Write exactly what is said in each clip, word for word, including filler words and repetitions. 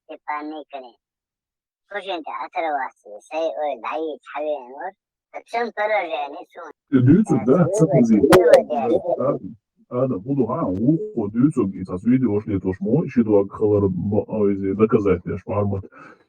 Степан Николаевич. Кхузин тӀе оторваться, сай ойла дӀайийца хьавеана вара. Цун поражение суна. Дуьйцург, да, ца хазийта. Адам, хӀун ду хьан, вукхо дуьйцург, и цхьацца видеош летош мо, ши дог хилар бо-, а, иза доказать деш, формат.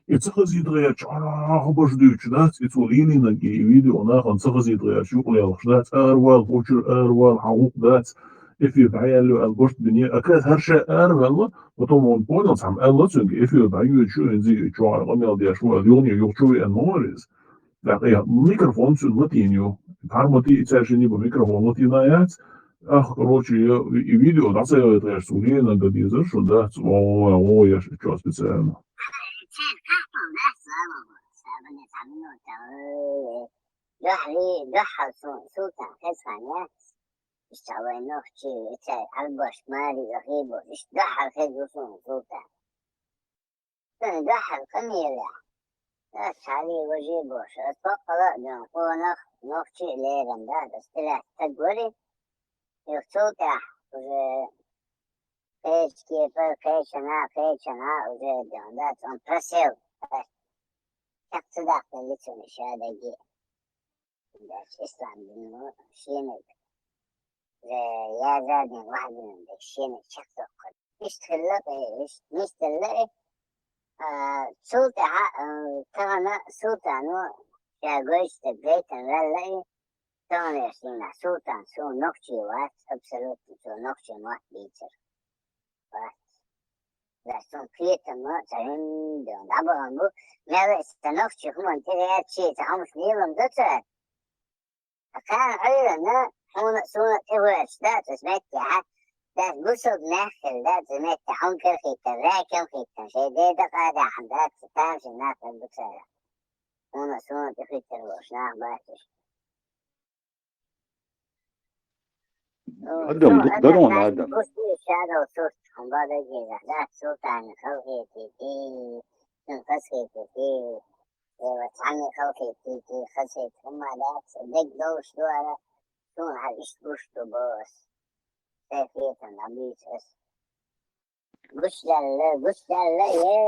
И ца хазийта гӀерташ, чӀарахь баш дуьйцуш дац, и цо лийнинарг, и видео нахана ца хазийта гӀерташ, юкъа лелхаш дац, аравала, кхочура аравала, хьан гӀуллакх дац, эфир дӀаялло аьлла, башха бине, а кхаьча хӀара ша араваьлла, потом он понял, цхьамма аьлла цуьнга, эфир дӀайоьдуш ю, хӀинца и чохь къамел деш ву аьлла, юхане юха чу веана ма вара иза. ТӀаккха и микрофон цуьнан латийна ю. Цхьамма тӀе и цаьршинна бо микрофон латийна яц. Ах, короче, я, и видео дӀа ца яйта гӀерташ, цо лийнарг дезара шуна, дац, о, о, о, я ш-, чо специально. Дуьхьал, дуьхьал су-, султан хеза хан яц. Иштта вай нохчий, и цай Ӏарбош, мари, гӀийбо, иштта дуьхьал хеза ву суна султан. Цунна дуьхьал къамелехь, ас цхьалли важий бош, ас баккъала а доьгӀна, къонах, нохчий а лерина дац, ас тӀелаьцна стаг вара. Юха цул тӀаьхьа уже кхечу кепара, кхечанхьа, кхечанхьа уже доьгӀна дац, он просел. Чекх ца даккхалли цунна ша дагге. Дас ислам дин мо шенаг. Яза дин вахьдин деш шенаг чекхдоккхур. Иштта хилла, э, иштта нисделла, э, а, цул тӀаьхьа, э, тахана султано ша гойту стаг гайтина ваьлла, э, таханарчу дийнахь султан суна нохчий вац, абсолютно цо нохчийн мотт бийцар. Вац. Дас цунна кхетам а, цхьа хӀума дӀабахана бу, мел а сан нохчий хӀуманна тӀе гӀертачий цхьа хӀумаш лелам ду цара. Кхана Ӏуьйранна хьуна а суна а тӀехӀоьттуш дац аса меттехьа, дац бусалба нах хилла дац аса меттехь, хьуна карахийтар, ракам хийтта, шайн ден дакъа а даьхна дац, тамашийна нах хилла бу цара. Хьуна а суна а тӀехӀуьттур болуш нах бац уьш. Адам, дукха дара хьуна, Адам. Шадал сурт, хьуна бадагийза, дац султана халхетийти, цуьнан хазхетийти, Эва, цхьанне халхетийти, хазхет хӀумма дац, дерг долуш ду ара, суна хьан иштта гуш ду бо ас. Сайн хетам дӀабийца ас. Гучдаьлла, гучдаьлла, е,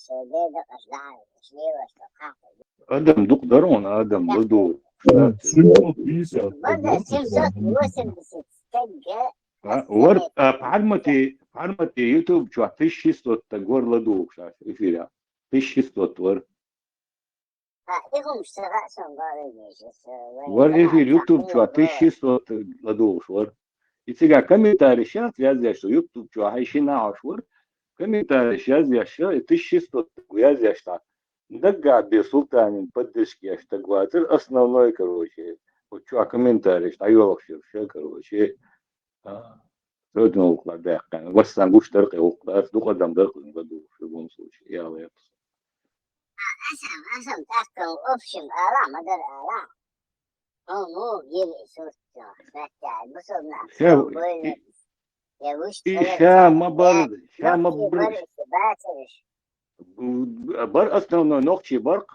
шайн ден дакъаш дахьа, шневаш тӀе кхахьа. Адам, дукха дара хьуна, Адам, ладугӀуш. Семьсот пятьдесят. Бада семьсот восемьдесят стегга. А, вар, а, Пхьармати, Пхьармати YouTube чохь тысяча шестьсот стаг вар ладугӀуш аьлла эфирехь. Тысяча шестьсот вар. А, и хӀумаш ца хаьа сан бала везаш, э, вай Вар эфир нахаца YouTube чохь хилла тысяча шестьсот ладугӀуш вар. И цигахь комментарий шац язъеш, YouTube чохь хьайн шина хьош вар. Комментарий язъеш, и тысяча шестьсот язъеш дӀа. Даггахь бен султанин поддержка еш стаг вацара, основной, короче. Вот чохь комментарий дӀайолхуш яра ша, короче. А, тоьдина гӀуллакх даьккхина. Вассан гуш дара кхин гӀуллакх дац, дукха адам дара кхин ладугӀуш, в любом случае, яла яц. Аса, аса, тӀаккха общем ала, ма дара ала. Хьо муха гира и сурт, снаття, бусалба нах, Ша, хьо бойла, и, я вуьшта и хилар ша цара, ма бар, я, ша ма нохчий бар. бараш, бацараш. Бар основной нохчий бар,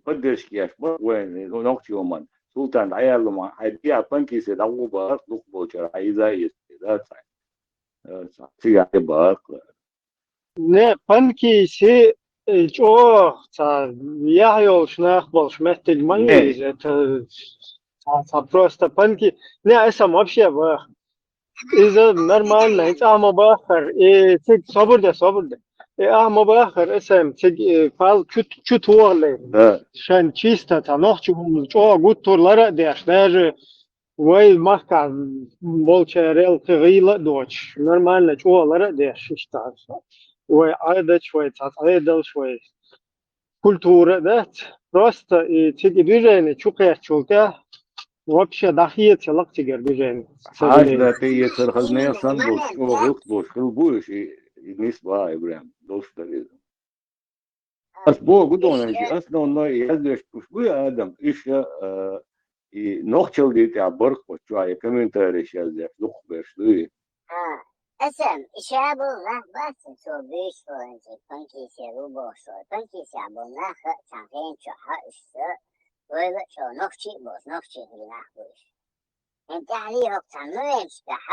поддержка еш бар, вайн нохчий ву ман. Султан дӀаяьлла ма, хьайн биа панкисе дӀагӀу бар, дукха болчара, хьайн иза а эцу, да, цхьа. Э, цхьа. Цигахь бар. Не, панкисе, э, чӀогӀа цхьа яхь йолуш нах болуш меттиг ма ю Не. иза, это цхьа, цхьа просто панки-, не, аса вообще бах. Иза нормально, и цӀа ма баххар, и цига собар де, собар де. И ахьа ма баххар, аса цига, э, пал чу, чу тохале. Да. Шайн чисто цхьа нохчи хӀума чӀогӀа гуттар лара а деш, даже вай махкахь болчарел кхин гӀийла а доцуш, нормально чӀогӀа лара а деш, иштта. Вай Ӏадаташ, вай цхьа Ӏедалш, вай культура а дац. Просто и цига и движение чу кхеччул тӀаьхьа вообще дӀахеца лакха цигара движение. Хьажа да тӀеэцар хаза нехан санна долуш, чӀогӀа гӀуллакх долуш хилла бу уьш, и, и нисбан, и прям долуш дара иза. Ас боху гу донан, основной яздеш уьш буй адам, уьш, э, и нохчалдийн тӀехь баркъ оцу чохь, и комментарийш яздеш, дукхахберш дуй? А, аса, и ша болу нах бац, цо буьйцуш волу, панкисе ву бохуш волу. Панкисехь болу нах а цхьана хенан чохь а уьш са, вайла а чӀогӀа нохчий а болуш, нохчий хила нах бу уьш. ХӀинца тӀаьхьа хӀокху цхьана новембраш тӀехь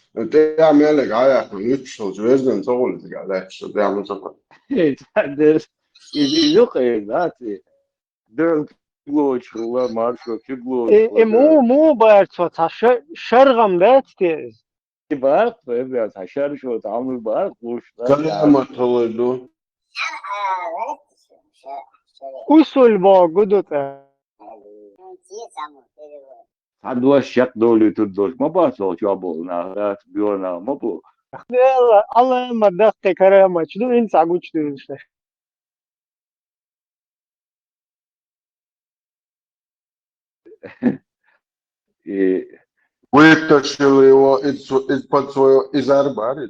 ТӀехьа мел гӀайахна, уьттуш долчу вежаран ца гӀуллиз гӀа лаьтташ, тӀехьа ма ца хуьлу. Иза, иза юкъе, дац и. Дерг лоцуш хилла, маршо чиг лоцуш Э, э, хилла. Му, му баьрца цхьа ша-, шаргӀам дац те иза? И бакъ, вай бен, цхьа шаршо, цхьа хӀума бакъ луш, да, Саламат хилар ду. Усуль богу ду тӀе. Цхьа дош чекхдолуьйтур долуш ма бац, оха чохь болу нах, дац, боьха нах ма бу. Делла, Аллах ма даккхи карамач ду, хӀинца гучудуьйлуш. И Вытащил его из, из-под своего изарбари.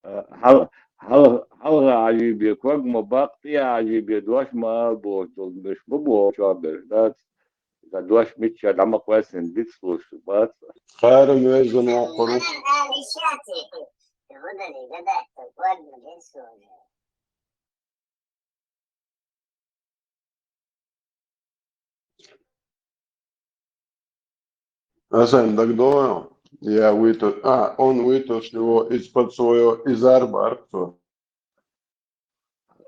Хьал-, хьал-, хьалха Ӏажибе ког ма баккха, тӀе Ӏажибе дош ма боху, долу берш ма боху, чохь берш дац. Сан дош мичча дӀа ма кхоьссина дицлуш бац. Кхара везан воккхур ву. Аса дагадогӀу, я выту-, а, он вытащил его из-под своего изарбар цо.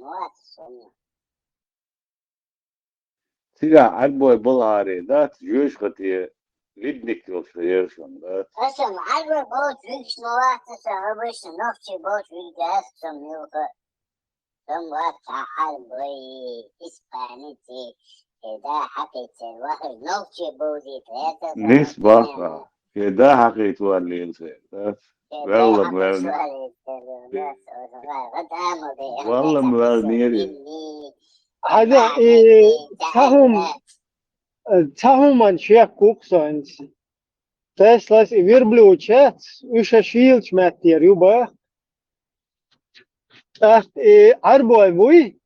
ма вац со. Цигахь Ӏарбой балхьаре дац, жоьжахате ледник йолуш хир яра шуна, дац? Аса Ӏарбой болчу вуьгуш ма вац аса, обычно нохчий болчу вуьгуш дац со муьлхха. Со ма вац цхьа Ӏарбой, испанеций, хеда хьакхийча вахар нохчий бовзийта ваьца. Нис баха. Хеда хьакхийта вар лела церан, дац? Валлам ваьлла. Валлам ваьлла нери. Хьада, и, цхьа хӀума, цхьа хӀуманна шек ву-кх со хӀинца. Теслас и верблюдаш яц, уьш шийлачу меттера ю баха. ТӀаккха и Ӏарбой буй,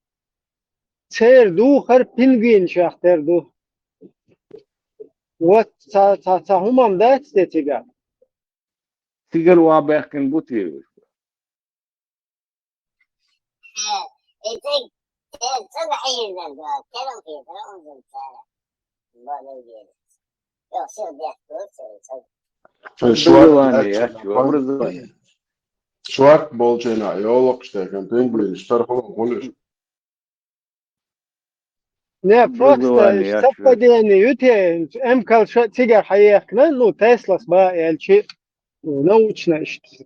церан духар пингвинашех тера ду. Вот цхьа, цхьа, цхьа хӀума дац те цигахь? Цигара охьабаьхкина бу те уьш? Э, э, цӀа-, цӀа-, цӀа хьийзар ду, керам хетара, унзам цара. Бо-, бо-, бо-, Ша шорт образование яц, образование. Шорт болчу хенахь йолу-кх шайна пингвинаш, тархо хуьлуш. Не, просто совпадение ю те, эмкалша цигара хьаехкина, ну, Теслас бан аьлчи, научно,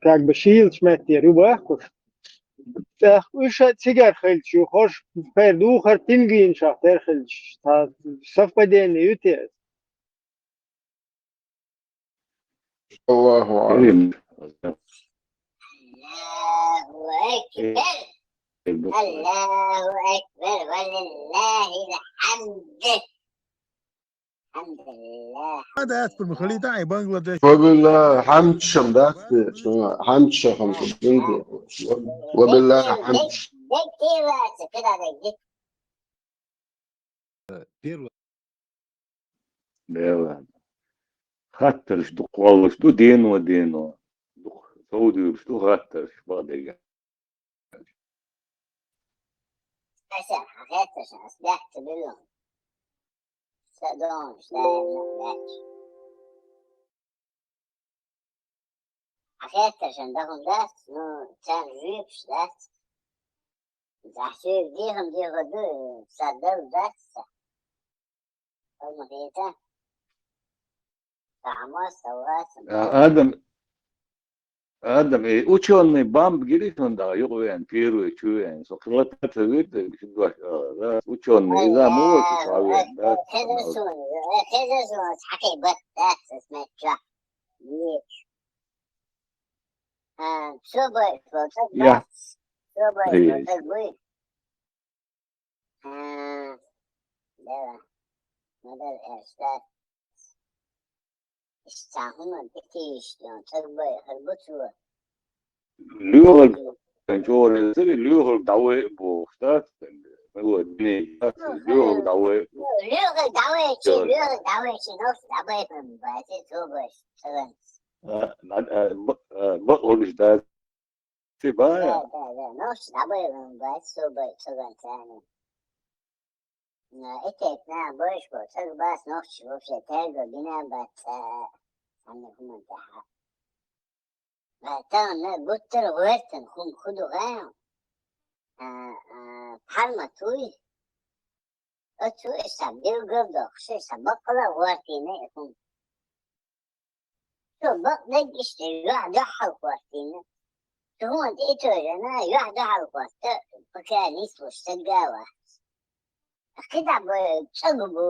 как бы, шийлачу меттера ю бахкуш. ТӀаккха уьш цигара хилча ю, хӀорш, хӀара духар пингвинашех тера хилча, совпадение ю те? Аллаху а'лам. Аллаху акбар. Аллаху акбар. Ва лиллахил хьамд. Алхьамдулиллах. Ма дац, пурба хилийта, ай, Бангладеш. Ва биллахи хьамд шам дац, шуна хьамд шахам кхин ду. Ва биллахи хьамд. Даг тӀе ваца, кхидӀа даг. Первое. Бела. Хаттарш ду кхоллуш ду, дено, дено. Ду, совдуьйлуш ду хаттарш, бакъдерг. Аса, хьан хетташ, ас бехк ца билла. Са догӀуш даим баьчча. Ахь хеттаршна дахана дац, ну, царна жоьпаш дац. Ахь соьга дехам дехар ду, сан дала дац сан. Хьо ма хета. Сан хьан мостагӀа вац сан. А, Адам, Адам, э, учёный бамб гири сон да, юкъ вен, первый чу вен, со хилата цавир да, бишин дуаш, а, да, учёный, иза муо чу цавир, да. Хеза сон, хеза сон, сахи бат, да, сметча. Е. А, собой, вот, так, я. Собой, вот, так, вы. А, да. Надо, э, ждать. Ишта хӀума дитиштӀун, цӀагбай хӀарбуцула. Лугьал чӀорил сари, лугьал давай бохтат, мила дини, лугьал давай. Лугьал давай чи, лугьал давай чи, нос давай бен, бати зубаш, цаланс. А, а, б-, а, б-, олиш да. Ти бая? Да, да, да. Нос давай бен, бати зубай, цаланс, ани. Э, итек на бошко, цӀагбас нохчи вообще тего бина бац, э, ани хуман таха. Э, та на гуттар гуэртан хум худу гаян. Э, э, парма туй. Оцу иса билгал дохши, иса бакъала гуэртине хум. Цо бакъдерг иштта юхь дуьхьал хӀоттийна. Цо хӀунда и тойжана юхь дуьхьал хӀотта, пока нийслуш стагга вац. КхидӀа бу, чӀаг бу.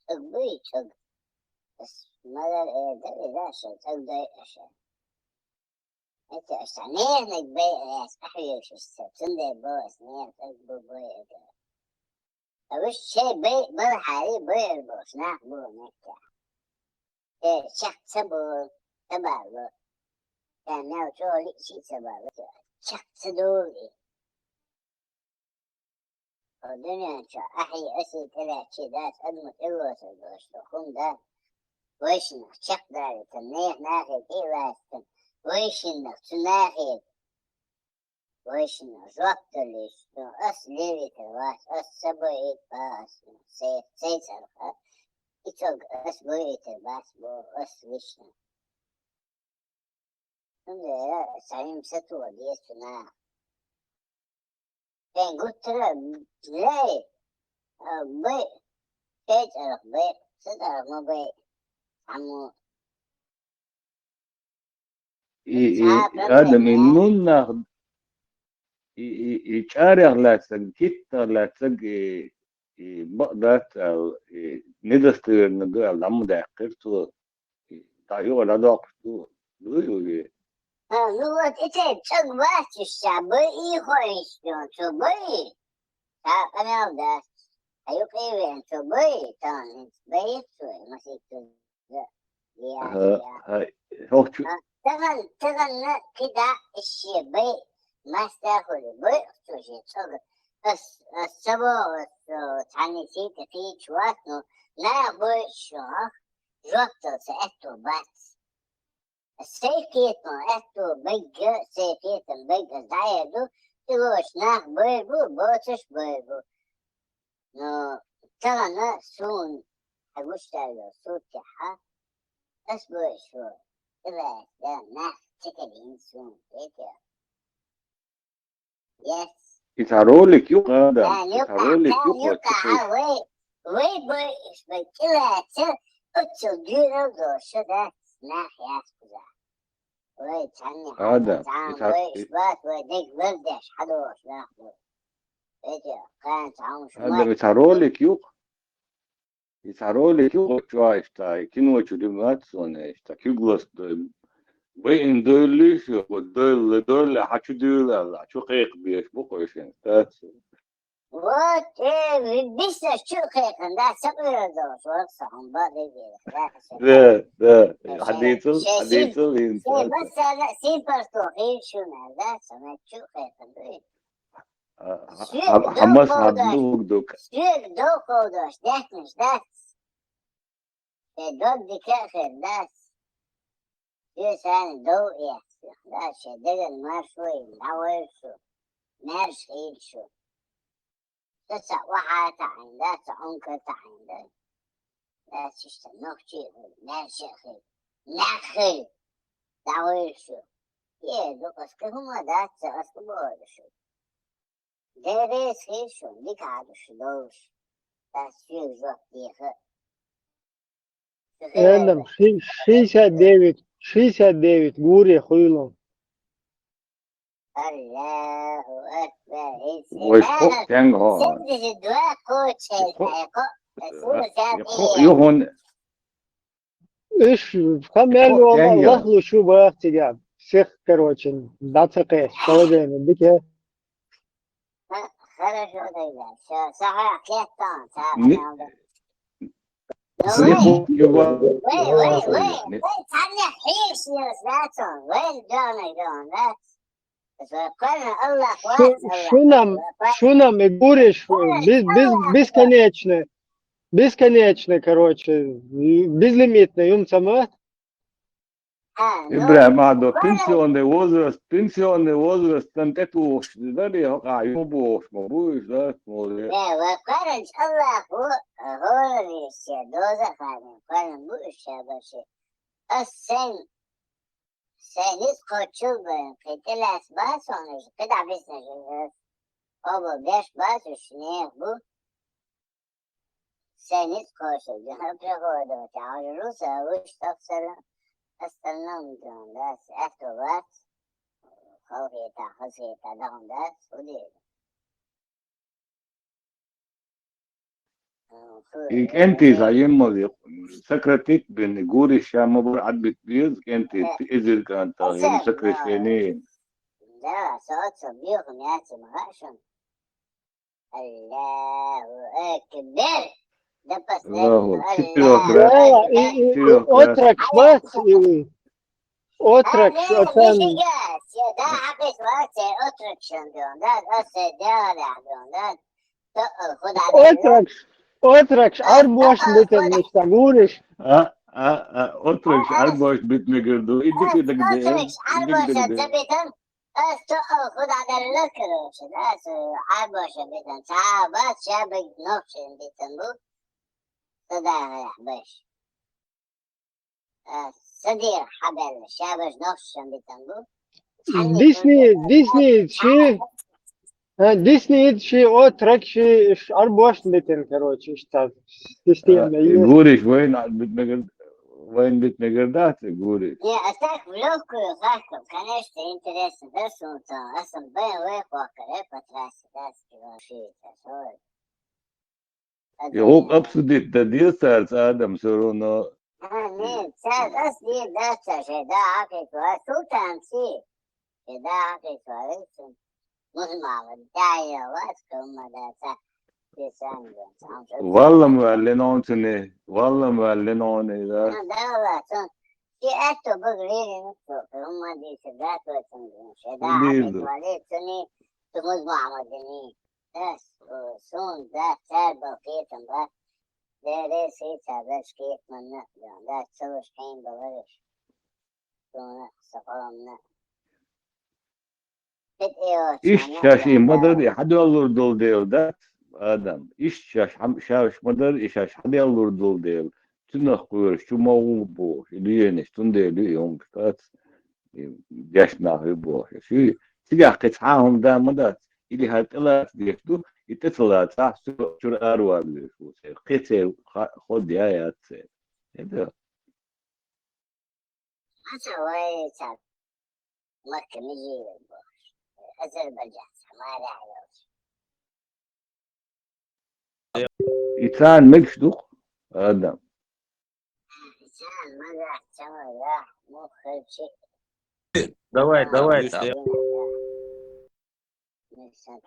ЧӀаг бу и чӀаг. Ас малар э да, и да аша, чӀаг дай аша. Это аша, нехнаг бай, ас ахьюш иштта, цунда бу, ас нехнаг бу бай это. Вуьш шей бай, бар хьари бай, бош, нах бу, нехта. Э, чахца бу, ца балу. Э, мяу чоли, чи ца балу. Чахца дули. О, дуьнен чу, ахьи, аси, тӀелачи, дас, адаму тӀелоса, дош, хум да. Вайшинах чакх даритан, нех нахе тӀеластан. Вайшинах цу нахе. Вайшинах жоп далиш, ну, ас левитар вац, ас ца боит ба ас, ну, се-, цей царха. Ицог ас боитар бац, бо, ас лично. Цундела сарим сатула деза цу наха. Бен гуттара лей, а, бай, шей цӀарах бай, са цӀарах ма бай. Амма И, и, Адам, и нуннах, и, и, и чӀарах лаьцаг, хӀиттах лаьцаг, и, и бакъдат ал, и недостоверно ду ал, дӀа ма даьккхира цо, и дӀа юкъа дӀадоккхуш ду, ду юги. А, ну вот, это чак бачишься, бы и ходишь, ну, цо бы и. Та канал даст. А юкъа вен цо бы и, тан, бы и цо, масик цо. Э, э, хӀокху чу- А, таган, таганна кида иши бай, маста хули бай, хӀокху чу ши цога. Ас, ас сабо, ас, э, цхьанна сийта кийчу вац, ну, нах бай шу, а? Жоп дал са аьтту бац. Сей кхетам аьтту бегга, сей кхетам бегга дӀаеду, тӀелош нах бай бу, боцуш бай бу. Но тагана суна хьан гуш даьлла сутехьа, ас бой шу, тӀеваьлла, да, нах ца кадина суна, эте. Yes. Иза ролик ю, да, да, иза ролик ю, да, вай, вай бой, иш бай тӀеваьлла, оццул дюрал доша, да, нах яс куза. Вай, цхьанне а, да, хьан, иза вай, иш бат, вай, дег вардеш, хьадош, нах бой. Эти, кхаьн цхьа хӀума шу Адам, ма- иза ролик ю. Иза ролик ю, чуа иштта, кино чу димац суна иштта, куьглас д-, байн дойллиш, вот дойлла, дойлла, хьан чу дуьйла аьлла, чу кхайкхабеш бу кхойшин, тац. Вот, э, ви-, бисса чу кхайкхан, да, сакъвира долуш, вот, са хьун ба дегира, да, са. Да, да, хьадийцал, шей, хьадийцал, шей, инца. Шей, бассара, син парсто, хин шуна, да, са ма чу кхайкхан, да. А, хьа-, хьа-, хьамас хьадду хӀугдук. Соьга дов кховдош, даьхнаш дац. Э, дог дика а хир дац. Соьга санна дов эц. Дац, шен деган маршо йина, дӀавайра шу. Маьрша хила шу. Ца ца охьа таӀийна дац, ца Ӏунка таӀийна дац. Дац, иштта нохчий хила, маьрша хила, нах хила. ДӀавайра шу. Е, ду, ас кхин хӀума дац, ас кхин бохуьйту шу. Деррес хир шу, дика Ӏадуш долуш. Ас соьга жоп деха. Адам, ши-, шестьдесят девять, шестьдесят девять гуре хуйлу. Аллаху акбар. Вай, кхо тенга хьо. Семьдесят два кхоччалц, кхо, кхо, юхун. Иш, ха мел йола лахлу шу бах цига. Всех, короче, да ца кхес, положение, дикая. Хорошо тогда. Всё, сахар кеттан, сахар. Не, не, вай, вай, вай, вай, царна хиш не знатон, вай, дёна, дёна, да? Шу-, шунам, шунам и гуриш, без, без, бесконечно, бесконечно, короче, безлимитно, юм сама. А, ну, ИбрахӀим, а, до пенсионный возраст, пенсионный возраст, там тӀетухуш дарий, хьо, а, ю бохуш ма бу уьш, да, смотри. Не, ва каранч Аллаху, гӀора висе, доза ханин, каран бу уьш шабаши. Ас сен, сен низ кхочул бен, кхетелас ба сон уьш, кхидӀа биснаш уьш. Хобо беш ба уьш, нех бу. Сенит кошель, приходит, а уже руса, уж так сара, остальном, да, это вас, халхета, хасета, да, да, суди. И кӀентий ца йиммал, сократить бен, гуриш ша ма бар, Ӏад бит беза, кӀентий, эзир кӀанта, сокращение. Да, соцу, биоху, мяти, мгашун. Аллаху акбар! До последнего. Аллаху, четырёх раз. Да, и, и, и четырёх раз. Отрок шмат, и отрок, а, не, шотан. Нифига себе, да, хьакъис вац, отрок шан дон, да, да, се дяля дон, да. То, э, худа. Отрок, отрок, э, арбош, э, битен, худа. Мишта гуриш. А, а, а, отрок, а, арбош бит мегар ду. Иди, а, иди, иди, отрок, иди, арбош, иди, иди. Забитен. Ас тоъал худа делла, короче, да, ас Ӏарбоша битан. Ца бац, ша бегит нохчийн битан бу. Ца дахарехь беш. Ас ца дийра хьабелла, ша беш нохчийн битан бу. Дисни, дисни, чи, а, дисни, чи, отрок, чи, ш-, Ӏарбош битан, короче, иштта. Система, а, есть. Гуриш вайн бит мегар, вайн бит мегар дац, гуриш. Не, а так в лёгкую, как, конечно, интересно, да, сунца, а сам Б М В хохкаре по трассе, да, скиваши, да, сой. И гӀуллакх обсудить дан деза цаьрца, Адам, всё равно. А, не, цаьрца ас дийр дац, ша, да, хьакхетта, а султан си. Ша, да, хьакхетта, а султан. Мусульман, да, я, вас, кумма, да, ца, ти сан, да, сан, сан. Валлам валли нонцуни, валлам валли нони, да. А, да, ва, сан. Ки атто багрили, ну, ку, кумма, ди, ша, да, ца, сан, ша, да, хьакхетта, а султан, ту мусульман, да, ни. Дас, о, сун, да, цар бал кхетам ба. Дере сица дас кхет манна, да, да, цалуш кхин балариш. Суна, сакъамна. Бит эо, иш шана, шаш да, и ма дар, да. И хьадоаллур долу дела, да, Адам. Иш шаш хьам-, шаш ма дар, и шаш хьадоаллур долу дела. Цунах кхоьруш, чу ма гӀуллу бохуш, и лоьнаш, цундела ю и хӀума кхац, и дешнах ю бохуш. Шу цигахь кхин цхьа а хӀума да ма дац, или хӀара тӀелаца деш ду, и тӀе ца лацахь, цу-, чуьра араваллуьйш ву церан. Кхин церан ха-, хӀо де яц церан. ХӀета? Аса вай цхьа Макка мижий бохуш. Азербайджан, Самария йолуш. И царна мегаш ду-кх, Адам? И царна мегаш, царна, муха хилчи. Давай, а, давай, там.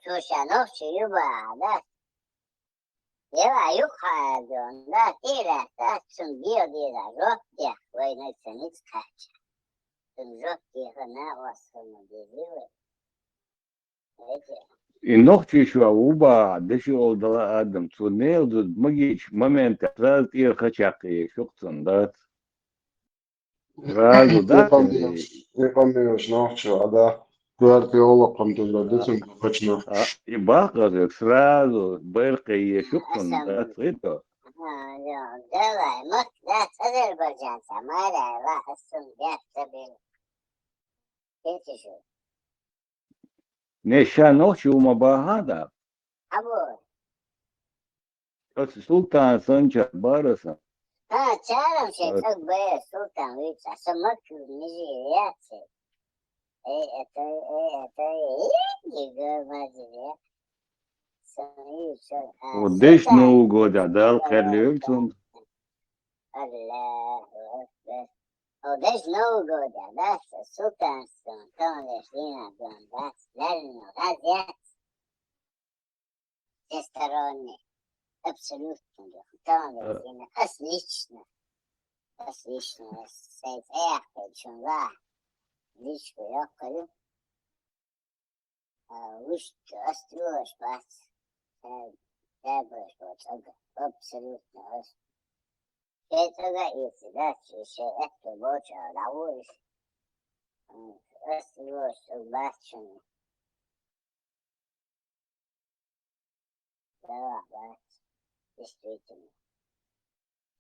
Цо ша нохчи ю бахьа, да? Яла юккъа а дон, да, тӀера, да, цунна дела деза, жоп дех, вай нагахь санна ницкъ кхаьчча. Цунна жоп деха, накъосталла деза вай. И нохчийчоь ву бахьа, деши олу дала Адам, цо нела зуда магийчу моментехь сразу тӀера ха чекхъе шу-кх цунна, дац? Сразу, да? И къамелаш, и къамелаш нохчо, а, да, коьрта йолу къамелаш, да, цунна кхачна. А, и бакъ аса, сразу байракхъе шу-кх цунна, дац, гӀитту? А, йо, давай, махка дац, Азербайджанца, Марьяева, ас цунна бехк ца бина. Кхетий шу? Не, ша нохчи ву ма бахьа, да? Абу. Аса султан санча бара сан. Ха, царам шей цӀагбе, султан вица, со Макка мижи яц. Эй, это, эй, это, эй, гига мазия. Со и всё, а, О, десь султан. Новый год, а, дал, керлюк, султан. Аллаху акбар. О, десь Новый год, а, да, султан, султан, десь дина, да, да, да, да. Всесторонне. Абсолютно. Там, э, отлично. Отлично. Сей, эх, причём, да. Личку лёгкую. А, уж осталось бац. Э, да, бац, бац, ага. Абсолютно. Ос-, это да, если, да, если это больше, а, удовольствие. М, осталось бац, Да, да, действительно.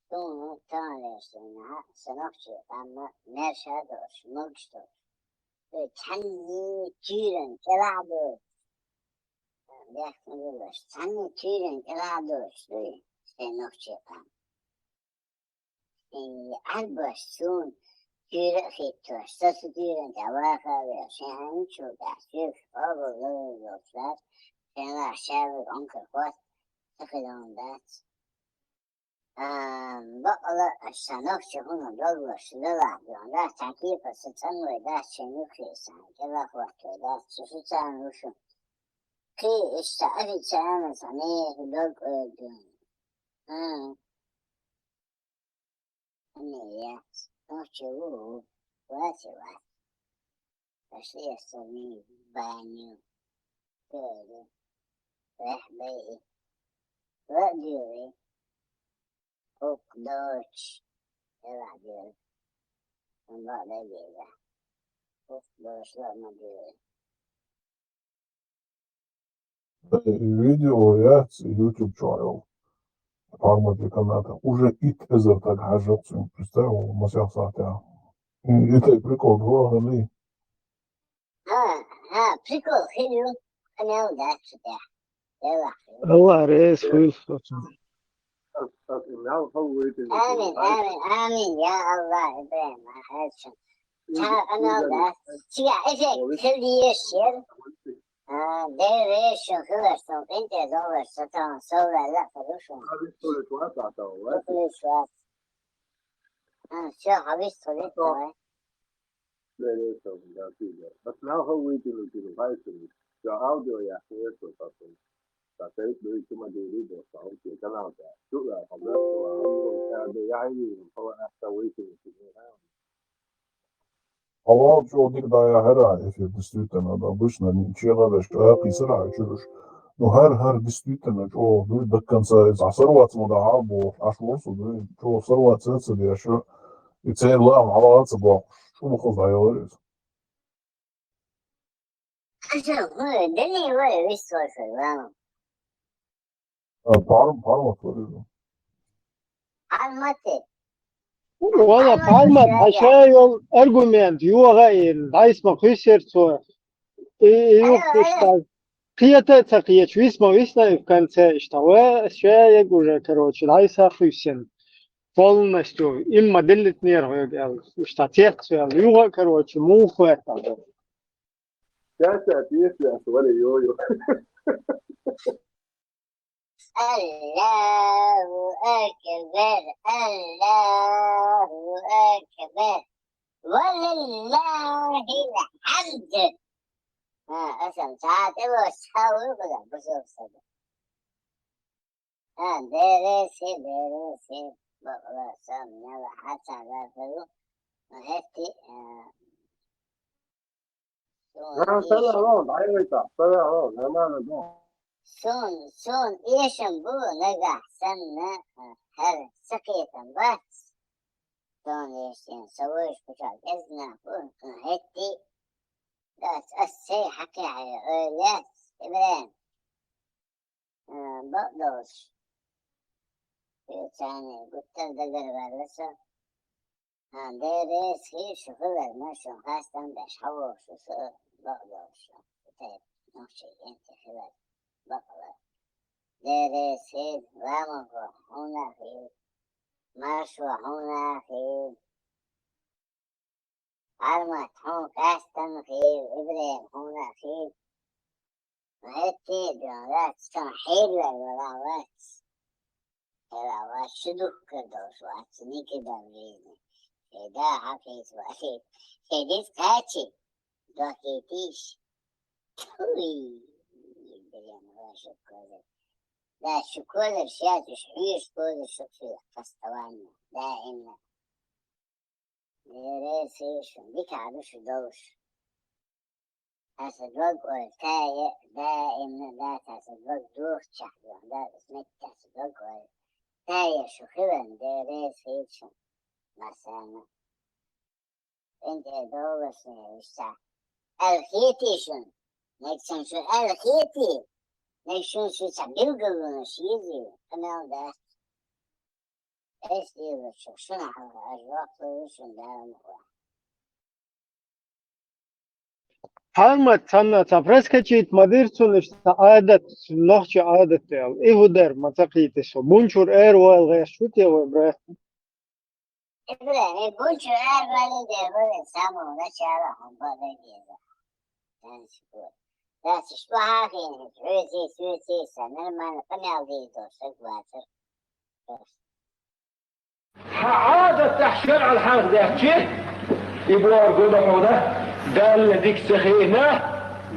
Сунну танлешина, сынокчи, амма мерша дош, мугш дош. Э, цанни тюрен, кела дош. Бяхмулаш, цанни тюрен, кела дош, сынокчи, ам. Э, арбаш сун тюре хитош, сасу тюрен, таваха ве, шен чу да, сюк, обо, ло, ло, ло, шен ла, шен ла, онкер, хват, сахилон, дац. А, бакъала, а, санок чехуна, ло, ло, ши, ло, ла, ло, да, таки, па, са, цан, ве, да, шен, юхи, сан, кела, хват, ве, да, су, су, цан, ушу. Ки, иша, ари, цан, сане, ло, ло, ло. А. Нет, ночью васи вас. Пошли остальные в баню. Тоже. Рахбей. Вадюри. Ук дочь. Вадюри. Он вадюри. Ук дочь, ладно, дюри. Э, видео яц YouTube чуьра йола. Пармати каната. Уже итт эзар таг хьажа цуьнга. Представь, масех сахьтехь. М, итт прикол, догӀали. Ха, ха, прикол хир ю. Къамел дац цу тӀехь. Делахь хир. Аллах реза хуьлда цунна. Амин, амин, амин, я Аллах, Ибрахим, хьаьрча. Ца къамел дац. Цига эффект хила дезаш яра. А, Дела реза шун хиларца, къинтӀера догӀуш, ца тахана сов ваьлла а хир ю шуна. Хьан вистхуьлуьйту вац, а, тахана вац? Вистхуьлуьйту вац. А, всё, хьан вистхуьлуьйту вац. Дела реза шун, да, сийлахь. Ас нах хьо вуьйтина, вуьйтина, хьайсина. Ша аудио яхна, аса сасун. Ша сайт дуй, шу ма дуй, дуй, дуй, ша хьо вуьйтина, канал тӀехь. Шу а, хьо бац, шу а, аудио, ша а, дуй, яхьийна, хьо а, аса вуьйтина, вуьйтина. Хьо валчо дика дӀаяхьара эфир, действительно, да, обычно чегӀа веш, а, кхийсара а чуьра уьш. Ну, хӀара, хӀара действительно чӀогӀа дуй, до конца иза сарвац ма дахьа бохуш, Ӏаш ву со дуй, чӀогӀа сарвац а ца деш, и церан лаам хьалха а ца боккхуш, чӀогӀа хаза дӀаяхьара иза. Аша, хӀун, дани вай вист вай шай лаам? А, пхьарм-, пхьармат вара иза. Пхьармате. Вала, пхьармат, хьан ша йолу аргумент йогӀа а йина, дӀайса ма кхуьссира цо. И, и юха иштта кхета а ца кхеташ, виса ма висна и в конце иштта. Ва, ша яга уже, короче, дӀайса кхуьссина. Полностью. Им ма диллитинера хьоьга аьлла. Иштта текст аьлла. Юха а, короче, муха хӀоьттина. Ша-ша, тешаш вара, йо-йо. Аллаху акбар, Аллаху акбар. Ва лиллахил хьамд. А, аса цхьа тӀе ло, цхьа ву хила, бусалба стаг. А, дерриге, дерриге, бакъала, сан, яла, хьаца, гафару, хӀетти, а, Суна Ага, эшам. Сара хьо, дӀайойта, сара хьо, нормально ду. Суна, суна эшам бу нагахь санна, а, хӀара ца кхетам бац. Суна эшам, са вайша кхучахь кӀезиг нах бу, хӀетти. Дац, ас цай хьакхехье, ойла яц, Ибрахим. А, бакъдолуш. Царна гуттар а дагар ваьлла со. А, деррес хир шу хилар, ма шун хастам беш, хьан вохуш ву со, бакъдолуш. Тайп, нохчий кӀентий хилар, бакъалар. Деррес хир, ламахо, хьуна хир. Маршо хьуна хир, Хьармат хьуна къаьстина хир, ИбрахӀим хьуна хир. ХӀетте а дуьхьал дац, цхьана хьервер вала вац. Хьера вац, шу духкар долуш вац, никидан везна. Шен да хьакхийца вац. Шен дицкъачи, дохкийтийша. Тьфу, берен ваша коза. Да, шу коза шаьш, уьш хьоьжуш коза шу хила, постоянно, даимна. Деррес шун дика Ӏа ду шу долуш. Аса дог ойла тая, даимна дац аса дог духучехь дуьхьа, да, аса меттехь аса дог ойла тая шу хилан, деррес хила шун. Масана. КӀентӀе доллашна иштта. Аьлла хетий шуна? Нагахь санна шу аьлла хетий? Нагахь шуна шу ца билгалонаш езий? Къамел дац. Эс дезачу шуна хьалха аш жоп лур ю шуна Дала мукъа. Хьармат цхьанна ца проскочить ма дира цунна иштта Ӏадат, нохчийн Ӏадат аьлла. И хӀун дара, ма ца кхийти со. Бунчура эр вайл гӀерташ ву те вай бра? ИбрахӀим, бунчура эр вайл дер вара, самого начала хьун бала деза. Танцпол. Дацаш бахьахийна, хьоьций, соьций, сан нормально къамел дийр долуш стаг вацара. Хьан Ӏадатехь шарӀал хьарх даьхчи, и бохург ду хьуна, Далла дика ца хиъна,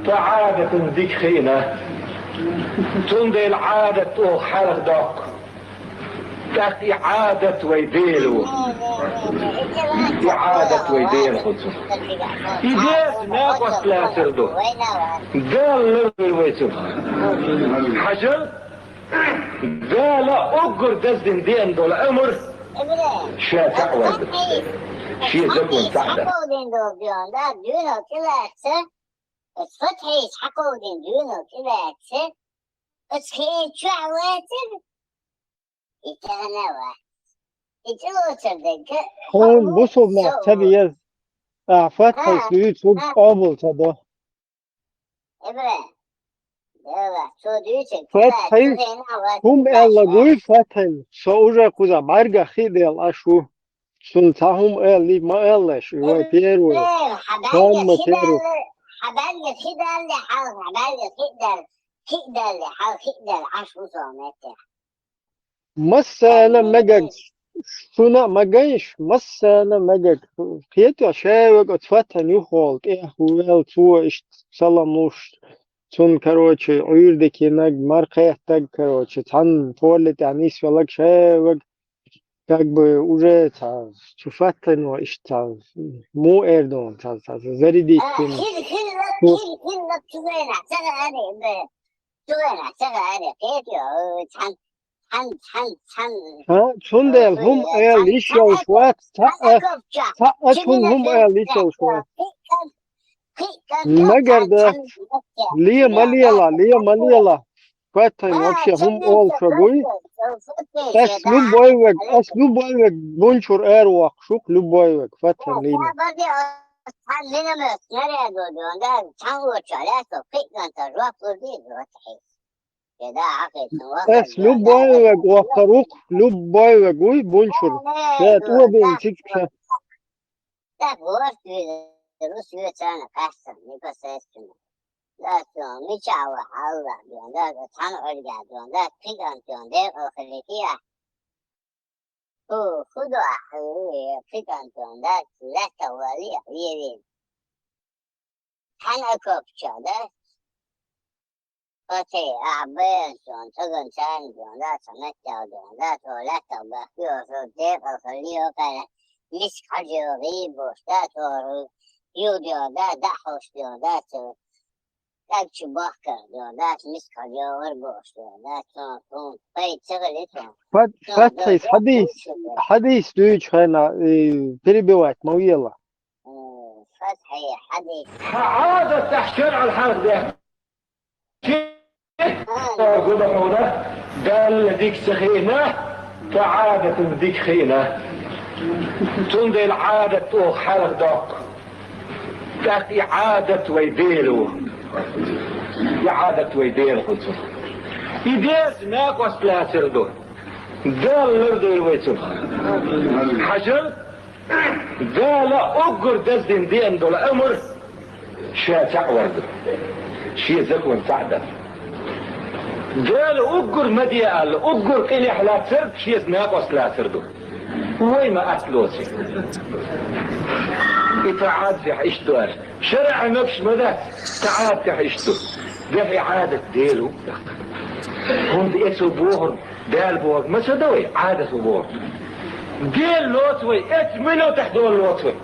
тхан Ӏадатан дика хиъна. Цундела Ӏадат оха хьарх доккху. ТӀаккха и Ӏадат вай Дела ву. И Ӏадат вай Дела хуьлу. И дерриге накъост лацар ду. Дала лардойла вай цунах. Хьажал, Дала уггар даздина деана долу амр ша ца а ваьлла. Шен закон ца а даьлла. Хьакховдийна долу дуьйна, да, дуьйна тӀелаьцна, оцу Фатхьис хьакховдийна дуьйна тӀелаьцна, оцу хи чохь вацара, и тахана вац. И тӀелоцар дерг хьуна бусулба нах ца беза. Ахьа Фатхьис дуьйцург къобал ца до. ИбрахӀим, Дела, цо дуьйцург Фатхьис хӀума аьлла гуй Фатхьин, со уже кхуза бӀаьргах хи а делла Ӏаш ву. Цунна цхьа хӀума аьлла, ма аьллаш, вай первый. Хьан бӀаьргах хи далле, хьан бӀаьргах хи далле, хьалха хьан бӀаьргах хи а далле, хи а далле, хьалха хи а далле Ӏаш ву со меттехь. Массарна а мегар, шуна а ма гайша, массарна а мегар. Кхетий, шаверг оцу Фатхьин юххехула тӀехвелла, цо иштта салам луш, цунна, короче, Ӏуьйре дикинарг, мара кхеттарг, короче, цхьана форли тӀехь нисвелларг шаверг, как бы уже цхьа цу Фатхьино иштта цхьа муха эр ду, цхьа, цхьа зарядить дина. Хила, хила, хила, хила, цу вайнахь ца хаьара, бе. Цундела хӀума аьлла йиш йолуш вац, цхьа а, цхьа а цунна хӀума аьлла йиш йолуш вац. Магар дац, ле ма лела, ле ма лела. Фатхьин вообще хӀума олуш вуй. Ас любой вег, ас любой вег бунчура эр воккхуш ву, любой вег, Фатхьин лийна. Ас любой вег воккхур ву-кх, любой вег вуй бунчура. Ша тӀо бина цига ша. ТӀаккха ворхӀ вуьйзур ву соьцарна къаьстина, непосредственно. Да, цо мичахь ву хьалла, да, цхьана Ӏуьргахь, да, кхин кӀант, декъала хилийта ахь. ХӀу, хӀу ду ахь, кхин кӀант, да, лаьттах валлий ахь лелийна. Цхьана окопчохь, да? Оцей ахь бен сон, цӀоган царна дон, да, цхьа меттел дон, да, цо лаьттах баьхкио, шу декъал хилио кхаьна, миска хьожа йогӀий бохуш, да, цо юхадоьгӀу, да, дӀа а хьош доьгӀу, да, цо кӀаг чу бохкар доьгӀу, да, цо миска хьожа йогӀур бохуш доьгӀу, да, цо, цо пайда ца хилира цо. Фат-, Фатхьис хьадийс, хьадийс дуьйцу хенахь, и, перебивать ма вела. Хьан Ӏадатехь шарӀал хьарх даьхчи, гуна хьуна, Далла дика ца хиъна, тхан Ӏадатан дика хиъна. Цундела Ӏадат оха хьарх доккху. ТӀаккха и Ӏадат вай Дела ву. И Ӏадат вай Дела хуьлу цунах. И дерриге накъост лацар ду. Дала лардойла вай цунах. Хьажал, Дала уггар даздина деана долу амар ша цхьаъ вар ду. Шен закон цхьаъ дар. Дала уггар ма де аьлла, уггар къинехь лацар, шеца накъост лацар ду. Вай ма атта лоций. И тӀаӀадатехь иштта ду аьлла. ШарӀехь мегаш ма дац, тӀаӀадатехь иштта ду. Дехьа Ӏадат Дела ву. ХӀунда эцо бохург, Дала бохург ма ца до вай, Ӏадат ву бохург. Дела лоцу вай, эцу минотехь Дела лоцу вай.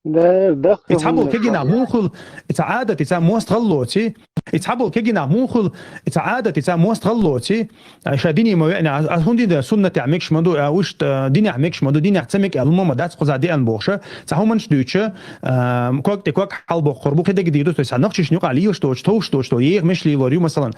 Да, даха И цхьаболу хӀуманаш кегийнахь вара. Муха хуьлу, и цхьа Ӏадат, и цхьа мостагӀалла лоций, и цхьаболу кегийнахь муха хуьлу, и цхьа Ӏадат, и цхьа мостагӀалла лоций, а, ша дине ма веъна, а, а хӀунда дан суннатехь мегаш ма ду, а, уьш, а, динехь мегаш ма ду, динехь ца мега аьлла, хӀума ма дац кхузахь деана бохуша, цхьа хӀуманаш дуьйцуша, а, ког тӀе ког хьалабоккхур бу, кхидерг дийр ду, то есть цхьа нохчашна юкъахь лелаш доцу, товш доцу, то ехамаш лелор ю, масалан,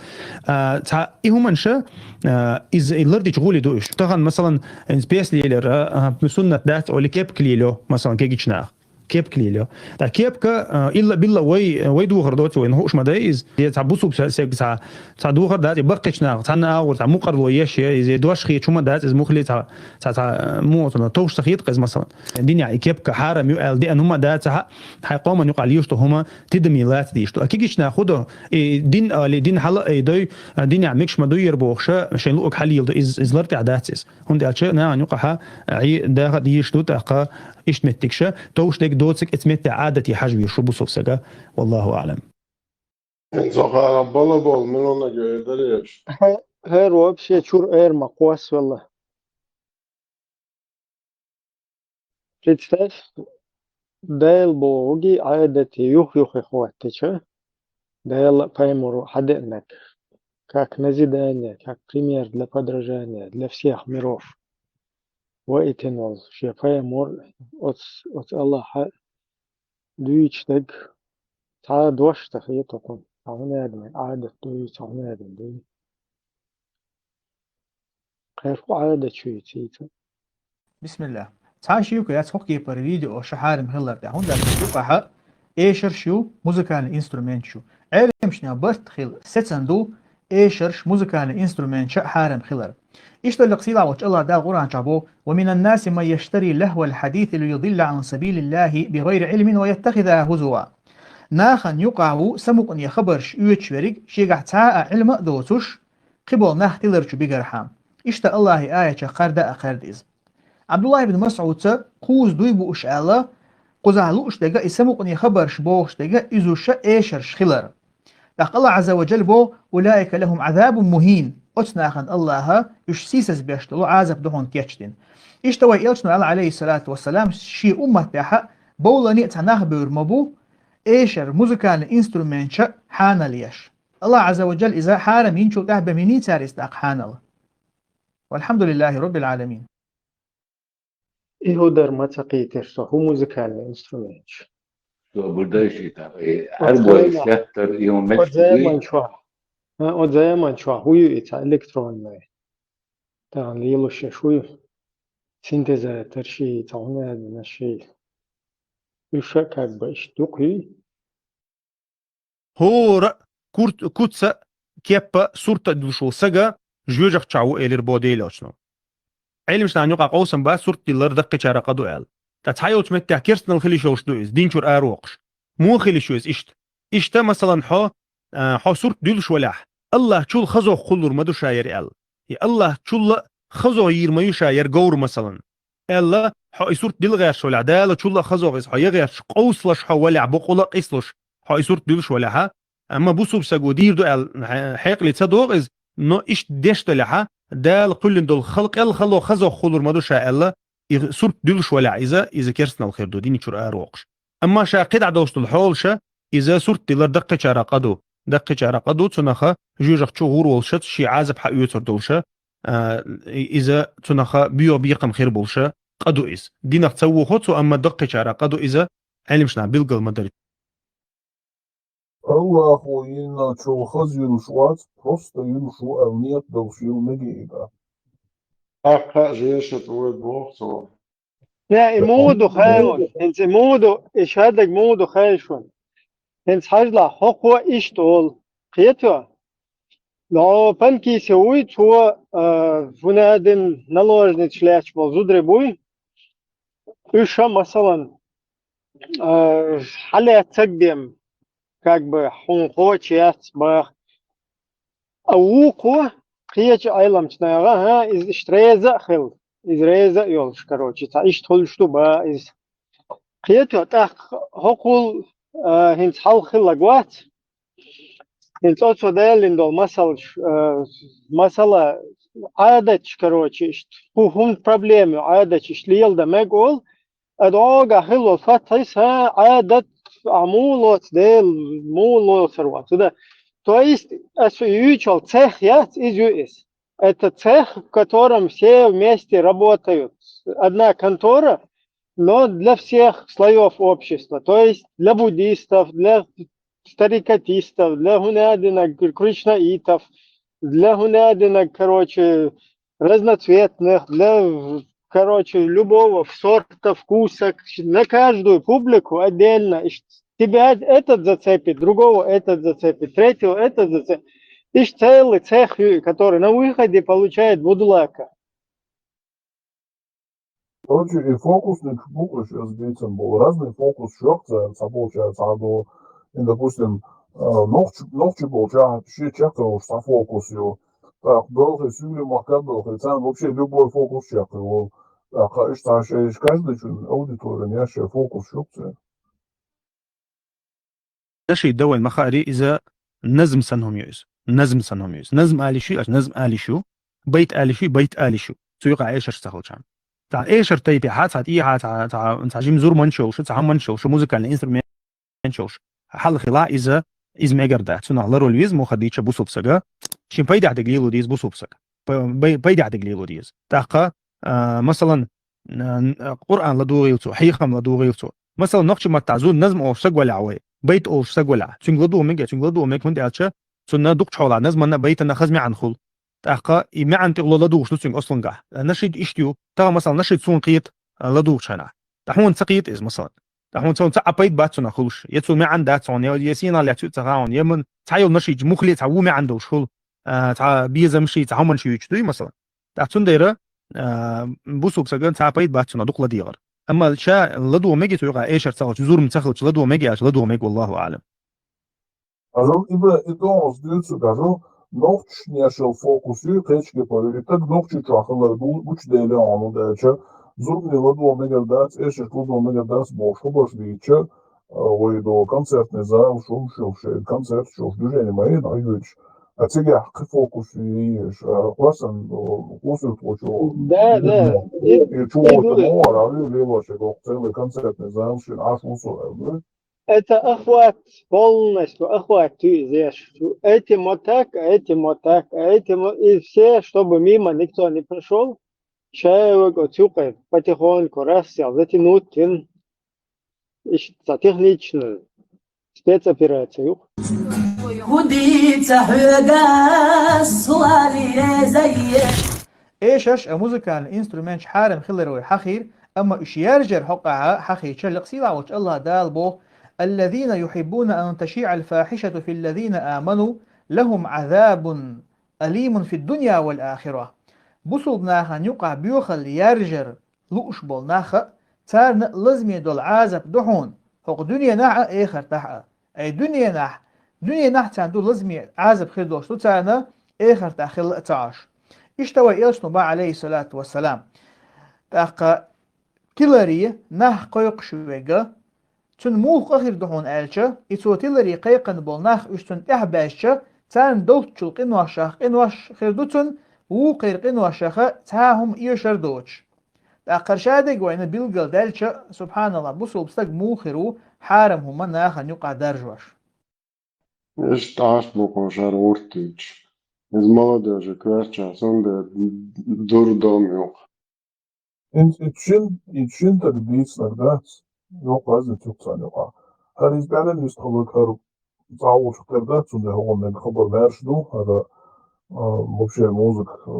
а, цхьа и хӀуманаша, а, иза и лардича гӀоле ду уьш. Тахана, масалан, иза пес лелар, а, а, суннат дац, олий кепка лелайо, масалан, кегийчу наха. Кепка лелайо. Ткъа кепка, а, илла-билла вай, вай духар доцу, вайна хууш ма дай иза. Е цхьа бусулба са-, саг цхьа, цхьа духар дац, и баккхийчу наха, цхьанна агӀор цхьа мукъарло еш, е иза дош хеташ хӀума дац, иза муххале цхьа, цхьа, цхьа, муха цунна товш ца хета-кх иза, масалан. Динехь и кепка хьарам ю аьлла деана хӀума дац, хьан, хьайн къоман юкъахь лелаш ду хӀума, тидаме лаца дезаш ду. А кегийчу наха хӀун до, и дин али, дин хьала а айдой, а, динехь мегаш ма дуй яра бохуша, шайн луъург хьалелайо, иза, иза лар тӀехь дац иза. ХӀунда аьлча нахана юкъахьа, а, Ӏе даха а дезаш ду тӀаккха иштта меттигаш, товш дерг доцург эцу меттехь Ӏадате хьажа везаш ву бусулба сага. Валлаху аӀлам. Цо хьарам бала болу муьлханиг эр дара еш. Хье-, хӀара вообще чуьра эр ма кхоссавелла. Представь, Дала бохург Ӏадате юх-юхе хӀоттича, Дала а пайхамаро а хьадеанарг, как назидание, как пример для подражания для всех миров. Ваийтина волу шен пайхамар оцу, оцу Аллахьа дуьйцуш дерг цхьа а дош ца хета хӀокхунна, цхьа хӀун аьлла, Ӏадат дуй, цхьа хӀун аьлла дуй. Кхерхо Ӏадат ю цуьнца. Бисмилла. Цхьа шиюка яц хӀокху кепара видео ша хьарам хилар тӀехь, хӀунда аьлча юкъахьа эшарш ю, музыкальный инструменташ ю. Ӏеламашна барт хила сецна ду эшарш, музыкальный инструменташ хьарам хилар. Иштта лакха сийлахь волчу Аллах Дала Къуръан чохь боху: «Ва минан наси ман яштари лахвал хьадиси лиюдилла ан сабилиллахи бигайри Ӏилмин ва яттахизаха хузуа». Нахана юкъахь ву самукъане хабарш оьцуш верг, шегахь цхьа а Ӏилма а доцуш, кхиболу нах тиларчу бигархьа. Иштта Аллахьан аятех кхарда а кхаьрда иза. Абдуллах ибн Масъудца кхуза дуй бууш аьлла, кхузахь лууш дерг а и самукъане хабарш бохуш дерг а иза уьш эшарш хилар. ТӀаккха Аллах Ӏазза ва Джалла боху: «Улаика лахум Ӏазабун мухин». Оцу нахана Аллаха уьш сийсаз беш долу Ӏазап ду хьуна кечдина. Иштта вай элчано аьлла, Ӏалайхиссалату вассалам, шен уммат тӀехь бовлане а цхьа нах бевр ма бу, эшар, музыкальный инструменташ хьанал еш. Аллах Ӏазза ва Джалла иза хьарам йинчул тӀаьхьа бен йиний цара иза тӀаккха хьанал. Валхьамдулиллахи Роббил Ӏаламин. И хӀу дар ма ца кхийтира со, хӀу музыкальный инструменташ. Собар дай ши тӀаккха, и Оцу Ӏаьрбойла займа-, сеттар, и хӀун оцу мегаш ду дуй? Займан чохь. А, оцу займан чохь хӀу ю и цхьа электронный? Тахана лелош еш хӀу ю? Синтезатор ши, цхьа хӀун аьлла ши? Уьш а как бы иштта ду кхий? ХӀора а курт-, куц а, кеп а, сурт а дуьллуш волу сага жоьжахати чохь ву элира боху Делан элчано. Ӏеламашна юкъахь къовсам бац сурт диллар даккхийчара къа ду аьлла. Ткъа цхьайолчу меттехь керстанал хила йиш йолуш ду иза, дин чуьра ара воккхуш. Муха хила йиш ю иза иштта? Иштта, масалан, хьо, а, хьо сурт дуьллуш валахь, Аллах чул хазох кхуллур ма ду ша яра аьлла. И Аллах чул а хазох йийр ма ю ша яра говр, масалан. Аьлла, хьо и сурт дила гӀерташ валахь, Дала чул а хазох иза хьо ян гӀерташ, къовсалаш хьо валахь, бокъула а къийсалуш, хьо и сурт дуьллуш валахьа, амма бусулба саго дийр ду аьлла, хье-, хьекъале ца догӀу иза, но иштта деш далахьа, Дала кхоьллина долу халкъал хало хазох кхуллур ма ду ша аьлла, и сурт дуьллуш валахь иза, иза керстанал хир ду, дин чуьра ара воккхуш. Амма ша кхидӀа долуш долу хьолаша, иза сурт дилар даккхийчара къа ду. Даккхийчара къа ду, цунаха жоьжахати чу гӀур волуша, шен Ӏазап хьаоьцур долуша, а, и-, иза цунаха боьха бекхам хир болуша къа ду иза. Динах ца вухо цо, амма даккхийчара къа ду иза, Ӏеламашна билгал ма дарра. Аллахо йиналчул хаза юьллуш вац, просто юьллуш ву аьлла, нийят долуш юьллу мегий и тӀаккха? Хьакха а жеша тӀе вай боху цо. Я, и муха ду хаьий вайна? ХӀинца и муха ду, и шадерг муха ду хаьий шуна? ХӀинца хьажалахь, хӀокхо иштта олу. Кхето? Но Панкисе вуй, цо, а, хӀунда аьлча наложница лаьтташ бола зударий буй. Уьш а, масалан, а, хьалаьццаг дем, как бы, хьуна кхочуш яц баха. А вукхо кхечу Ӏеламчу наха, хӀа, иза иштта реза а хилла, иза реза а йолуш, короче, цхьа иштта хуьлуш ду баха иза. Кхето, тӀаккха хӀокхул, а, хӀинца хьалха хилларг вац. ХӀинца оцо далийна долу масалш, а, масала, Ӏадаташ, короче, иштта, хӀу-, хӀунда проблема ю Ӏадаташ, иштта леладан мега олу, а догӀа хилла волу фатхьис, хӀа, Ӏадат, а муха лоцу Дела, муха лоцур вац, да? То есть, аса юьйцуш йолу цех яц, иза ю иза. Это цех, в котором все вместе работают. Одна контора, но для всех слоёв общества. То есть для буддистов, для старикатистов, для хӀунда аьлча кришнаитов, для хӀунда аьлча, короче, разноцветных, для, короче, любого сорта, вкуса, на каждую публику отдельно. И ш-, тебя этот зацепит, другого этот зацепит, третьего этот зацепит. И ш-, целый цех, который на выходе получает будулака. Короче, и фокусникаш бу уьш, аса дийцина болу. Разный фокус йоккху цара, цхьа болчара цхьа а ду. И, допустим, а, нохчи, нохчи болчара шен чекхйолуш цхьа фокус ю. ТӀаккха белхи, суьйли махкара белхи, царна вообще любой фокус чекхйолу. ТӀаккха иштта шайн каждый чун аудиторин яш шайн фокус йоккху цара. Нашид дан вайн ма хаара, иза назм санна хӀума ю иза. Назм санна хӀума ю иза. Назм ала йиш ю, аш назм ала йиш ю. Байт ала йиш ю, байт ала йиш ю. Цу юкъахь эшарш ца хилчахьана. Цхьа эшар тайпехь, цхьа тӀехьа, цхьа, цхьа, цхьа жима зурманчаш йолуш, цхьа хӀуманчаш йолуш, музыкальный инструменташ йолуш. Хьалхила иза, иза мегар дац. Цунах ларвала веза, муха дийцича бусулба сага. Шен пайдехь дерг лело деза бусулба сага. Пай-, пай-, пайдехь дерг лело деза. ТӀаккха, а, масалан, а, Къуръан ладугӀийла цо, хьехам ладугӀийла цо. Масалан, нохчийн маттахь зуд назм олуш саг валахь вай, байт олуш саг валахь, цуьнга ладугӀу мега, цуьнга ладугӀу мега, хӀунда аьлча цунна дукхачу хьолахь назманна а, байтанна а хаза маьӀна хуьлу. ТӀаккха и маьӀна тӀехула ладугӀуш ду цуьнга аслангахь. Нашид иштта ю, тахана, масалан, нашид суна кхета, а, ладугӀучу хенахь. Ткъа хьуна ца кхета иза, масалан. Ткъа хьуна ца, цхьа а пайда бац цунах хуьлуш. Я цу маьӀна дац хьуна, я, я сенах лаьцна ца хаьа хьуна, я ма-, цхьа йолу нашид муххале а цхьа ву маьӀна долуш хуьлу, а, цхьа безамаш, цхьа хӀуманаш юьйцуш дуй, масалан. ТӀаккха цундела, а, бусулба сагана цхьа а пайда бац цунах дукха ладегӀар. Амма ша ладугӀу мега цу юкъахь эшар ца хилча, зурма ца хилча, ладугӀу мега аьлча, ладугӀу мега, валлаху аӀлам. Ажал ибра и тӀехь аса дуьйцург, ажал нохчашна яшал фокус ю, кхечу кепара ю. И стаг нохчи чохь хилар гу-, гучуделла хьуна, хӀунда аьлча зурмане ладугӀу мегар дац, эшарш ладугӀу мегар дац бохуш хабарш дийцича, а, вай до концертный зал, шуна шух шайн концерт, шух движение ма йина, а юьйцуш. А цигахь кхин фокус ю еш, а, хӀорсан, а, кусуртхочо. Да, да. И, и чугӀо тӀе мо ара, а, ю лелош, а, гоху целый концертный зал, шин Ӏаш вусу, а, ю. Это охват, полностью охват ю иза еш. Этим вот так, а этим вот так, а этим вот, и все, чтобы мимо никто не прошёл, человек вот сюкъе потихоньку раз сел, затянуть, ин, иштта технично спецоперация ю. ХӀун дийца хьоьга суали реза еш? Эшарш а, музыкальный инструменташ хьарам хилар вай хьахийра, амма уьш яржар хьокъехь хьахийча, лекха сийлахь волчу АллахӀ Дала боху: «الذين يحبون أن تشيع الفاحشة في الذين آمنوا لهم عذاب أليم في الدنيا والآخرة». Бусулба нахана юкъахь боьхалла яржар лууш болу нах а, царна а лазаме долу Ӏазап ду хьуна, хӀокху дуьненахь а, эхартахь а. Ай, дуьненахь, дуьненахь царна ду лазаме Ӏазап хир долуш ду царна, эхартахь хилла а ца Ӏаш. Иштта вай элчано боху, Ӏалайхиссалату вассалам. ТӀаккха тиларе нах кхойкхуш верг, цунна муха къа хир ду хьуна аьлча, и цо тиларе кхайкхина болу нах, уьш цунна тӀаьхьа баьзча, царна долччул къиношах къинош хир ду цунна, вукхеран къиношаха цхьа а хӀума эшар доцуш. ТӀаккха хӀара шадерг вайна билгалдаьлча, субхьаналлахӀ, бусулба стаг муха хир ву хьарам хӀума нахана юкъахь даржош? Иштта Ӏаш бу кху шара гӀуртича. Иза молодёжи коьртачохь, цундела дурдом юкъа. Ин-, и шин, и шин таг дийцинарг дац, йоккха разница юкъа царна юкъахь. ХӀара иза пианистхиларг, хӀара цхьа волчух тера дац, цундела хӀокхунна мега хабар маьрша ду, хӀара, а, вообще музыка, а,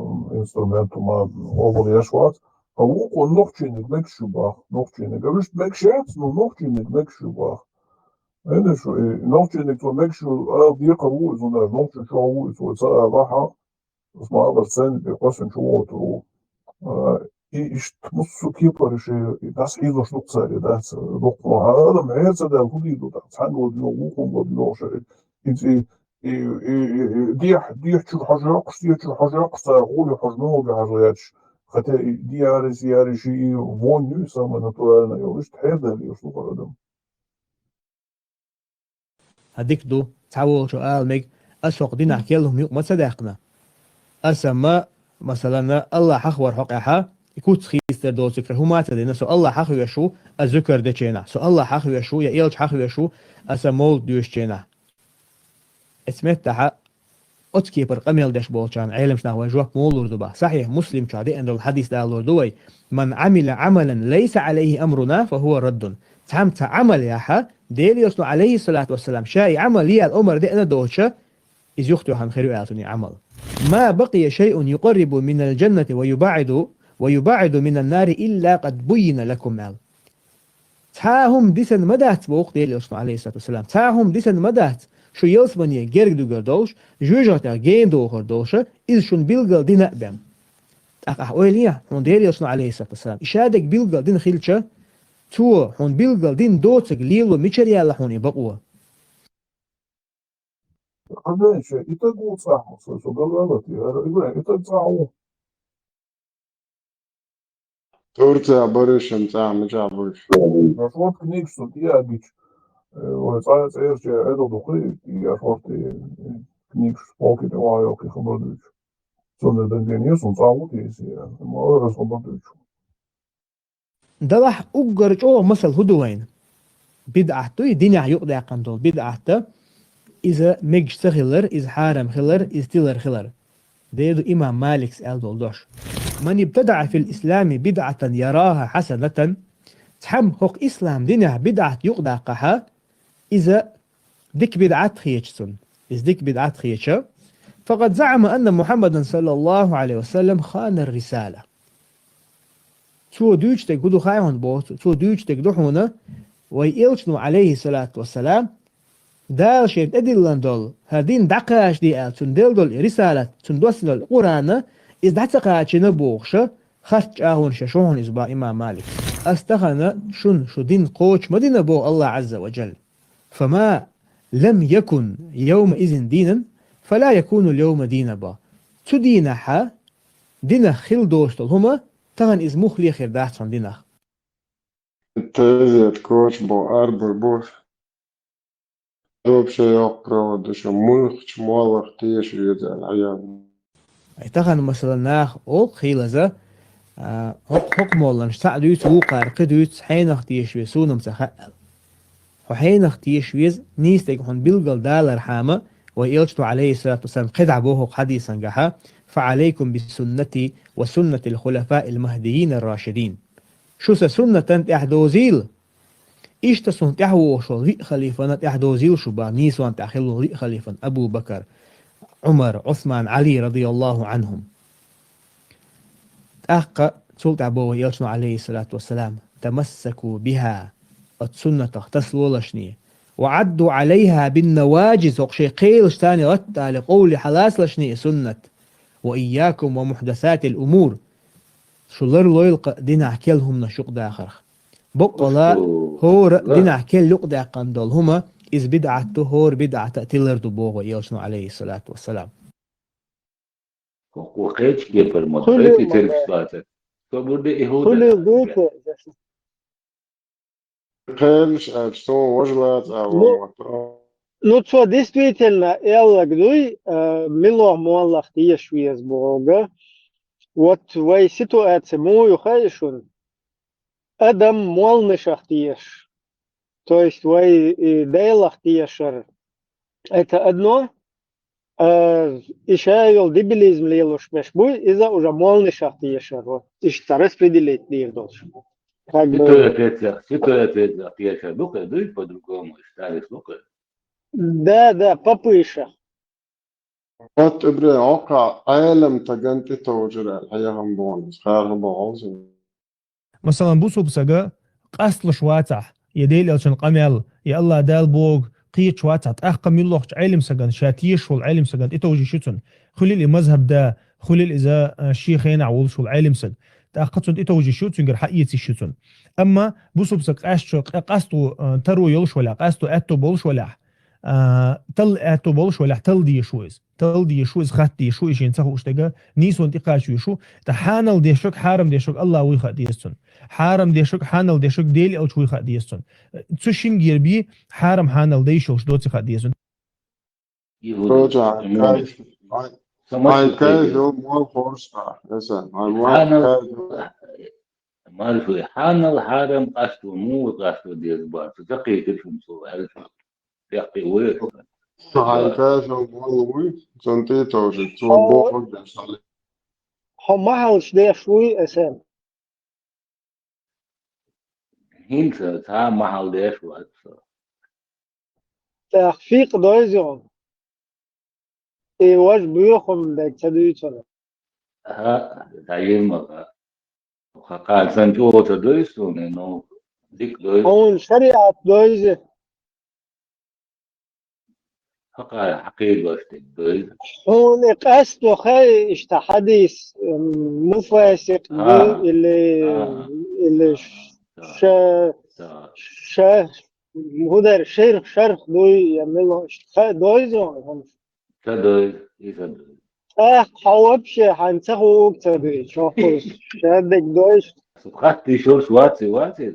инструмент хӀума къобал еш вац. Ткъа вукхо нохчийниг мегаш ю баха, нохчийниг. А вуьшта мегаш яц, но нохчийниг мегаш ю баха. Аьнна шу, и нохчийниг цо мегаш йола ала декхар ву иза, хӀунда аьлча нохчо чӀоагӀа ву иза, цо ца алахь, ас ма аллара, царна тӀе кхоьссина чу воьдур ву. А, и иштта массо а кепара шоай, и дӀасахьийзош ду-кх цар, и дац, дукха хьан адам хьер ца даьлла, хӀун дийр ду тӀаккха, цхьанна ладоьгӀу, вукхунна ладоьгӀу шоай, и, и, и, и, и, дехьа, дехьа чура хьожа йоккхуш, дехьа чура хьожа йоккхуш, цар гӀоле хьожа, ногӀу бехьажа лаьтташ, хотя и дехьара, из яра, ши и вонь ю, самое натуральное йолаш, иштта хьер даьлла йолаш ду-кх адам. ХӀа, дика ду, цхьаволчо ала мега, ас хӀокху динахь керла хӀума юкъа ма ца даьккхина. Аса ма, масалана, Аллахь хьахавар хьокъехьа, и куц хийцадар доцург хӀума а ца дина, со Аллахь хьахавеш ву, ас зуькар дечу хенахь, со Аллахь хьахавеш ву, я элча хьахавеш ву, аса мовлид доьшучу хенахь. Эцу меттахьа оцу кепара къамел деш болчарна Ӏеламчу наха вай жоп муха лур ду боху? Сахьихь Муслим чохь деана долу хьадис далор ду вай: «Ман Ӏамила Ӏамалан лайса Ӏалайхи амруна, фа хӀува раддун». Цхьамма цхьа Ӏамал яхьа, Делан Элчано, Ӏалайхиссалату вассалам, ша и Ӏамал е аьлла омра деана доцуша, иза юхатоьхна хир ю аьлла цуьнан и Ӏамал. «Ма бакъия шайъун юкъаррибу минал джаннати ва юбаӀиду, ва юбаӀиду минан нари илла къад буййина лакум», аьлла. Цхьа а хӀума дисина ма дац, боху Делан Элчано, Ӏалайхиссалату вассалам. Цхьа а хӀума дисина ма дац, шу ялсамане герга дуьгур долуш, жоьжахатех гена дохур долуша, иза шуна билггал дина а бен. ТӀаккха ахь ойла е, хьуна Делан Элчано, Ӏалайхиссалату вассалам, и ша дерг билггал дина хилча, цо хьуна билггал дина доцург лело мичара яьлла хьуна и бакъо? Хьан дайша, и таг ву цӀахь, со, со галваллалц, яра, Ибрахим, и таг цӀахь ву. Турция баришан цӀа мичахь буьйш? Аш вот книгаш цу тӀе а гича, э, вай цӀа а цӀерачу Ӏедал дукхий, и аш вот, э, книгаш полки тӀе ван йоккхий хабар дуьйцу. Цунна дан генийс, цун цӀа ву тӀе иза, я, ма ара хабар дуьйцу. Далахь уггар чӀогӀа масал хӀун ду вайна? БидӀат дуй, динехь юкъадаьккхина долу бидӀат, иза мегаш ца хилар, иза хьарам хилар, иза тилар хилар. Дера ду имам Маликс аьлла долу дош: «Ман ибтадаӀа фил ислами бидӀатан яраха хьасанатан», цхьамма хӀокху ислам динехь бидӀат юкъадаккхахьа, иза дика бидӀат хеташ цунна. Иза дика бидӀат хеташ. «Факъад заӀама анна Мухьаммадан саллаллаху Ӏалайхи ва саллам хана рисала». Цо дуьйцуш дерг хӀун ду хаий хьуна боху цо? Цо дуьйцуш дерг ду хьуна, вай Элчано, Ӏалайхиссалату вассалам, Дала шен тӀедиллина долу, хӀара дин дӀакхачаде аьлла, цунна делла долу и рисалат, цунна доссина долу Къуръана, иза дӀа ца кхачийна бохуша, харц чӀагӀонаш еш ву хьуна иза боху имам Малик. Ас тахана шуна шу дин кхочуш ма дина боху Аллах Ӏазза ва Джалла. «Фама лам якун йовма изин динан, фала якуну льовма дина», боху. Цу дийнахьа динах хила доцу долу хӀума, тахана иза муххале хир дац хьуна динах. Тезет коча бо арбур бу. Вообще йоккха проводуша муьлххачу моллах теша веза аьлла хьаян. Ай, тахана, масала, наха олу хийлаза, а, хӀокху, хӀокху молланаш цхьаъ дуьйцу, вукхара кхин дуьйцу, хьенах теша веза, суна-м ца хаьа аьлла. Хьо хьенах теша веза, нийса дерг хьуна билггал далархьама, вай Элчано, Ӏалайхиссалату вассалам, кхидӀа боху хӀокху хьадисан гахьа: «Фа Ӏалайкум би суннати ва суннатил хулафаил махдиййин ар-рашидин». Шу сан суннатан тӀаьхьа дозийла. Иштта суна тӀаьхьа вогӀуш волу виъ халифана тӀаьхьа дозийла шу бан, нийсонан тӀехь хилла виъ халифан: Абу Бакар, Ӏумар, Ӏусман, Ӏали, радияллаху Ӏанхум. ТӀаккха цул тӀаьхьа боху Элчано, Ӏалайхиссалату вассалам: «Тамассаку биха», оцу суннатах тасалолашний, «ва Ӏадду Ӏалайха бин наваджиз», хӀокху шайн кхелаш царна гӀаттале, къовле хьалацалашний и суннат, «ва ийякум ва мухьдасатил умур», шу ларлойла-кха динахь керла хӀуманаш юкъадахарх. Баккъала, хӀора динахь керла юкъадаьккхина долу хӀума, иза бидӀат ду, хӀора бидӀата а тилар ду, боху Элчано, Ӏалайхиссалату вассалам. Кхечу кепара ма ду, кхечу теркаш лацар. Собар де и хӀума. Хуьлил дуьйцу. Кхелаш аьлча, суна важа лаца а ван мотт. Ну, цо действительно аьллаг дуй, а, милох моллах теша веза боху. Вот вай ситуация муха ю хаьий шуна? Адам молланашах теша. То есть вай и Делах тешар. Это одно. А, и ша йолу дебилизм лелош беш буй, иза уже молланашах тешар. Вот. Иштта распределить дийр долуш. Как бы... Ситуация, ситуация тешар. Бу кхе дуй по-другому, старый слухай. Да, да, попыша. Вот, Ибрахим, окха Ӏелам таган тӀе товжира, хьехам бонус, хаха богӀалза. Масалан, бусулба сага къасталуш вацахь, я Дела элчан къамел, я Аллах Дала богу кхеташ вацахь, тӀаккха муьлххачу Ӏелимсаган, ша тешаш волу Ӏелимсаган тӀетовжийш ю цунна. Хуьлийла и мазхаб да, хуьлийла иза, а, шен хенахь волуш волу Ӏелимсаг. ТӀаккха цунна тӀетовжийш ю, цуьнгара хьаэцийш ю цунна. Амма бусулба стаг къаьстачо, къа-, къасто, а, таро йолуш валахь, къасто аьтто болуш валахь, а, талла аьтто болуш валахь, талла дезаш ву иза. Талла дезаш ву иза, хатта дезаш ву, и шена ца хууш дерг, нийсонна тӀекхача везаш ву. Ткъа хьанал дешаг, хьарам дешаг Аллах вуй хаа деза цунна. Хьарам дешаг, хьанал дешаг Дела элча вуй хаа деза цунна. Цу шингера бен хьарам, хьанал дайш йолуш доций хаа деза цунна. Роча, хьайн кайф, хьайн кайф йолу муьлхха хоржу, эсан, хьайн муьлхха кайф йолу. Марфуй, хьанал хьарам къасто, муха къасто деза бац, ца кхетира шуна цо аьлла. Пехкий вуй. Хьайн кайф йолу муьлхха вуй, цунна тӀетовжийта, цо бохург деш хьале. Хьо ма хьалча деш вуй, эсан. ХӀинца цхьа а ма хьалдеш вац со. ТӀаккха фикъ дойза хьуна. И важа боьхам дерг ца дуьйцура. Аха, дӀайира ма-ха. Хьан кхана санна чӀогӀа ца дойза суна, ну, дика дойза. Хьуна шариӀат дойза. Хьан кхана хьан кхийдош дерг дойза. Хьуна и къасто хаьа иштта хьадис, м, муфасикъ ду, или, или ша, ша, хӀун дара, шарх, шарх дуй, я мила, ха-, дойза хьуна? Ца дойза, и ца дойза. ТӀаккха хьо вообще хьан ца хууг ца дуй, чохуш, шадерг дойш. Хатта йиш йолуш вац и, вац и?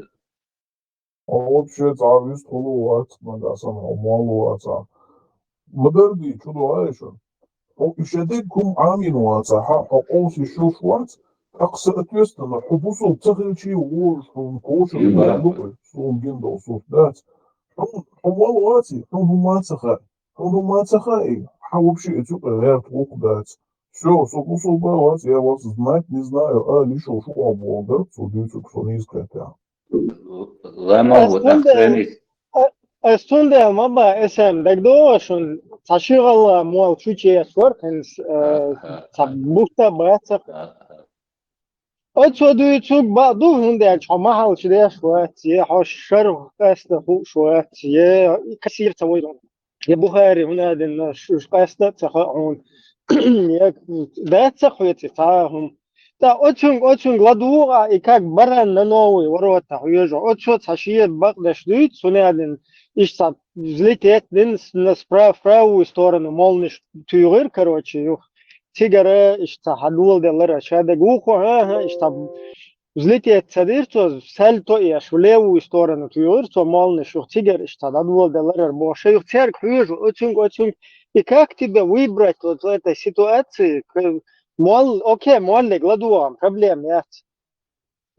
Хьо вообще цхьа вистхула вац, нагахь санна хьо молла вацахь. Ма дарбий, чу догӀай шуна. Хьо и шадерг хӀума Ӏамийна вацахь, хьо къовса йиш йолуш вац, тӀаккха соответственно, хьо бусулба ца хилчий вожаш хьуна кошан лур ду, суна гина долу сурт дац. Хьуна, хьо молла ваций, хьуна хӀума ца хаьа. Хьуна хӀума ца хаьий, хьан вообще оцу юкъа гӀерта гӀуллакх дац. Всё, со бусулба вац, я вас знать не знаю, а лишо шу а боху дара, цо дуьйцург со нийса кхетта. ЛамагӀа Ас ву тӀаккха цундела, цӀенис. А-, ас цундела ма бан, эсан дагадогӀу шуна, цхьа ши гӀалла молла чу чеяш вара, хӀинца, э, Аха, цхьа аха. Бутт а бацахь. Аха. Оцо дуьйцург бакъ ду, хӀунда аьлча хьо ма хьалча деш вац, е хьо шарх къаьста хууш вац, е кассир ца вайра. Я Бухари хӀуна а дина, ш-, ш-, къаьста а ца хаьа хьуна. Я дац ца хьоьцу цхьа а хӀума. ТӀа оцуьнга, оцуьнга ладугӀу а, и как баран на новый ворота хьоьжу. Оцо цхьа шен бакъдеш дуьйцу, хӀуна а дина, иштта цхьа взлететь дина, с-, на справ-, в правую сторону молниш туьйгӀира, короче, юха. Цигара иштта цхьа хьан доладеллара, ша дага вуху, хӀа-хӀа, иштта взлететь ца дира цо, сальто еш, в левую сторону туьйгӀира цо молниш, юха цигара иштта дӀадоладеллара боху. Ша юха цаьрга хьоьжу, оцуьнга, оцуьнга. И как тебе выбрать вот в этой ситуации? К-, молла, окей, моллиг ладугӀу, проблема яц.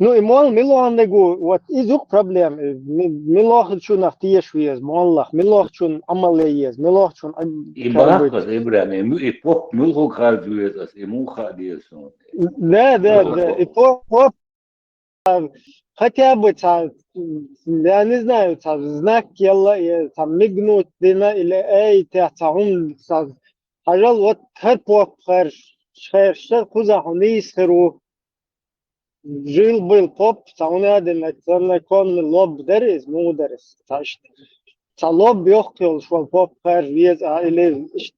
Ну, и молла милоханиг ву, вот, иза юкъа проблема. Ми-, милохачунах теша веза, моллах, милохачун Ӏамал е еза, милохачун Ӏам-, И как бы баккхаза, Ибрахим, и м-, и поп муьлхуг харжа веза ас, и муха хаа деза суна? Да, да, да. И поп, поп, а, хотя бы цхьа, я не знаю, цхьа знак елла, я цхьа мигнуть дина, или эй, тя цхьа хӀума, цхьа, хьажал, вот, хӀара поп харж, харж, кхузахь хьо нийса хир ву. Жил-бил поп, цхьа хӀуна а дина, цхьа законный лоб дара иза, муха дара иза, цхьа иштта. Цхьа лоб йоккха йолуш волу поп харжа веза, а, или иштта.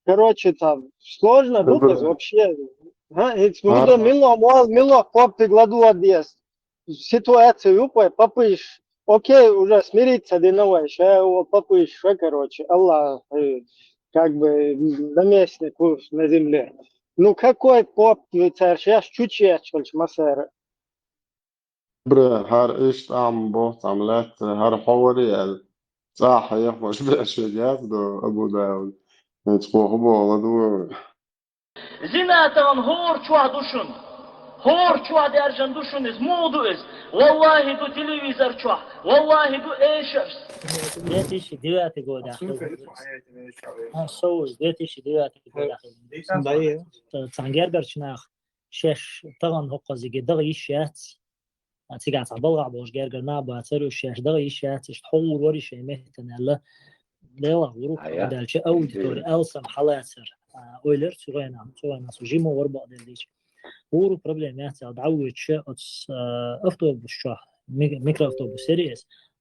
Короче, цхьа сложно ду иза вообще. ХӀа, хӀинца муха до милла, мол-, милла поппиг ладугӀа деза. Ситуация юкъа вай, попыш. Окей, уже смириться дина вай, ша, о, попыш, ша, короче, Аллах, э, как бы, наместник у, на земле. Ну, какой поп, ну, цара шаьш чу чечхалча масара. Бре, хӀара иштта ам боху цхьа лаьтта, хӀара хьо вари аьлла. ЦӀахь хьехамаш беш вегас до Абу Дауд. ХӀинца хӀокху боху ладугӀу. Зина тахана хӀора чохь ду шуна. ХӀора чохь даьржина ду шуна иза. Муха ду иза? Валлахи, ду телевизор чохь. Валлахи, ду эшарш. Две тысячи девятый годахь. А, со, две тысячи девятый годахь. Цхьана гергарчу наха шаьш тахана хӀокхузиге дагӀа йиш яц. А, цигахь цхьа балгӀахь болуш гергара нах бацара уьш, шаьш дагӀа йиш яц, иштта хьо гӀур вара шайн меттана аьлла. Делахь гӀур ву, хӀунда аьлча аудитори алсам хьалацара, а, ойла яра цу гӀайнахь, цу гӀайнахь со жима вара бакъдерг дийцича. ГӀур ву, проблема яц аьлла, дӀавоьдуш оцу, а, автобус чохь, ми-, микроавтобус яра иза.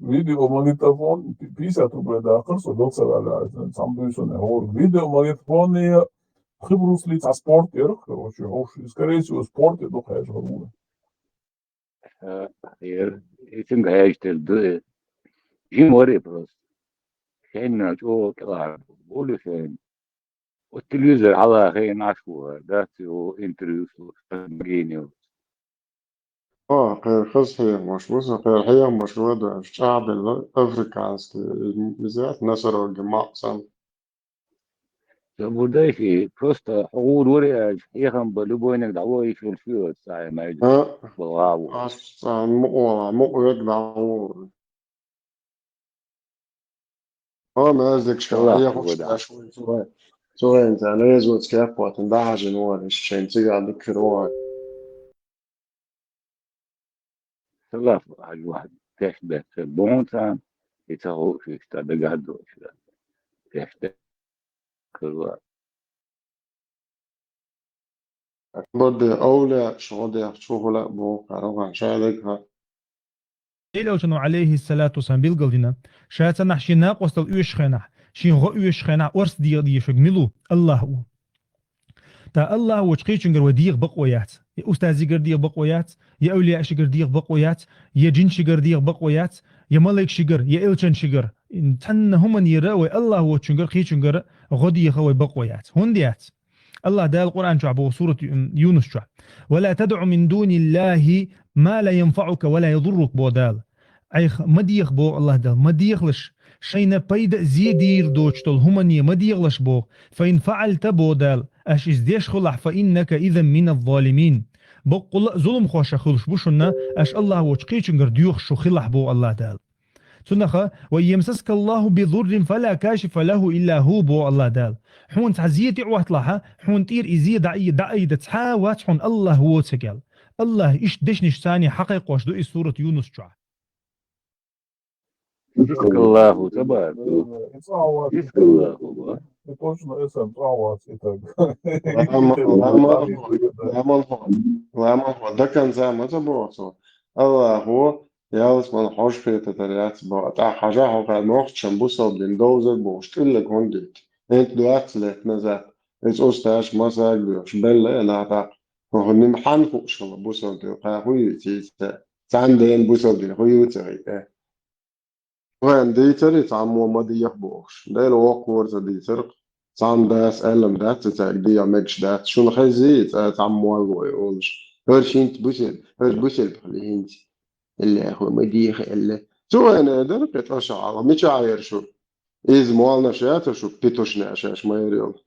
видеомагнитофон, пи-, пятьдесят рублей дахар, со дал ца ваьлла, цхьана буьйсанна хӀора. Видеомагнитофоне пхи бруслица спорт ярах, короче, хӀуш, скорее всего, спорт я дукха хьежа хӀара. Ха, ер, итинг хьежа тера ду. Жим вари просто. Шайна чӀогӀа кӀелахьа боли шайна. Оцу телевизор хьалха хиъна Ӏаш ву хӀара, дац, цо интервью слушать, магийна йолчу. О, кхера хаза хьехамаш бу сан, кхера хьехамаш ладо, аша чӀагӀделла африканский, иза, носорог маӀа санна. Ца будай ши, просто хьо гӀур вари аьлча, хьехам бан любойниг дӀавоуьйтуш волуш ву оцу цхьа майда. А? Бала ву. Ас цхьа мукъа вала, мукъа вег дӀавоуьйту. О, маьждигашкахь Аллах хьехамаш ву дӀа. Деш ву, цу вай-, цу вайна царна резоца кеппотана дӀахьажина вара, иштта шайна цигахь дика хир вара. Салаф хьажа вахьа тешна беттара боху царна, и ца хууш иштта дагахь а доцуш дара. Тешна беттара. Бадде овлия шо дехчу хӀула боху, кхара ван шайдага ха. Элчано, алейхиссалату вассалам, билгалдина, ша цхьанахь шен накъостал оьшучу хенахь, шен гӀо оьшучу хенахь орца дегӀ дешарг мила ву? Аллах ву. Ткъа Аллах воцчу кхечуьнгара вай дегӀа бакъо яц. Я устазигара дегӀа бакъо яц, я авлияашигара дегӀа бакъо яц, я жинашигара дегӀа бакъо яц, я малайкашигара, я элчанашигара. Цхьанна хӀуманера вай Аллах воцчуьнгара, кхечуьнгара гӀо деха вай бакъо яц. ХӀунда яц? Аллах Дала Къуръан чохь боху сурат Ю-, Юнус чохь: «Ва ла тадъу мин дуниллахи ма ла янфаъука ва ла ядуррук», боху Дала. Айхьа ма деха, боху Аллах Дала, ма дехалаш, шайна пайда а, зе а дийр доцуш долу хӀумане ма дехалаш, боху. «Фа ин фаъалта», боху Дала, аша иза деш хилахь, «фа иннака изан мина ззалимин». Баккъалла а зуламхошах хуьлуш бу шуна, аша Аллах воцчу кхечуьнгара доьхуш шу хилахь, боху Аллах Дала. Цунаха: «Ва ямсаскаллаху би зуррин фала кашифа лаху илла ху», боху Аллах Дала. Хьуна цхьа зе тӀе а хӀотталахьа, хьуна тӀера и зе дӀа-, дӀаайда цхьа а вац хьуна Аллах воцург аьлла. Аллах иштта дешнаш царний хьакхайкхош ду и сурат Юнус чохь. Искаллаху, табарак. Искаллаху. Точно, эсам цӀа вац и таг. Ламан хьо, ламан хьо, ламан хьо, до конца ма ца боху цо. Аллахо ялсмала хьожа хетар яц боху. ТӀаккха хьажахь хьо кхара нохчашна бусалба дин довзар бохуш, тӀуьллаг хӀунда дуьту? ХӀинца двадцать лет назад. Иза усташ масаг доьхуш, белла а нах тӀаккха. ХӀун ним хьан хууш хила бусалба дин? Кхара хӀун юьйцу иза? Цхьана дена бусалба дин хӀун юьйцу хӀинца? Вайн дийцари цхьаммо ма деха бохуш. Дела воккхавар ца дийцарх, цхьамма дас аьллам дац, ца цаьрга деха мегаш дац. Шуна хезий, цӀа цхьаммо вой олуш. ХӀара шинца бусел, хӀара бусел пхали хӀинца. Эллехо ма деха элле. Цу вайна дара кхетӀа шагӀала. Мича яра шу? Иза молнаш яца шу, питушна шаьш ма яра йолу.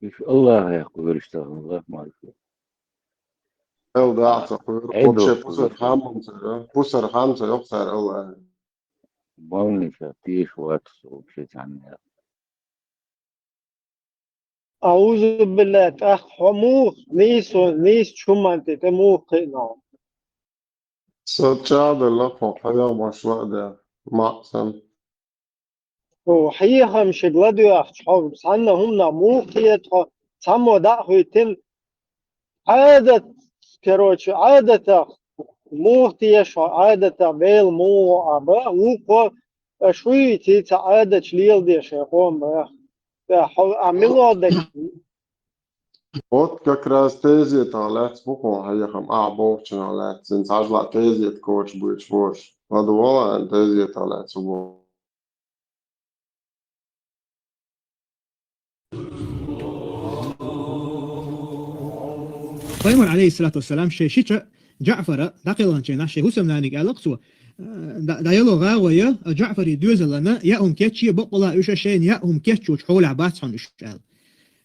Уьш Аллахье кхоьруш тахана лахмарша. Эл дахьа ца кхоьру, вообще пусар хам ца йо, пусар хам ца йо цара Аллахье. Балниша, тийша вац со вообще цхьанна. Аузу билла, тӀаккха хьо муха нийсо, нийсачу хӀуманна тӀе муха кхиъна? Со чӀагӀделла хьо хьехамаш ладе, маъсан. Хьо хьехамашиг ладоьгӀча, хьо цхьанна хӀуманах муха кхета хьо, цхьаммо дӀа а хӀуьттина, Ӏадат, короче, Ӏадатах муха теша хьо, Ӏадатах Дела муха а бан, вукхо, аша хӀуьйций ца Ӏадаташ леладе шайн къоман баха. ТӀаккха хьо, а мила дерг? Вот как раз тезетах лаьцна бу хьехам, ахьа бохучунах лаьцна, цхьажла тезет коча буьйцуш бу уж. Ладувгӏал, тезетах лаьцна бу. Пайхамар, алейхиссалату вассалам, шен шича Джаъфара дӏакхелханчу хенахь шен хӏусамнаниг аьлла-кх цо, э, дӏа-, дӏаелла гӏагӏо я, Джаъфаре доьзалана яа хӏума кечъе, баккъала уьш шайна яа хӏума кечъечу хьолехь бац хьуна уьш аьлла.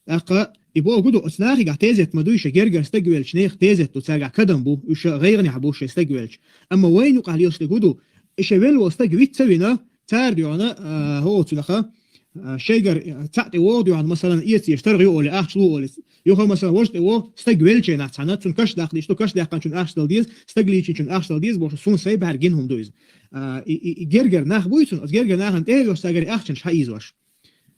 ТӀаккха и бохург ду, оцу нахехь тезет ма ду, шайн гергара стаг веллачу нехан тезет ду, цаьргахь кадам бу, уьш гӏайгӏанехь бу шайн стаг веллачу. Амма вайна юкъахь лелаш дерг хӀун ду, и шайн велла волу стаг виц ца вина, цара дуьхьал, а, хӀокху цунах, а, шайгара цхьаъ тӀе вогӀу дуьхьал, масалан, эца еш, таргӀа ю олий, ахча ло олий. Юха, масалан, важа тӀе вогӀу, стаг веллачу хенахь цхьаьна, цунна каш даккха деза, каш даьккхинчунна ахча дала деза, стаг лийчинчунна ахча дала деза бохуш, суна сайн бӀаьргина хӀума ду иза. А, и, и, и гергара нах буй цунна, оцу гергара нахана тӀе а йоьш, цаьргара ахчанаш хьаийзош.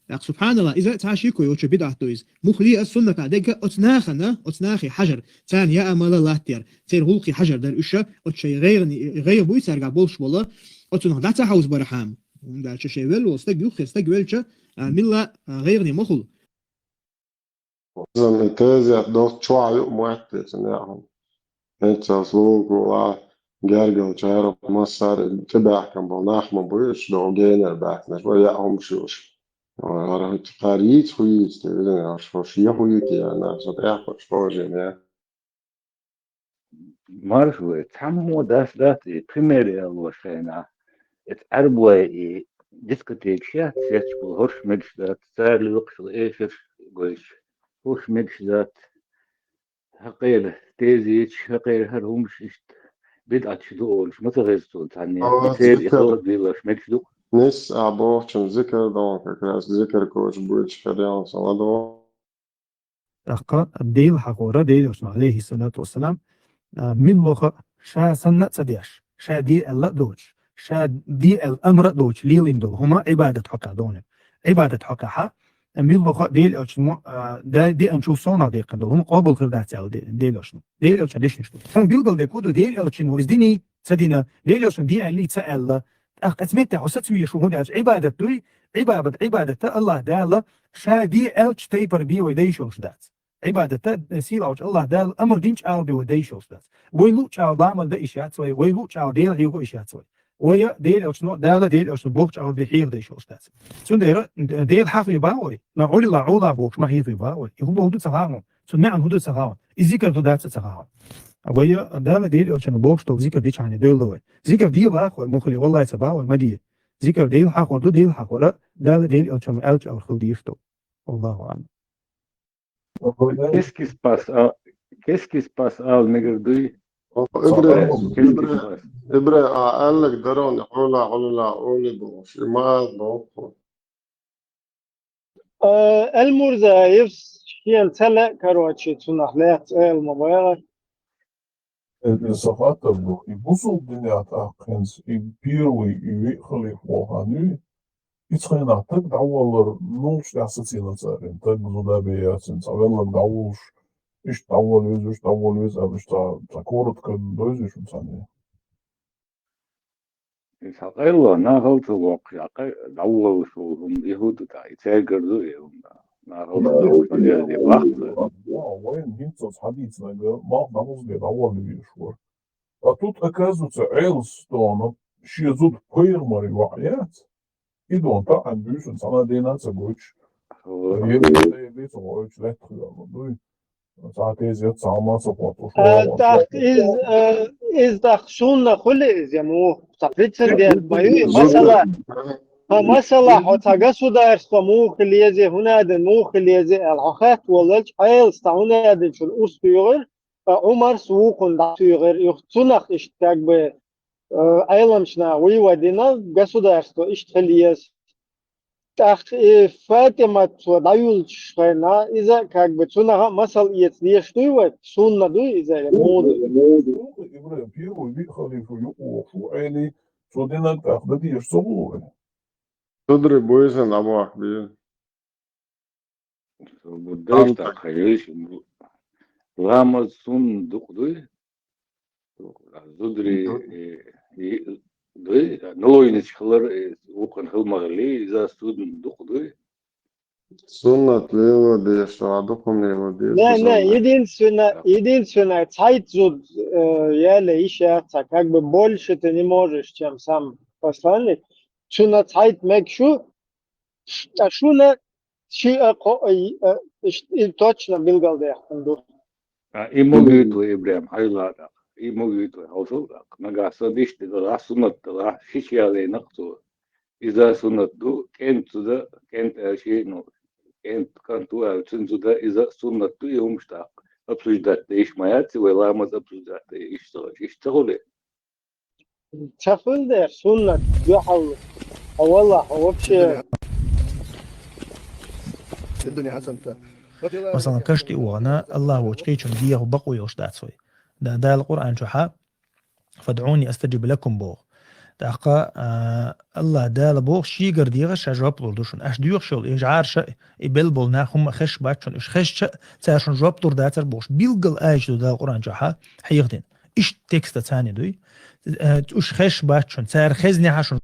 ТӀаккха, субханаллах, иза цхьа шико йоцу бидӀат ду иза. Мухха ле аса суннатах дерг оцу нахана, оцу нахе хьажар, царна яа мала латтаяр, церан гӀуллакхе хьажар дара уьш, оцу шайн гӀайгӀане, гӀайгӀа буй цаьргахь болуш бола, оцунах дӀа ца хьовзабархьама. ХӀунда аьлча шайн велла волу стаг юххера стаг велча, а, милла, а, гӀайгӀане ма хуьлу. Иза тезет доцу чохь а ю а мотт те цунна яа хӀума. ХӀинца слугула гергал чара массара тӀебаьхкина болу нах ма буй, уьш догӀу генара баьхкинарш бу, яа хӀумаш ю уьш. ХӀара хӀуьтту кхара йийца хӀун йийца те, везан, хӀорш, хӀорш я хӀун ю те, я нах, со тӀехь а кхочуш хожийна я. Марша вай, цхьаммо дас дац и пример ялош хенахь. Эца Ӏаьрбой и дискотекаш яц, сецча болу хӀорш мегаш дац, цара лоькхуш йолу эшарш гойтуш, хӀорш мегаш дац. Хьакхера тезеташ, хьакхера хӀара хӀумаш иштта бидӀаташ ду олуш, ма ца хеза цо цхьанне. Ала, церан и зикар. Халла диларш мегаш ду-кх. Нисса а бохучун зикар доху, как раз зикар коча буьйцуш хир яхна сан ладогӀа. ТӀаккха Дела хьахор, Делан Элчано, алейхиссалату вассалам, а, милла ваха ша санна а ца деш, ша де аьлла а доцуш, ша де аьлла амра а доцуш лелийна долу хӀума Ӏибадат хьокъехь доху. Ӏибадат хьокъехь, милла ваха Делан Элчано, а, де-, деанчул совнах деккхина долу хӀума къобал хир дац аьлла де-, Делан Элчано. Делан Элчан дешнаш ду. Хьуна билгал дерг хӀун ду, Делан Элчано иза дина, ца дина, Делан Элчано де аьлла, ца аьлла. ТӀаккха оцу меттехь хьо саца везаш ву, хӀунда аьлча Ӏибадат дуй, Ӏибадат, Ӏибадатта Аллах Дала ша де аьллачу тайпара бен вай дайшалш дац. Ӏибадатта, э, сийлахьчу Аллах Дала амр динчу ала бен вай дайшалш дац. Вай луъучу ала ламаз дан йиш яц вай, вай луъучу ала Дела хьехо йиш яц вай. Вай а Делан Элчано, Дала Делан Элчано бохучу ала бен хьеха дайшалш дац. Цундела, э, Дела хьахийба вай, ма Ӏуьлла, Ӏула бохуш ма хьехийба вай. И хӀун боху ду ца хаьа хьуна, цунна маьӀна хӀун ду ца хаьа хьуна. И зикар хӀун дац ца хаьа хьуна. Вай а Дала Делан Элчано бохуш долу зикар дичахьана девлла вай. Зикар де баха вай, муххале, валлай ца баха вай, ма де. Зикар Дела хьахор ду, Дела хьахор а, Дала Делан Элчано аьллачу ала хила дезаш ду. Аллаху аӀлам. Кескис пас а, кескис пас ала мегар дуй? Ибра, Кескис Ибра, пас. Ибра, а аьлларг дарон, хьула, хьула, ули бохуш, и ма ала боху. Э, Эльмурзаев шен ца лаьа, короче, цунах лаьцна ала ма ваьгӀар. Э, э, сан хаттар ду, и бусалба динехь тӀаккха хӀинца и первый, и виъ халифа вахана юй, и цхьаннах таг дӀаваллар нуллаш тӀехь сацийна цара, таг зуда бен яцина, цхьа велларг дӀавуллуш, иштта дӀавала веза, иштта дӀавала веза аьлла, иштта цхьа, цхьа коротко дойзуш цхьанне. Иза хьакъайла, нахала ца воккхуш, хьакъай-, дӀаволлуш волу хӀума и хӀун ду тӀаккха, и цаьргара ду и хӀума. Нахала ца воккхуш, и вахча. Вайн хӀинца оцу хьадийцинарг, малх дӀабуза бен дӀаволла везаш вара. А тут, оказывается, Ӏелас дона шен зуда пайхамаран йоӀ яц. И дона таӀан буьйсанна цхьана а дена а ца гойтуш. Е, е, е, ца гойтуш лаьтта хуьлуш дуй. Цхьа тезет, цхьа маса хӀотта уьш. Э, тӀаккха иза, э, иза тӀаккха сунна хуьлу иза, я муха? Цхьа прецедент ма ю, масала, хьан масала, хьо цхьа государство муха хила еза, хӀунда аьлла муха хила еза аьлла, хьо хатта воллалча, Ӏелас цхьа хӀунда аьлла чуьра урс туьйхира, а, Ӏумарс вукхунна дӀатуьйхира, юха цунах иштта как бы, э, Ӏеламчу наха вуй вадина, государство иштта хила еза. ТӀаккха и ФатӀимат цо дӀаюллучу хенахь, иза как бы цунах а масал эца дезаш дуй вай, сунна дуй иза, я муха ду? Ибрахим, первый виъ халифа юкъа воккхуш ву Ӏели, цо динарг тӀаккха дан дезаш ца хуьлу вай? Судари буьйсанна дӀабохкабийла. Дайша тӀаккха хьайвеш, ламаз сунна дукха дуй? Зудари, э, и, дуй? Налойначу хилар, э, вукхун хила ма хилли, иза сунна дукха дуй? Суннат леладеш, а духун леладеш. Не, не, единственное, единственное, цхьайтта зуда, э, яла йиш яц, как бы больше ты не можешь, чем сам посланник. Цунна цхьайтта мегаш ю, а шуна ши а кхо а, и, а, иш-, и точно билгалдаьккха ду. А, и ма гуьйту, Ибрахим, хьайла дакъа. И ма гуьйту, хьовсал дакъа. Нагахь сан диш дигала, суннат дала, ши чу ялийнакъ цо. Иза суннат ду, кӀентан зуда, кӀентан аьлчи, ну, кӀентан кӀант ву аьлча, цуьнан зуда, иза суннат ду, и хӀумаш даккха. Обсуждать де йиш ма яц, вай ламаз обсуждать де йиш ца хилча, иштта ца хуьлу? Ца хуьлу дера суннат, дуьхьал, хьо валлахь, хьо вообще. Масала, каш тӀе а вахана, Аллахь волчу кхечунна дехар бакъо йолуш дац вай. Да-, Дала Къуръан чохьа: «Фадъуни астаджиб лакум», – боху. ТӀаккха, а, Аллахь Дала боху, шегара дехара ша жоп лур ду шуна. Аш доьхуш йолу и жӀараш а, и белла болу нах хӀумма а хезаш бац шуна. Уьш хезча а, цара шуна жоп лур дацара бохуш. Билггал аьлча ду Дала Къуръан чохьа хьехадина. Иштта текста царна дуй. Э, уьш хезаш бац шуна, цара хезнехьа шуна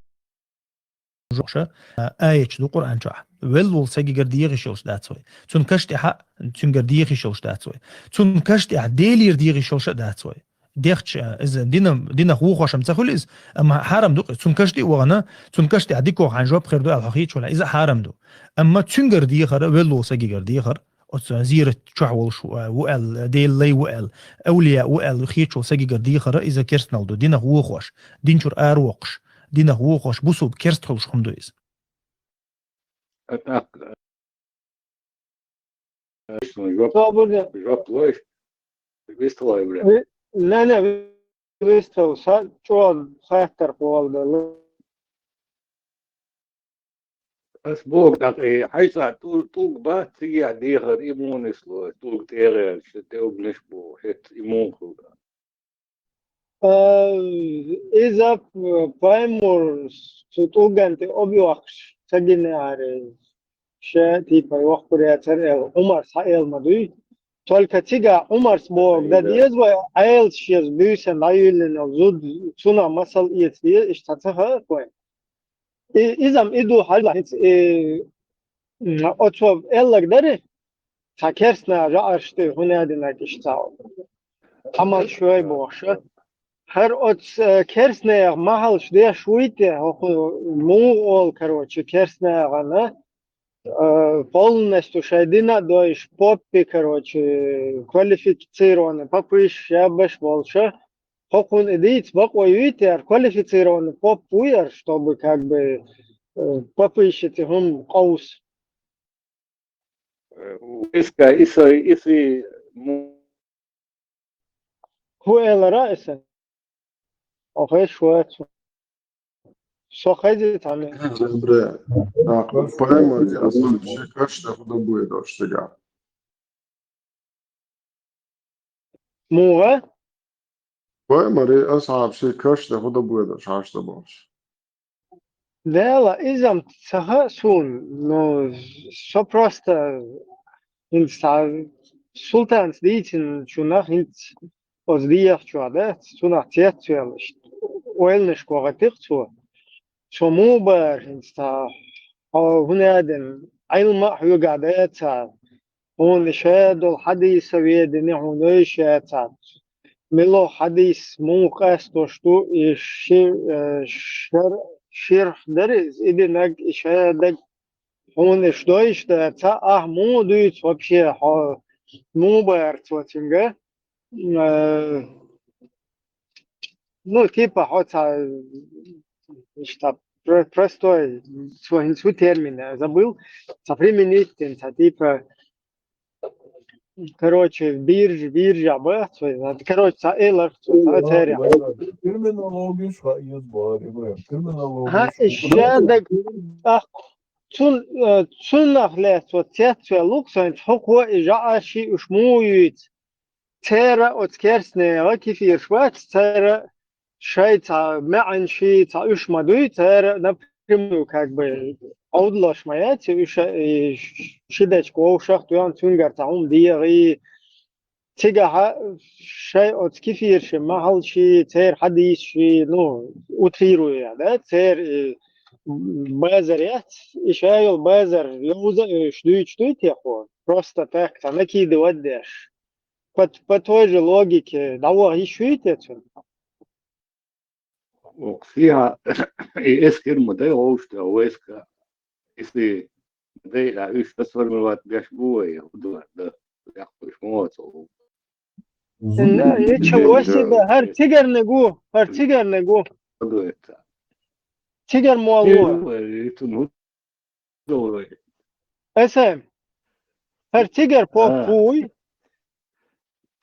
жоп луш, а, аяташ ду Къуръан чохь. Велла волу сагигара дехаш йолуш дац вай. Цунна каш тӀехьа, цуьнгара дехаш йолуш дац вай. Цунна каш тӀехь Делера дехаш йолуш а дац вай. Дехча, иза дина-, динах вухош-м ца хуьлу иза, амма хьарам ду-кх иза. Цунна каш тӀе а вахана, цунна каш тӀехь дика хьайн жоп хир ду аьлла хьо хеташ валахь, иза а хьарам ду. Амма цуьнгара дехар, велла волу сагигара дехар, оцу зерат чохь волуш ву аьлла, Делан лай ву аьлла, авлия ву аьлла хеташ волу сагигара дехар, иза керстанал ду, динах вухош, дин чуьра аравоккхуш, динах вухош, бусулба керста хуьлуш хӀума ду иза. А так, э, жоп, Собур де. Жоп лойш, вистхилой, бля. Ви-, не, не, вистхила, са-, чӀогӀа хаттар кхолла делла. Ас боху, дакъе, хьай цхьа тӀу-, тӀулг бац цигахь дехар, и муха нисло, тӀулг тӀегӀерча, тӀе угнаш боху, хӀетта и муха хилла. Э, иза, э, пайхамар цу тӀулган тӀе объохкуш ца гинехьара, ша, типа, йохкур яцара аьлла, Ӏумарс хьаэлла ма дуй. Только цигахь Ӏумарс бохург дан деза вай, Ӏелас шеца буьйсанна дӀаюьйллина йолу зуда, цунах масал эца деза, иштта ца хаьа вай. И, иза-м и ду хьажа, хӀинца, и, м, оцо эллаг дарий, цхьа керстнех жаӀарш тӀе хӀун а динарг иштта цхьа Ӏамал шой бохуш. ХӀара оцу, э, керстнех махьалш деш вуй те, хӀокху муха олу, короче, керстнехана, э, полностью шайн дина а дойуш, поппи, короче, квалифицированный попыш, шабаш болуша, хӀокхунна и дийца бакъо юй те, яра квалифицированный поп вуй яра, чтобы, как бы, э, попыщица хӀума къовса. Э, иска, иса, иси, му- ХӀун элира иса? Хьо хезаш вац. Со хезий цхьаьна? Добре. Так, пайхамар, я сам ши каш тӀе хӀу дан буй дош цигахь. Муха? Пайхамар, я асхьаб ши каш тӀе хӀу дан буй дош, хьашт дан бохуш. Дела, иза-м ца хаьа суна, ну, со просто хӀинца цхьа султанца дийцинчунах хӀинца оцу дехачохь дац, цунах цецвелла иштта ойланашка вахийтира цо. Со муха бара хӀинца цхьа, хьо хӀун а дина, Ӏилма а хьоьгахь дацахь, хьуна ша долу хьадийса ведина хьуна вевзаш яцахь. Мила хьадийс муха къастош ду, и ши-, э, шар-, ширх дара иза, и динарг, и шадерг хьуна иштта дойуш дацахь, ахь муха дуьйцу вообще, хьо муха бара цо цуьнга? Э, ну, типа, хьо цхьа, иштта, про-, простой, цо хӀинца хӀун термин, э, забыл, цхьа применить дина, цхьа, типа, короче, биржа, биржа бац, вай, короче, цхьа элар, цхьа церан. Терминология ша еза бара, Ибрахим, терминология. Ха, и шадерг, ах, цун, э, цунах лаьцна цецвелла лук, сайн хӀокхо и жаӀа ши уьш муха юьйцу. Церан оцу керстнехан кефирш бац, церан шайн цхьа маьӀна ши, цхьа уьш ма дуй, церан напрямую, как бы, Ӏовдалош ма яц, уьш, и, ши дечка вовшах а тоьхна, цуьнгара цхьа хӀума дегӀий, цигахьа шайн оцу кефиршин махьал ши, церан хьадийс ши, ну, утрирую, да, церан, и, базар яц, и ша йолу базар йовза а йолуш дуьйцуш дуй те хьо? Просто так, цхьа накидывать деш. По, по той же логике, дӀаваха йиш юй те цуьнан? Оха сехьа, и эскар ма дай вовшашка, войска. Если дай, а уьш расформировать беш бу вай, хӀун ду, да, яккхуш ма вац ву. Да, ничего себе, хӀара цигарниг ву, хӀара цигарниг ву. Хадуьйца. Цигар молло. Э, э, это, ну, давай. Эсэм. ХӀара цигар поп А. Вуй?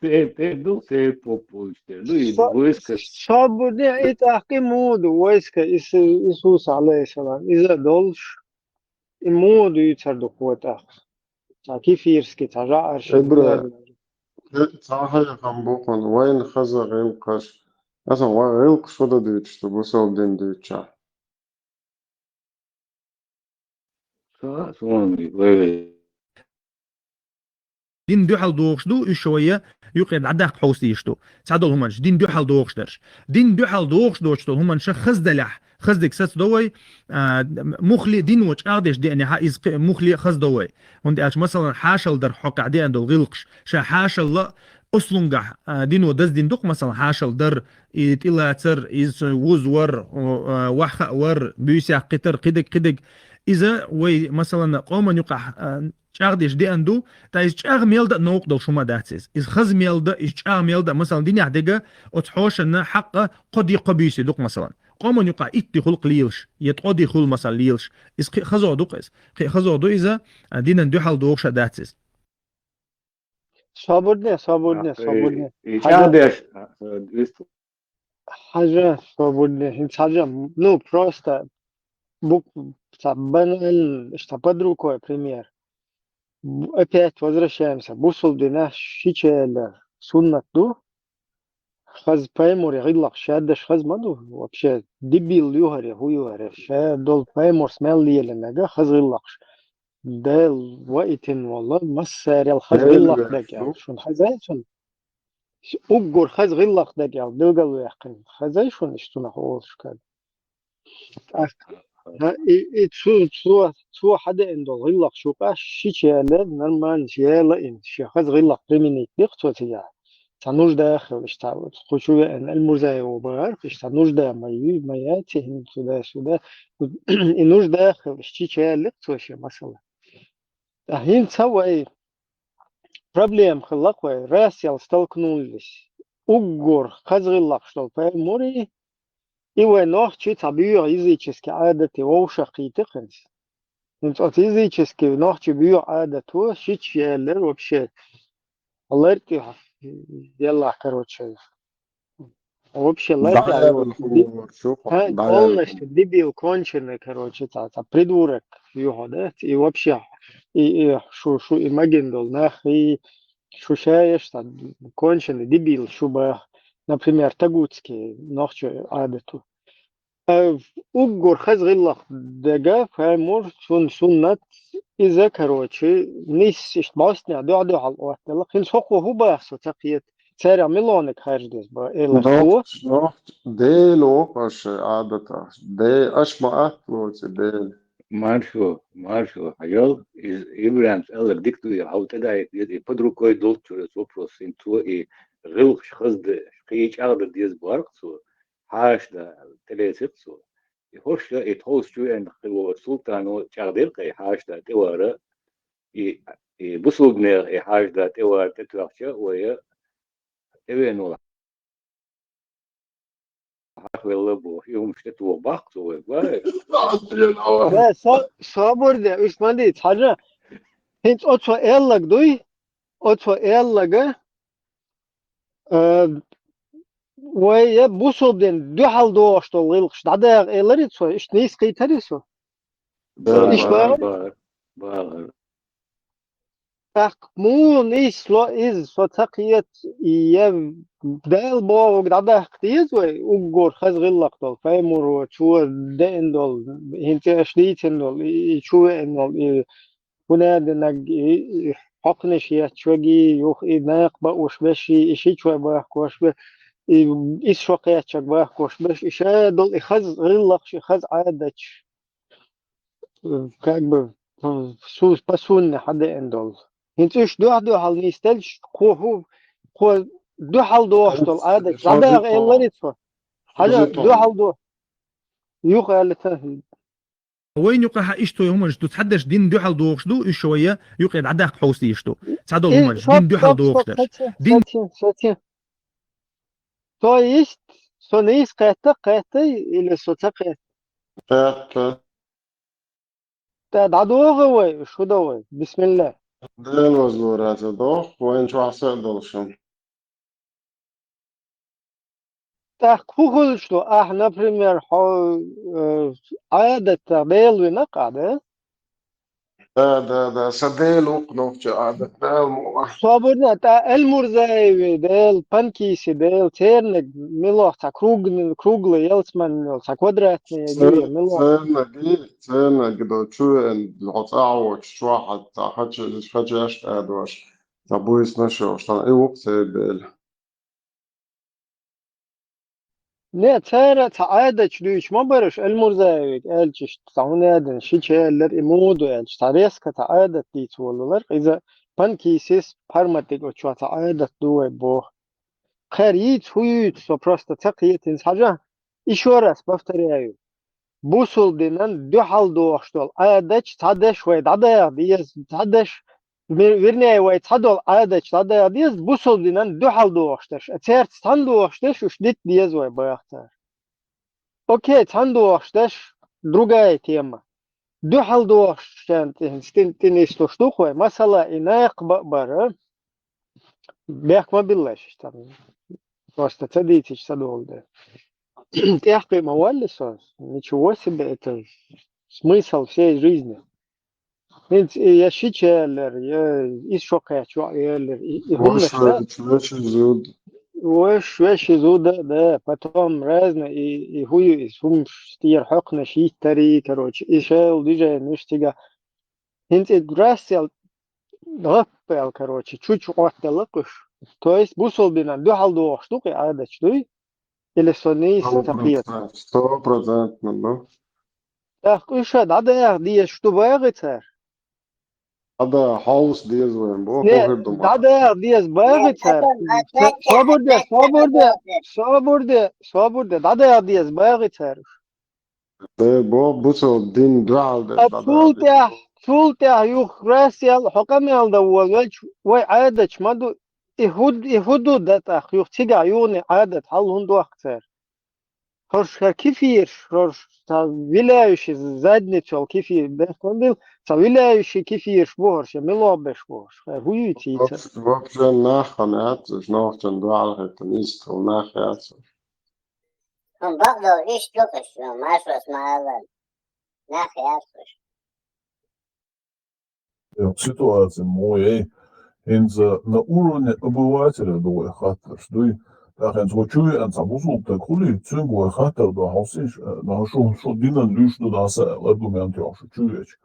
Те, те, ну, те поп вуй, те. Ну, и Со-, войска. Собур де, и тӀаккха и муха ду войска, Ису-, Исус, алейхиссалам. Иза долуш, и муха дуьйцур ду хӀокхо тӀаккха? Цхьа кефирский, цхьа жаӀарш. Эбра, э, цхьа хьехам бу хьуна, вайна хаза гӀиллакхаш. Аса ва гӀиллакхаш хӀун дан дуьйцуш ду, бусалба дин дуьйцучохь? Ца, суна, вай, вай. Дин дуьхьал дохуш ду, уьш вайя юкъе дӀадаккха хьовсийш ду. Цхьадолу хӀуманаш, дин дуьхьал дохуш дарш. Дин дуьхьал дохуш доцуш долу хӀуманаш хаза далехь, хаза диг сацадо вай, а, мухли дино чӀагӀдеш деанехьа, иза кхи-, мухли хаза до вай. ХӀунда аьлча, масалан, хьашал дар хьокъехь деана долу гӀиллакхаш, ша хьашалла ослунгахь, а, дино даздина ду-кх, масалан, хьашал дар, и тӀелацар, иза вузвар, о, а, ваххаавар, буьйсехь кхитар, кхидиг, кхидиг. Иза вай, масалан, къоман юкъахь, а, чӀагӀдеш деана ду, ткъа иза чӀагӀ мел дан новкъа долуш хӀума дац иза. Иза хаза мел дан, иза чӀагӀ мел дан, масалан, динехь дега оцу хьошанна хьакъа кхо ди, кхо буьйси ду-кх, масалан. Къоман юкъахь итт ди хуьлу-кх лелаш, я ткъо ди хуьлу, масалан, лелаш. Иза кхин а хазо ду-кх иза. Кхин а хазо ду иза, а, динан дуьхьал дохуш а дац иза. Собурне, собурне, собурне. И хьажа, чӀагӀдеш, а, висту. Хьажа, собурне, хӀинца хьажа. Ну, просто бук-, ца банально, что под рукой пример. Бу-, опять возвращаемся. Бусулба динехь шича яла суннат ду. Хаза пайхамаре гӀиллакхаш шаддаш хаза ма ду. Вообще, дебил ю хӀара, хӀу ю хӀара. Ша долу пайхамарс мел лелинарг хаза гӀиллакхаш. Дела ваийтина волу массарел хаза гӀиллакх дага аьлла. Шуна хазай цунна? Уггар хаза гӀиллакх дага аьлла билгалваьккхина. Хазай шуна иштта цунах олуш кад? ТӀаккха, и, и цу, цо, цо хьадеана долу гӀиллакх шу къаш шича яла, нормально яла ин. Шен хаза гӀиллакх применить дикх цо цигахь. Цхьа нужда хилла, иштта кху чу веана Эльмурзаева бахарх, иштта нужда ма ю, ма яци хӀинца туда-сюда. И нужда хилла, иштта чича яьлликх цо шен масала. Ткъа хӀинца вай проблема хилла-кх вай, раз ял столкнулись. Уггар хаза гӀиллакхаш долу пайхамарий, и вай нохчий цхьа боьха языческий Ӏадатий вовшах кхийти хӀинца. ХӀинца оцу языческий нохчий боьха Ӏадато шича яьллера вообще. Лар тӀе елла, короче. Вообще лар тӀе дӀаелла хӀума шу, хӀа, дӀаелла. Полностью дебил, конченый, короче, цхьа, цхьа придурок ю хьо, да? И вообще, и, и шу, шу и магин долу нах, и шу шаеш, цхьа конченый дебил шу бах. Например, тагутский нохчо Ӏадату. Э, уггар хаза гӀиллакх дага, пайхамар, сун-, суннат, иза, короче, нисса иштта бӀостанехь дуьхьал-дуьхьал оттаделла. ХӀинца хӀокхо хӀун баха со ца кхета? Царех миллиониг харжа деза бан, элар. Нохч, нохч, Дела вокху аша Ӏадатах. Де, аша ма атта лоций Дела. Маршо, маршо, хьажал, из Ибрахимс аьлларг дика ду, я хьал тӀедаийта деза, и под рукой долчуьра вопрос, хӀинца цо и гӀиллакхаш хаза де, кхин чӀагӀдан деза боху-кх цо. Хьаша да, тӀелецира цо. И хӀорш, и тховса чу веана хилла султано чӀагӀдира-кх и хьаша да тӀевара, и, и бусулбанех и хьаша да тӀевара тӀетоьхча, вай тӀевеана волу хьахвелла боху. И хӀумаш тӀетоха боху-кх цо вайга, вай. Да, со-, собар де, уьш ма дийца, хьажа. ХӀинца оцо аьлларг дуй, оцо аьлларг, э, вай я бусулба дин дуьхьал догӀуш долу гӀиллакхаш дӀадагӀа элари цо, иштта нийса кхийтари со? Да, иштта бахара, бахара, бахара. ТӀаккха муха нийса ло иза, со ца кхета, я Дала бохург дӀадаккха деза вай, уггар хаза гӀиллакх долу, пайхамаро цо деана долу, хӀинца аша дийцина долу, и, и чу веана долу, и хӀун а динарг, и, и хьокханаш етташ верг, и юха и накха бууш берш, и шичой бахкош бе-, и исс шо кхеттачерг бахкош берш, и ша долу и хаза гӀиллакхаш, и хаза Ӏадаташ. как бы, су-, по сунне хьадеана долу. ХӀинца уьш дуьхьал-дуьхьал нисделча, кхо хӀу-, кхо дуьхьал дохуш долу Ӏадат, дӀадагӀа элларий цо? Хьажа, дуьхьал до-, юха аьлла ца. Вайн юкъахь иштта хӀуманаш ду, цхьадерш дин дуьхьал дохуш ду, уьш вай юкъе дӀадаккха хьовсийш ду. Цхьадолу хӀуманаш, дин дуьхьал дохуш дерш. Дин. То есть, со нийса кхетта, кхеттай, или со ца кхетта? Кхетта. ТӀа дӀадогӀа вай, шу до вай. Бисмилла. Дела вазлура ца доху, вайн чохь са а долуш. ТӀаккха хӀун хуьлуш ду? Ахь, например, хьо, э, Ӏадатах Дела вина къа, да? Да, да, да, сан Дела ву-кх нохча Ӏадат, Дала ма вахь. Собарна, тӀа Эльмурзаеви Дела, Панкиси Дела, цернаг милох цхьа круг-, круглый, ялсман милох, цхьа квадратный, Цер-, милох. Цернаг и, цернаг до чу веана, хьо цӀа а воцуш, чохь а цхьа хача-, хачеш а тӀадош, цхьа буьйсанаш а йолуш, тхан и ву-кх церан Дела. Не, цара цхьа Ӏадаташ дуьйцуш ма бараш, Эльмурзаевиг аьлча иштта, цхьа хӀун аьлла, ши чу аьллера, и муха ду аьлча, цхьа резко цхьа Ӏадат дийца волалар, иза Панкисис Парматиг оцу чохь цхьа Ӏадат ду вай боху. Кхер йийца, хӀун юьйцу, со просто ца кхетина, хьажа, ещё раз повторяю. Бусулба динан дуьхьал дохуш долу Ӏадаташ цхьадерш вай дӀадаха деза, цхьадерш, вер-, вернее, вай цхьадолу Ӏадаташ дӀадаха деза, бусулба динан дуьхьал дохуш дерш. А цаьрца цхьаьна дохуш дерш уьш дита деза вай баха цара. Окей, цхьаьна дохуш дерш, другая тема. Дуьхьал дохуш шен тӀе-, тӀе-, тӀе нислуш ду-кх вай. Масала, и накха ба-, бара. Бехк ма биллалаш, там, просто ца дийцича ца долу де. ТӀехкхий ма валли со, ничего себе, это смысл всей жизни. ХӀинца и я ши чу аьллера, я иза шо кхаьчча а аьллера, и, и хӀуманаш да. Ваш веши зуда. Ваш веши зуда, да, потом разно, и, и хӀу ю, и хӀумаш тӀера хьокхунаш йиттарий, короче, и шайла движение уьш цига. ХӀинца и рассел гӀап аьлла, короче, чу-чу Ӏоттаделла-кх уьш. То есть бусулба динан дуьхьал дохуш ду-кх и Ӏадаташ, дуй? Или со нийса ца кхета? Сто процентов, сто процентов, ну. ТӀаккха уьш ша дӀадаха дезаш ду бахий цара? ДӀадаха хьовса деза вайн боху. Не, хӀун хир ду ма? ДӀадаха деза бахий цара? Собар де, собар де, собар де, собар де, дӀадаха деза бахий цара уьш? Де, бо, бусалба дин дуьхьал дерг. А цул тӀехь, цул тӀехь юха рассел, хьо къамел дан волавелча, вай Ӏадаташ ма ду, и хӀу-, и хӀу ду дан тӀаккха, юха цигахь юхане Ӏадат хьал хӀунда дохку цара? ХӀорш хӀара кефирш, хӀорш цхьа виляющий задницу йолу кефир, бехк ма билла, цхьа виляющий кефирш бу хӀорш, я мила беш бу хӀорш, хӀара хӀун юьйцу йийца? Вообще, вообще нах хан яц уьш, нохчан дуьхьал хӀиттина, иза цхьа нах яц уьш. Хьуна бакъдолу иштта ду-кх уьш, маршос ма-аллара. Нах яц уьш. Ситуаци муха ю, хӀинца на уровне обывателя ду вай хаттарш, дуй? ТӀаккха хӀинца вай чу веана цхьа бусулба стаг хуьлий, цуьнга вай хаттар ду, хьовсийша, шу, шу динан луьйш ду, даса аргумент йохуш шу чу веча.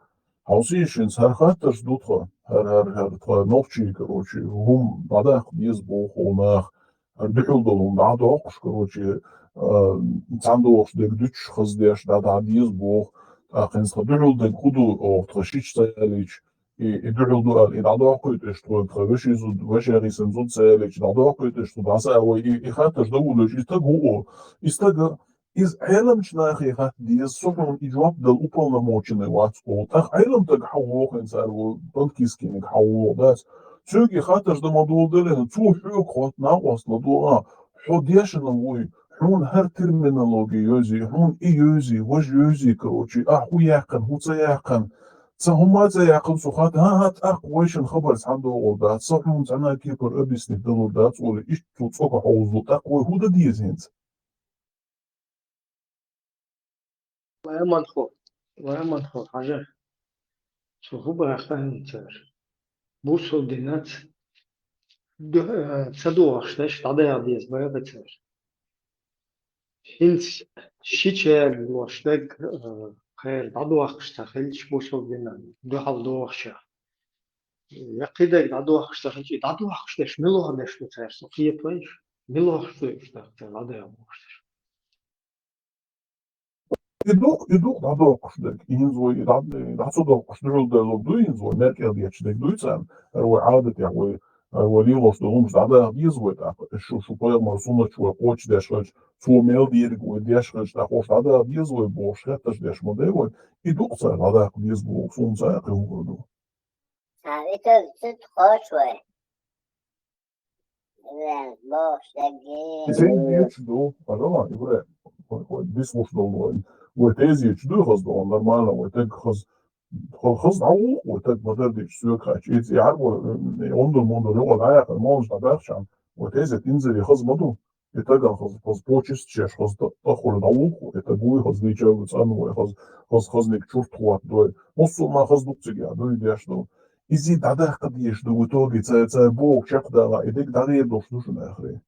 Хьовсийша, хӀинца хӀара хаттарш ду тхан, хӀара, хӀара, хӀара тхан нохчий, короче, хӀума дӀадаккха деза боху нах, хӀара дуьхьал долу хӀума дӀадоккхуш, короче, а, цхьаьна дохуш дерг дуьтуш, хаза деш, дӀа-, дӀа деза боху. ТӀаккха хӀинца тхан дуьхьал дерг хӀун ду, оха тхан шича ца ялийча, и, и дуьхьал ду аьлла, и дӀадоккхуьйту уьш тхоьга, тхан вешин зуда, вешех йисина зуда ца ялийча, дӀадоккхуьйту уьш тхо, дӀаса а вай, и, и хаттарш дан вуьлуьйтуш, и стаг ву, и стага, иза Ӏеламчу нахе хатта деза, со хьуна и жоп дала уполномоченный вац олу. ТӀаккха Ӏелам стаг хьан воху хӀинца, цара ву, Панкискиниг хьан воху дац? Цуьнга и хаттарш дан ма доладелира, цо хьоьга хотту накъост ладогӀа, хьо дешна вуй, хьуна хӀара терминологи йовзий, хьуна и йовзий, важа йовзий, короче, ахь хӀун яьккхина, хӀун ца яьккхина, ца хӀума а ца яьккхина, со хатта, хӀан-хӀа, тӀаккха вайшинна хабар цхьаьна догӀур дац, со хьуна цхьана а кепара объяснить далур дац олий, иштта цо цӀока хьовзало, тӀаккха вай хӀун дан деза хӀинца? Ламанхо, ламанхо, хьажа. Цо хӀун баха хӀинца цара? Бусалба динаца ду-, э, ца догӀуш дерш дӀадаха деза баха цара. ХӀинца шича аьлла лош дерг, э, кхера дӀадохкуш ца хилча бусалба динан дуьхьал дохуша. Я кхидерг дӀадохкуш ца хилча, и дӀадохкуш дерш, милох дерш ду цара, со кхетавайша? Милох ду уьш тахта дӀадаха бохуш дерш? И дукха, и дукха дӀадоккхуш дерг, и хӀинца вай дӀа-, дӀа ца доккхуш дуьхьал даьлларг дуй, хӀинца вай мел кӀел детташ дерг дуй царна, хӀара вай Ӏадатех, вай, хӀара вай лелош долу хӀуманаш дӀадаха деза вай тӀаккха, шу, шу пайхамар суннаташ вай кхочушдеш хилча, цо мел дийриг вай деш хилча, тӀаккха уьш дӀадаха деза вай бохуш хеттарш деш ма дай вай, и дукха цара дӀадаккха деза боху, суна цхьа а кхин хӀума ду. Цхьа итог ца кхочу вай. Иза бохуш дерг. Иза дезаш ду, хьажал, Ибрахим, вай, вай, дислуш долу вай. Вай тезеташ ду хаза долу, нормально, вай таг хаза, ха-, хаза дӀавуллу, вай таг ма-дарра дича соьга хаьттича. Иза яхьар вай, м, гӀундур-мундур юкъа дӀаяьккхина, молланаш дӀабаьхча, вай тезет инзаре хаза ма ду. И тагана хаза, хаза почесташ еш, хаза тӀа-, тӀахула дӀавуллу, и таг вуй хаза дийча ву цӀанвой, хаза, хаза, хазаниг чурт хӀоттадой. Массо а ма хаза ду-кх цига, дуй деш долу. Иза дӀадаккха дезаш ду, в итоге цара, цара боху чекхдала, и дерг дӀагӀер долуш ду шуна ахаре.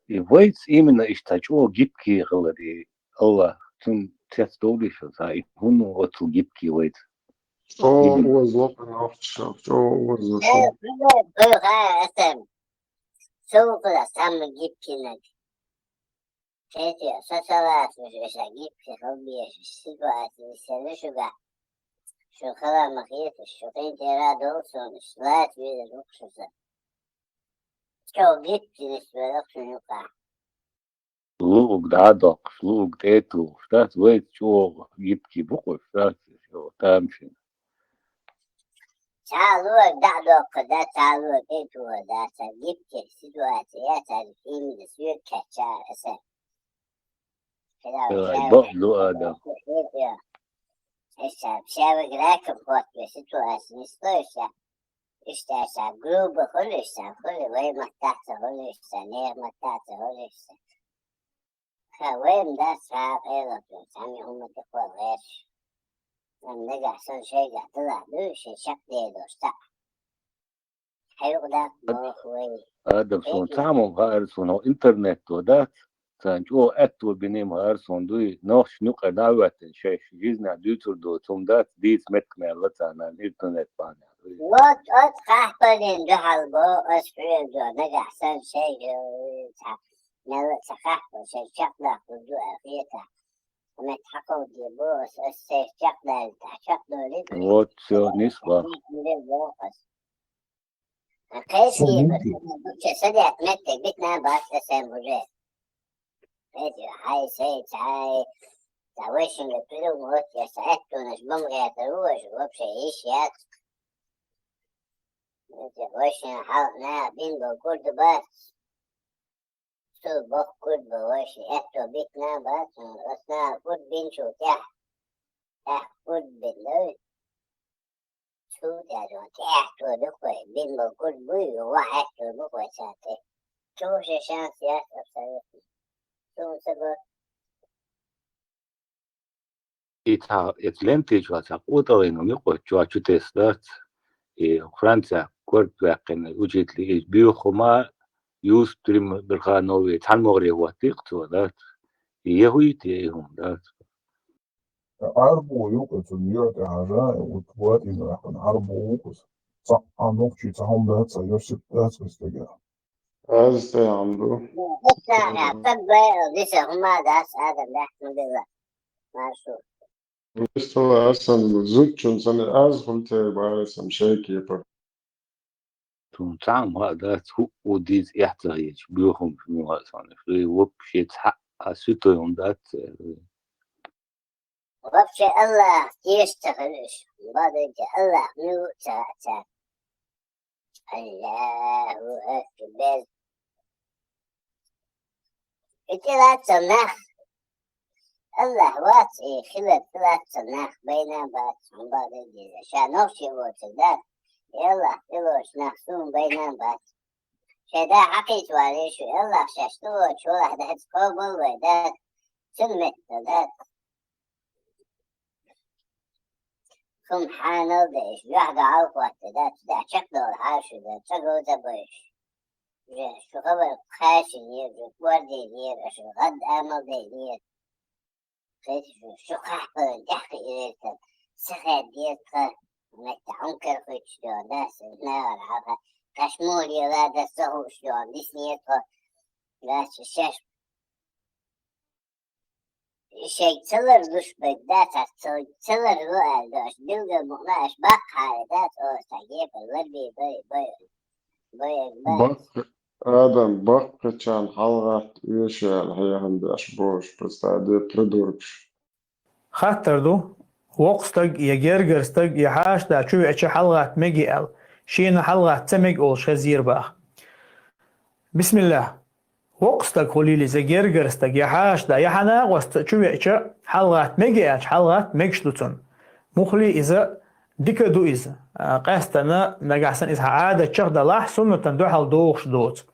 И вайца именно иштта чӀогӀа гибкий хиларе, Аллах, цунна цецдовлийша, цхьа и хӀунда оццул гибкий вайца? ЧӀогӀа оза ло кхин нохчаша, чӀогӀа оза ло шу. Э, хӀун ду, хӀун ду, хӀа, Артем? Со ву хила самый гибкийнаг. Кхетий, со ца лацалуш, иштта гибкий хила безаш ситуаци висина ю шуьга. Шу хала ма хеташ, шу кхин тӀера а долу суна, иштта лаца везар ву-кх шу сан. ЧӀогӀа гибкий нисвелла-кх шуна юкъахь. ЛуӀуг дӀа а доккхуш, луӀуг тӀе а тухуш, дац, вайца чӀогӀа гибкий бу-кх уьш, дац, тамашийна. Цхьа луӀуг дӀа а доккхур дац, цхьа луӀуг тӀе а тухур дац, цхьа гибкий ситуаци яц, цхьа именно соьга кхаьчча аса. Ай, бакъ ду адам. Иштта, шаьвиг раком хӀоттаве ситуаци нисло иштта. Иштта, иштта, грубо хуьлу иштта, хуьлу, вай маттахь ца хуьлу иштта, нехан маттахь ца хуьлу иштта. Ха, вайна дац, ха, къайлаха, цхьаммо хӀумма тӀекхолла гӀерташ. Амма нагахь санна шайгахь далахь дуй, шайн чекхдер долуш цхьаъ. Хьайгахь даккха боху вай. Адам, суна цхьа хӀума хаьара, суна хӀо интернето дац, царна чӀогӀа аьтто бина ма хаьара суна дуй, нохчашна юкъара дӀа а хӀоьттина, шайша жизнь дуьйцур доцу хӀума дац, дийца меттиг мел ла царна интернет бахьанехь дуй. Вот, оцу кхахьпаллина дуьхьал боху ас хьоьга, нагахь санна шайга, э, цхьа, мел ла ца кхахьпал, шайн чекхдаккхур ду аьлла хетахь. Метта хьакховдийр бу ас, ас шайга чекхдалийтахь, чекхдолийта. Вот, всё, нисбо. Кхечкийбар, садет меттиг битна бац эсэм уже. Эти хьай, сей, цхьай, цхьа вайшинга придумать, я са эттунаш бомгетар вуж, вообще иш яц. Эти вайшин хьал на бин бо курд бац. Цул боккхург бан вайши аьтто битина бац, васна курд бинчул тӀехь, тӀехь курд бин дуй. Цул тӀаьхьа тӀехь курд ду кхой, бин бан курд буй, ва аьтто бу кхой царте. Чу ши шанс яц абсолютно. Цул ца го. И цхьа, эца лентичохь цхьа къотӀалгӀина хӀума юкъа чохь чу тесна дац. И Францехь корта ваьккхина учитель и боьха хӀума Юсуп Тримбирханове цхьана могӀаре хӀоттийкх цо дац. И я хӀуй те и хӀума дац. Ӏарбо юкъа цунна юьхь тӀе хьажа, вот ватӀина ваьккхина Ӏарбо ву-кх иза. Цхьа а нохчий цхьа хӀума дац, цхьа йосип дац иза стага. Аз тӀе хьан ду. Исана, таг байал диса хӀума дац, адам баьхна била. Маршрут. Вистала асан зудчун сан аз хӀунте бара сан шайкепа. Цунна цхьа а ма хаьа дац, хӀуъу дийца эхь ца хеташ, боьхамаш ма хаьа цунна. Шуй вообще цхьа а суьтой хӀума дац. Вообще Аллах теша ца хуьлуш, бадайти Аллах муьлу ца хаьа царна. Аллаху акбар. И тӀелаца нах. Аллах вац, и хилар тӀелаца нах байна бац, хьун бадайти. Ша нохчий воцург дац, и Аллах тӀелоцу нах суна байна бац. Шайн да хьакхийца валийша, и Аллах шаьш тӀелоцуш валахь дац, къобал вай дац, цуьнан метта дац. ХӀума хьанал дайша, юьхь дӀа Ӏалхотта дац, да чекхдолу хьаша ду, цӀа говза бойша. Же, шу хабар кхаьшинера, шу кӀордийнера, аша гӀадда амал дайнера. Кхеташ шу, шу кхахьпалан тӀаьхьа кхииртан, ца хаьддера тхан, метта хьумкар хуьттуш доьгӀна, дас, нагӀар хьалха, кхаш муха лела, дас ца хууш доьгӀна, диснера тхо, гача шаьш. И Шайга ца ларлуш берг дац, ца, ца ларлу аьлла, аша билггал мукъна аша баккхьара дац, о, сан гепа ларбе бай, бай, бай, бай. Баккха, Адам, баккхачарна хьалгӀатта оьшу аьлла хьехам беш болаш, представь, придуркаш. Хаттар ду, воккха стаг, я гергара стаг, я хьаша да чу веача хьалгӀатта меги аьлла, шена хьалгӀатта ца мег олуш хезийра баха. Бисмиллах. Воккха стаг хуьлийла иза, гергара стаг, я хьаша да, я хьан накъост чу веача, хьалгӀатта мега аьлча, хьалгӀатта мегаш ду цунна. Мухли иза, дика ду иза. А, къаьстана, нагахь санна иза хьан Ӏадатчех далахь, суннатан дуьхьал дохуш доцу.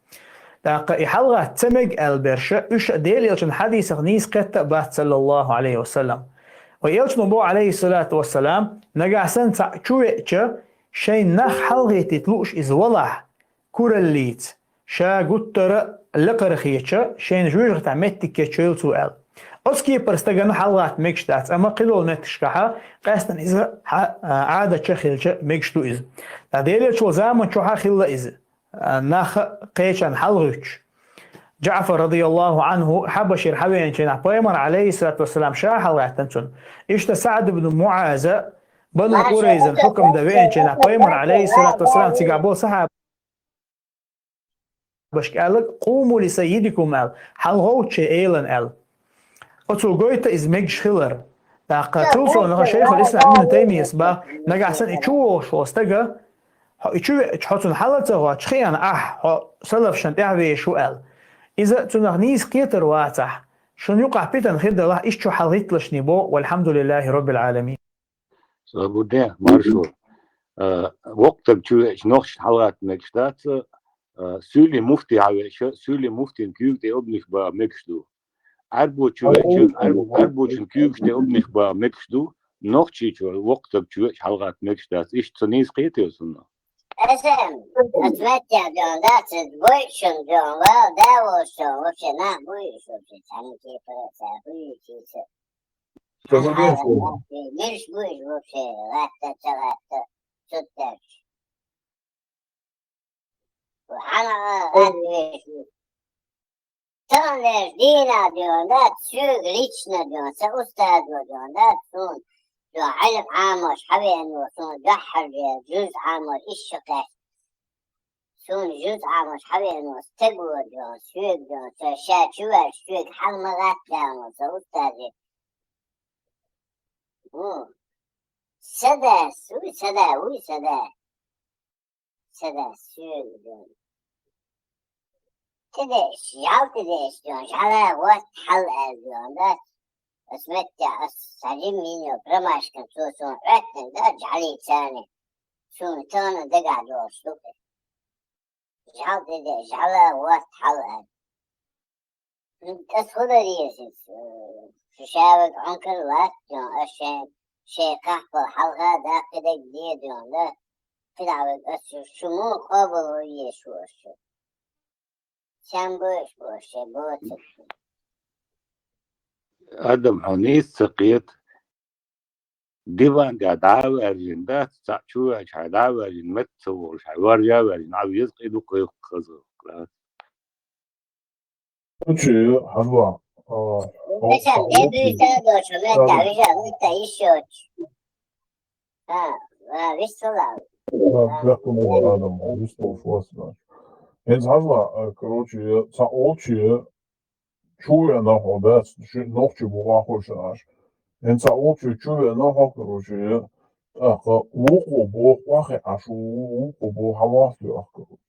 ТӀаккха и хьалгӀатта ца мега аьлла берша, уьш а Дела элчан хьадисах нийса кхетта а бац, саллаллаху Ӏалайхи ва саллам. Вай элчано боху, Ӏалайхи салату ва салам, нагахь санна цхьаъ чу веача, шайн нах хьалгӀеттийта лууш иза валахь, кураллица, ша гуттара а лакхара хетача, шайна жоьжахатехь меттиг кечйойла цо аьлла. Оцу кепара стагана хьалгӀатта мегаш дац, амма кхидолу меттигашкахьа, къаьстина иза хьа-, а, Ӏадатчех хилча мегаш ду иза. Ткъа Делерчул заман чохьа хилла иза, а, нах а кхечарна хьалгӀуьттуш. Джаъфар, радияллаху Ӏанху, Хьабашера хьавеанчийнахь пайхамар, Ӏалайхи салату ва салам, ша хьалгӀаьттина цунна. Иштта СаӀд ибн МуӀаза, Бану Къурайзан хьукам дан веанчийнахь пайхамар, Ӏалайхи салату ва салам, цигахь болу сахьаба башка аьлла, «Къуму ли саййидикум», аьлла, «ХьалагӀовтту шайн элан», аьлла. Оцо гойту иза мегаш хилар. ТӀаккха цул совнаха шайхул ислам Ибн Таймияс баха, нагахь санна и чу вогӀуш волу стага, хьо и чу веача, хьо цунна хьала ца гӀоттуш хиъна ахь, хьо салафшна тӀаьхьа везаш ву аьлла. Иза цунах нийса кхетар вацахь, шуна юкъахь питана хир далахь, иштта чу хьалгӀитталаш боху, валхьамдулиллахи роббил Ӏаламин. Ца гу де, маршо. Э, воккха стаг чу веача, нохчашна хьалагӀатта мегаш дац, э, суьйлийн муфти хьавеача, суьйлийн муфтин куьйга тӀе обнах бан мегаш ду. Ӏаьрбо чу веача, Ӏаьрб-, Ӏаьрбочун куьйгаш тӀе обнах бан мегаш ду, нохчийчу воккха стаг чу веача, хьалагӀатта мегаш дац. Иштта ца нийса кхетий цунна? Эсем, оцу меттехь дуьйна дац, бойшун дуьйна, вал, да волчун, вообще нах буй, вообще, цхьана кепара, цхьа хуй, чийца. Мирш бу иза вообще, латта, ца латта, цуьттаьрча. Хьана, латта веш ву. Тахана веш дийна дуьйна дац, соьга лично дуьйна, сан устазо дуьйна дац, суна дуьйна Ӏилма Ӏамош хьавеана ву, суна дуьххьара дуьйна, жуз Ӏамош, иштта кхаьчна. Суна жуз Ӏамош хьавеана ву, стаг ву дуьйна, соьга дуьйна, ша, ша чу ваьлча, соьга хьала ма гӀаттаьлла ву, сан устазе. Ву. Сада, суй, сада, вуй, сада. Сада, суьйла дуьйна. ТӀедеш, жал тӀедеш дуьйна, жала вот хьал аьлла дуьйна, да? Ас метте, ас садим мино промашкан цо суна Ӏоьттина, да, жали царни. Суна тана дагахь долуш ду. Жал тӀедеш, жала вот хьал аьлла. Ас хӀун дар иза? Шу шаваг Ӏункар латтайон, ас шайн, шайн кхахпал хьалха даккхидерг дедайон, да? КхидӀа вега ас шу, шу муха къобал ву еш ву ас шу? Сен бу аш бу аш шайн боцург? Адам, хьо нийса ца кхета. Диван тӀехь дӀа а ваьржина дац, цхьаъ чу веача хьайн дӀа а ваьржина, метта ца волуш хьайн варжа а ваьржина, Ӏа веза къи ду кхайкха хаза. Учи, хьажа, а, Мисал, де буьйса а доцу, метта вижа, метта йиш йоцу. Ха, ва, виссалал. Ха, бехкам бу Адам, виссалал шуас, значит. ХӀинца хьажа, а, короче, цхьаъ волчу чу веана хьо дац, ши нохчи бу вахуш аша. ХӀинца цхьаъ волчу чу веана хьо, короче, тӀаккха вукхо боху, къахи Ӏаш ву, вукхо боху, хьан вахт йоху, короче.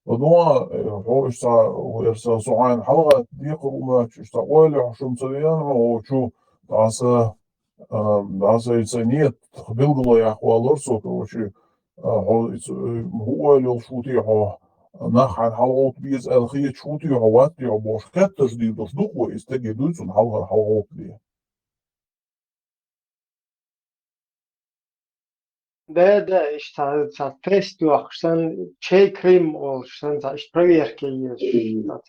ЛадугӀа, хьо иштта, ву, эрса, со хьайна хьалагӀатта декхар ву моьттуш, иштта ойла хьо шуна ца веана, хьо чу, дӀаса, а, дӀаса и ца нет, билгало яхвалора со, короче, а, хьо и ца, хӀун ойла йолуш ву те хьо, нах хьайна хьалагӀовтта беза аьлла хеташ ву те хьо, вац те хьо бохуш, хеттарш дийр долуш ду-кх вай, и стаге дуй цунна хьалхара хьалагӀовттале. Да, да, иштта цхьа, цхьа тест йоккхуш санна, чей крим олуш санна, цхьа иштта проверка еш.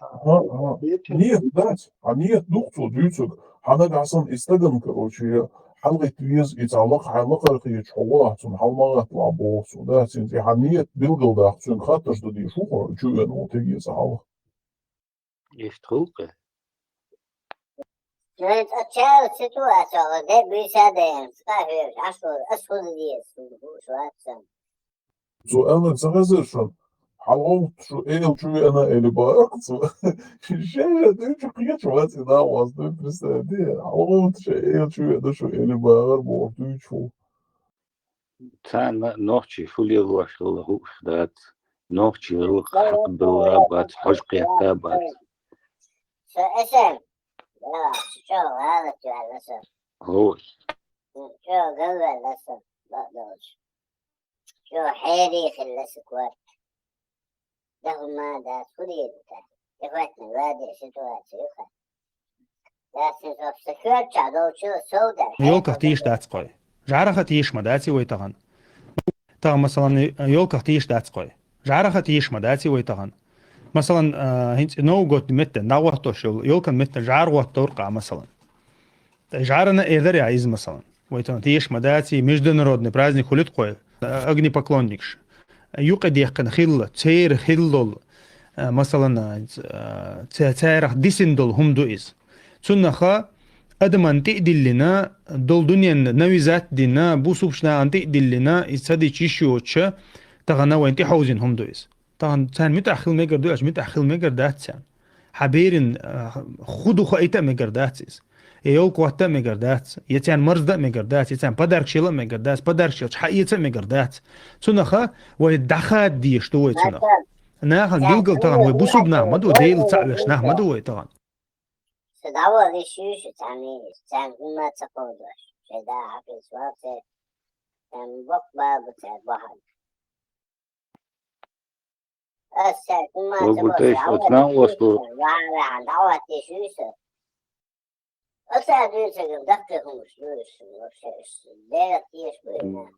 Ага, ага. Нет, дац. Хьан нет ду-кх цо дуьйцург? Хьан нагахь санна и стагана, короче, хьалагӀитта веза, и цхьа лакха, хьайн лакхара хеташ хьо валахь, цунна хьала ма гӀатталахь боху цо, да, цуьнан тӀе хьан нет билгалдаккха, цуьнга хаттарш дан дезаш ву хьо, чу веана волу стаге цхьа хьалха. Иштта хуьлу-кх. Ну, это целая ситуация, вот, де, бисяде, ста хёрш, а что, а что здесь, что, что, что? Цо аьлар ца хезар шоана, хьалагӀовтта шу Эла чу веана, эли бахар цо. Шен-шен дуьйцуш кхеташ вац и дагӀа вац, ну, представь, де, хьалагӀовтта шу Эла чу веана шу эли бахар бохуш дуьйцуш ву. Царна нохчий шу лелош хилла хууш дац, нохчий гӀиллакх хьакхадала бац, хьожа кхетта бац. Со эсен, да, чо гӀалат ваьлла со. Хой. Чо галваьлла со, бакъдолуш. Чо хьерий хилла со корта. Да хӀумма дац, хӀун дийр ду тӀаккха? ТӀехӀоьттина ваде ситуация ю-кха. Дац, иза вообще коьртачохь долчу сов дара. Ёлках тийша дац кхой. ЖӀарах а тийша ма дац и вай тахана. Тахана, масалан, ёлках тийша дац кхой. ЖӀарах а тийша ма дац и вай тахана. Масалан, а, хӀинца Новый год меттан дӀагӀоттош йолу, ёлкан меттан жӀар гӀоттор кхаъ, масалан. ЖӀарана эр дара иза, масалан. Вай тахана тийша ма дац и международный праздник хуьлу-кх кхой, а, огнепоклонникаш. Юкъа дехкина хилла, церан хиллол, а, масалан, а, ца-, царах дисина долу хӀума ду иза. Цуннаха адаман тӀе а диллина, долу дуьненна навизат а дина, бусулбачу нахана тӀе а диллина, иза ца дича йиш йоцуша, тахана вайна тӀехьовзина хӀума ду иза. Тахана царна муьтӀахь хила мегар ду аьлча, муьтӀахь хила мегар дац царна. Хьан беран, а, хӀун ду хаийта а мегар дац иза. Я ёлка гӀотта а мегар дац, я царна марзда а мегар дац, я царна подаркаш яла а мегар дац, подаркаш елча хьаэца а мегар дац. Цунаха вай дӀахада дезаш ду вай цунах. Нахана билггал тахана вай бусулба нах ма ду, Делан цхьаъ веш нах ма ду вай тахана. Со дӀавала йиш ю шу цхьаьна, царна хӀумма а ца кховдош. Шайн да хьакхийча валце, царна боккха бала бу цара бахьана. Ас цаьрга хӀумма ца бохуш, вагуртайш, оцу нах оцу ваьхьа-ваьхьа дӀахӀоттийша вуьйса. Оцара дуьйцург даккхий хӀумаш ду уьш, вообще, уьш Делах тешаш бу и нах.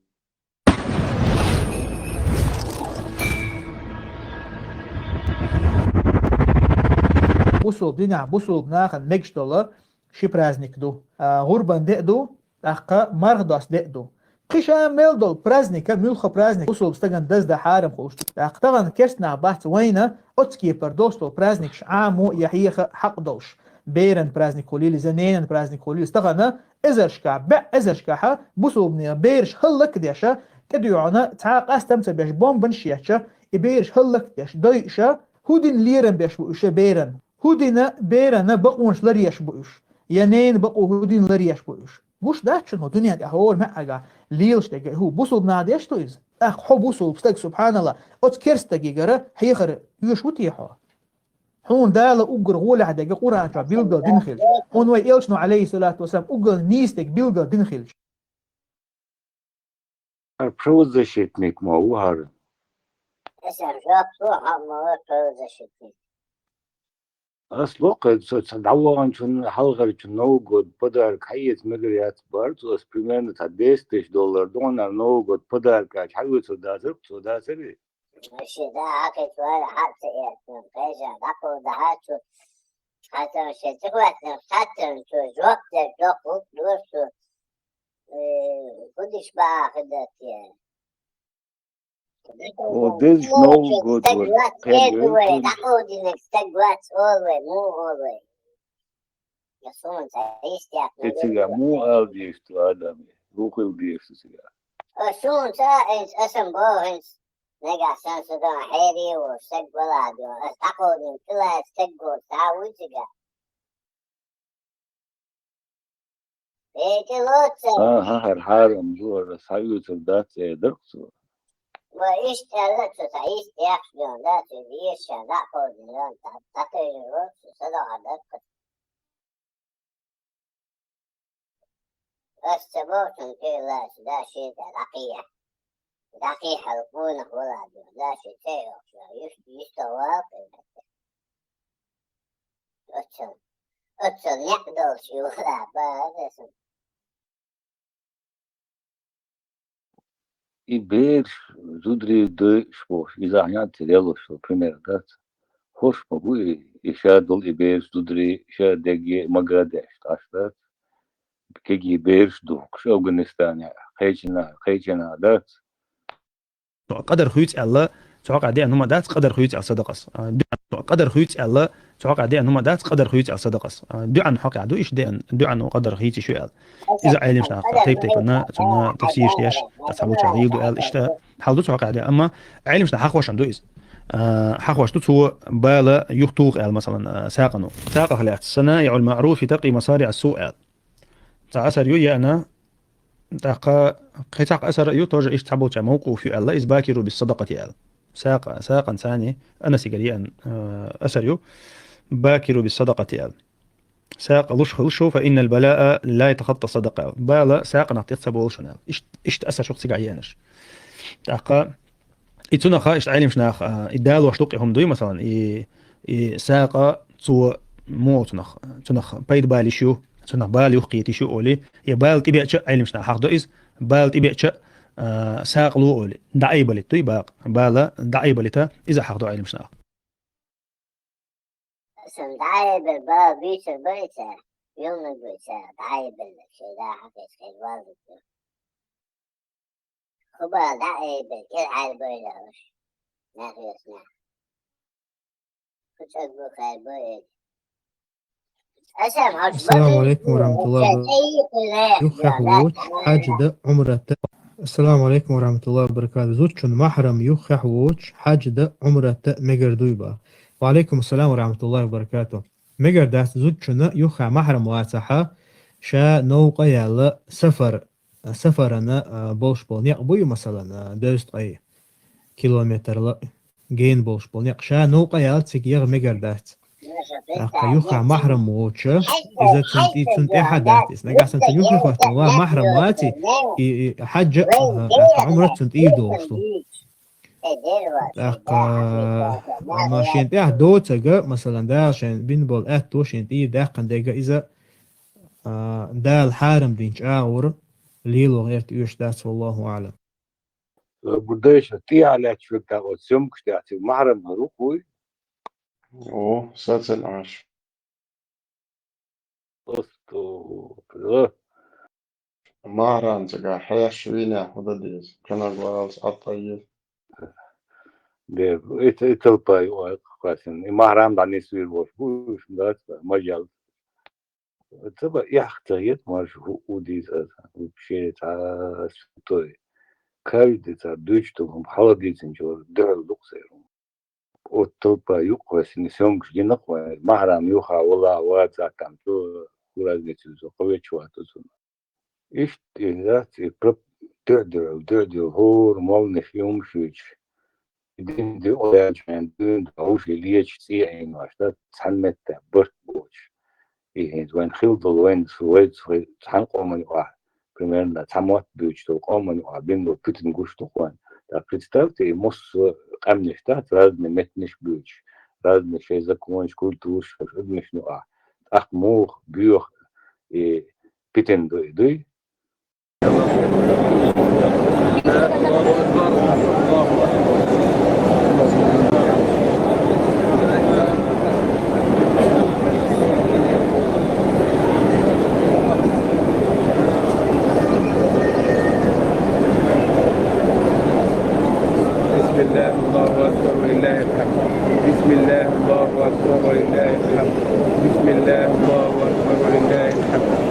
Бусулба динехь, бусулба нахана мегаш долу ши праздник ду. А, гӀурбан де а ду, тӀаккха марха досту де а ду. Кхин ша мел долу праздника, муьлхха праздник бусулба стагана даздан хьарам хуьлуш ду. ТӀаккха тахана керста нах бац вайна оцу кепара долуш долу праздникаш Ӏамо я хьеха хьакъ долуш. Беран праздник хуьлийла иза, ненан праздник хуьлийла иза. Тахана эзаршкахь, бӀе эзаршкахьа бусулбанийн бераш хӀаллакдеша, тӀедоьгӀна цхьа а къастам ца беш бомбанаш еча, и бераш хӀаллакдеш дойуша, хӀун дина лерам беш бу уьш беран? ХӀун дина берана бакъонаш ларъеш бу уьш? Я ненан бакъо хӀун дина ларъеш бу уьш? Гуш дац шуна хӀун дуьнен тӀехь хӀора маьӀӀага лелаш дерг хӀун бусулба наха деш ду иза? ТӀаккха хьо бусулба стаг, субхьаналла, оцу керста стагегара хьехар оьшуш ву те хьо? Хьуна Дала уггар гӀолехь дерг Къуръан чохь билггал дина хилча, хьуна вай элчано, алейхиссалату вассалам, уггар нийса дерг билггал дина хилча. ХӀара правозащитник ма ву хӀара. Аса жоп ло, хьо ма ву правозащитник. Ас ло-кх, со ца дӀаваханчун, хьалхарчун Новый год подарок хьаэца мегар яц бара цо, ас примерно цхьа десять тысяч доллар догӀна Новый год подарок аьлча хьаоьцур дацара, цо дацара? Ши да хьакхийча вара хьа а ца эцна, кхайша дӀакховдахьа цу, хьацам шен ца хӀоьттина, хьацам цо жоп дерг доккха хӀума дора цо, э, хӀун диш баха хи дара те. О, дезаш Новый год вара, кхел вай, дӀакховдинарг стаг вац олу вай, муха олу вай? Я суна ца йистехь. И цига муха ала дезаш ду адам? Вухил дезаш ду цига? О, суна ца, ас, асан боху хӀинца, нагахь санна со дан хьерий волуш стаг валахь ду, ас дӀакховдина, тӀелаьцна стаг волуш дӀа вуй цига? Э, тӀе лоцу. Аха, хӀара хьарам ду, хӀара схьаоьцур дац, э, дара цо. Ва иштта аьлла цо, схьа иштта яхаш йолу дац, иза эшшехь дӀа а кховдийна, дӀа, дӀатевжина волу цо, садоӀа дара. Ас ца бохучун тӀе лаьцна, да, шен тӀе дӀакхехьа. ДӀакхехьа къонах вала ду, да, шен тӀе йоккхуш, юс-, юьстах вала кхин. Оццул, оццул некъ долуш ю вала, бара сан. И бераш зударий дойуш бохуш, иза ахьа тера лелош, пример дац. ХӀорш ма бу и, и ша долу и бераш зударий, ша дегге мага деш, тӀаш дац. Кегий бераш духкуш Афганистанехь, кхечанахь, кхечанахь дац. Цо къадар хуьйцу аьлла, цо хьокъехь деана хӀума дац, къадар хуьйцу аьлла садакъас. А, къадар хуьйцу аьлла, Цу хьокъехь деана хӀума дац, къадар хуьйцу аьлла садакъас. А, дуьӀан хьокъехь ду, иштта деана, дуьӀан къадар хийца йиш ю аьлла. Иза Ӏелимаш наха тайп-тайпана цунна тафсираш деш, дӀа цхьаболчара лийр ду аьлла, иштта хьал ду цу хьокъехь де. Амма Ӏелимаш наха хьахош ду иза. А, хьахош ду цо бала юхатуху аьлла, масалан, а, сакъано. Сакъах лаьцна, صنائع المعروف تقي مصارع السوء аьлла. Цхьа асар ю еана, тӀаккха кхин цхьа асар а ю, тоже иштта цхьаболчара мавкъуф ю аьлла, иза بادروا بالصدقة аьлла. Сакъа-, сакъан цани Анасигара еана, а, асар ю, بادروا بالصدقة аьлла. Сакъа луш хуьлуш ву, فإن البلاء لا يتخطى الصدقة аьлла. Бала сакъанах тӀе ца болуш ву аьлла. Ишт-, иштта асар ю цигахь еанарш. ТӀаккха и цунах иштта Ӏелимаш наха, а, и далош ду кхин хӀума дуй, масалан, и, и сакъа цо муха цунах, цунах пайда бала йиш ю, цунах бала юхакхета йиш ю олий, я бала тӀебеача Ӏелимаш наха хьахдо иза, бала тӀебеача, а, сакъа ло олий, дӀаайбалийта дуй бакъ, бала дӀаайбалийта, иза хьахдо Ӏелимаш наха. Сан дӀаайбал бала буьйцур бу иза, юлнаг бу иза, дӀаайбал, шайда хьафиз хир валлалла. Хубал дӀа а айбелла, кӀел хьайла бойла уьш. Нах йоцу нах. Кху чӀогбу хьайла бой эга. Ассаламу алейкум ва рахматуллахи ва баракатух. Юххехь воцуш хьаьжа дан, Ӏумрат дан. Ассаламу алейкум ва рахматуллахи ва баракатух. Зудчун махьрам юххехь воцуш хьаьжа дан, Ӏумрат дан мегар дуй бах? Ва алейкум ассалам ва рахматуллахи ва баракатух. Мегар дац зудчунна юххехь махьрам вацахь, ша новкъа яьлла сафар сафарана, а, болуш болу некъ буй, масалан, а, дезткъе километрла гена болуш болу некъ, ша новкъа яьлла цига яха мегар дац. ТӀаккха юххехь махьрам воцуш, иза цунна тӀе, цунна тӀехь а дац иза. Нагахь санна цунна юххе хӀоттийна ва махьрам вацахь, и, и хьаьжа, а, тӀаккха Ӏумрат цунна тӀе долуш ду. ТӀаккха, амма шена тӀехь доцург, масалан, Дала шена бина болу аьтто шена тӀера даьккхина дерг иза, а, Дала хьарам динчу агӀор лело гӀерта оьшуш дац, валлаху аӀлам. Бурдайша тӀехьа лаьтташ верг тӀаккха оцу съёмкаш тӀехь цига махьрам хир ву-кх вуй? О, сацалла Ӏаш. Астагфирулла. Махьрам цигахь хьаьжча вийнехь хӀун дан деза? Кхинарг валлалц Ӏад къаййира. Де, и, и талпа ю, ой, кхаьчна. И махьрам дӀанисвийр волуш бу, уьш дац, мажал. Ца ба, эхь ца хета, марша хӀуъу дийца аса. Вообще, цхьа святой. Каждый цхьа дуьйцуш долу хӀума хьалха дийцинчуьра дуьхьал ду-кх церан. Оцу талпа юккъехь вайсина съёмкаш гина-кх вай, махьрам юххехь валахь, вацахь, там, чо хӀун разница ю, со кхин веча вац оцунна. Иштта и дац, и прап-, дуьхь-дуьхьал, дуьхь-дуьхьал, хӀора молланаш и хӀумаш юьйцуш. И дин де оьллачхьана дуьйна хӀуш и лечу цӀе Ӏийнош дац, цхьана меттехь барт боцуш. И хӀинца вайн хила долу, вайн, вайца, вай цхьана къоман юкъахь, примерно, цхьа мотт буьйцуш долу къоман юкъахь бина болу питана гуш ду-кх вайн. ТӀаккха представьте, и массо а къаьмнаш дац, разные меттанаш буьйцуш, разные шайн законаш, культураш, адамашна юкъахь. ТӀаккха муха, боьха и питана ду и дуй? بسم الله، الله أكبر، ولله الحمد. بسم الله، الله أكبر، ولله الحمد. بسم الله، الله أكبر، ولله الحمد.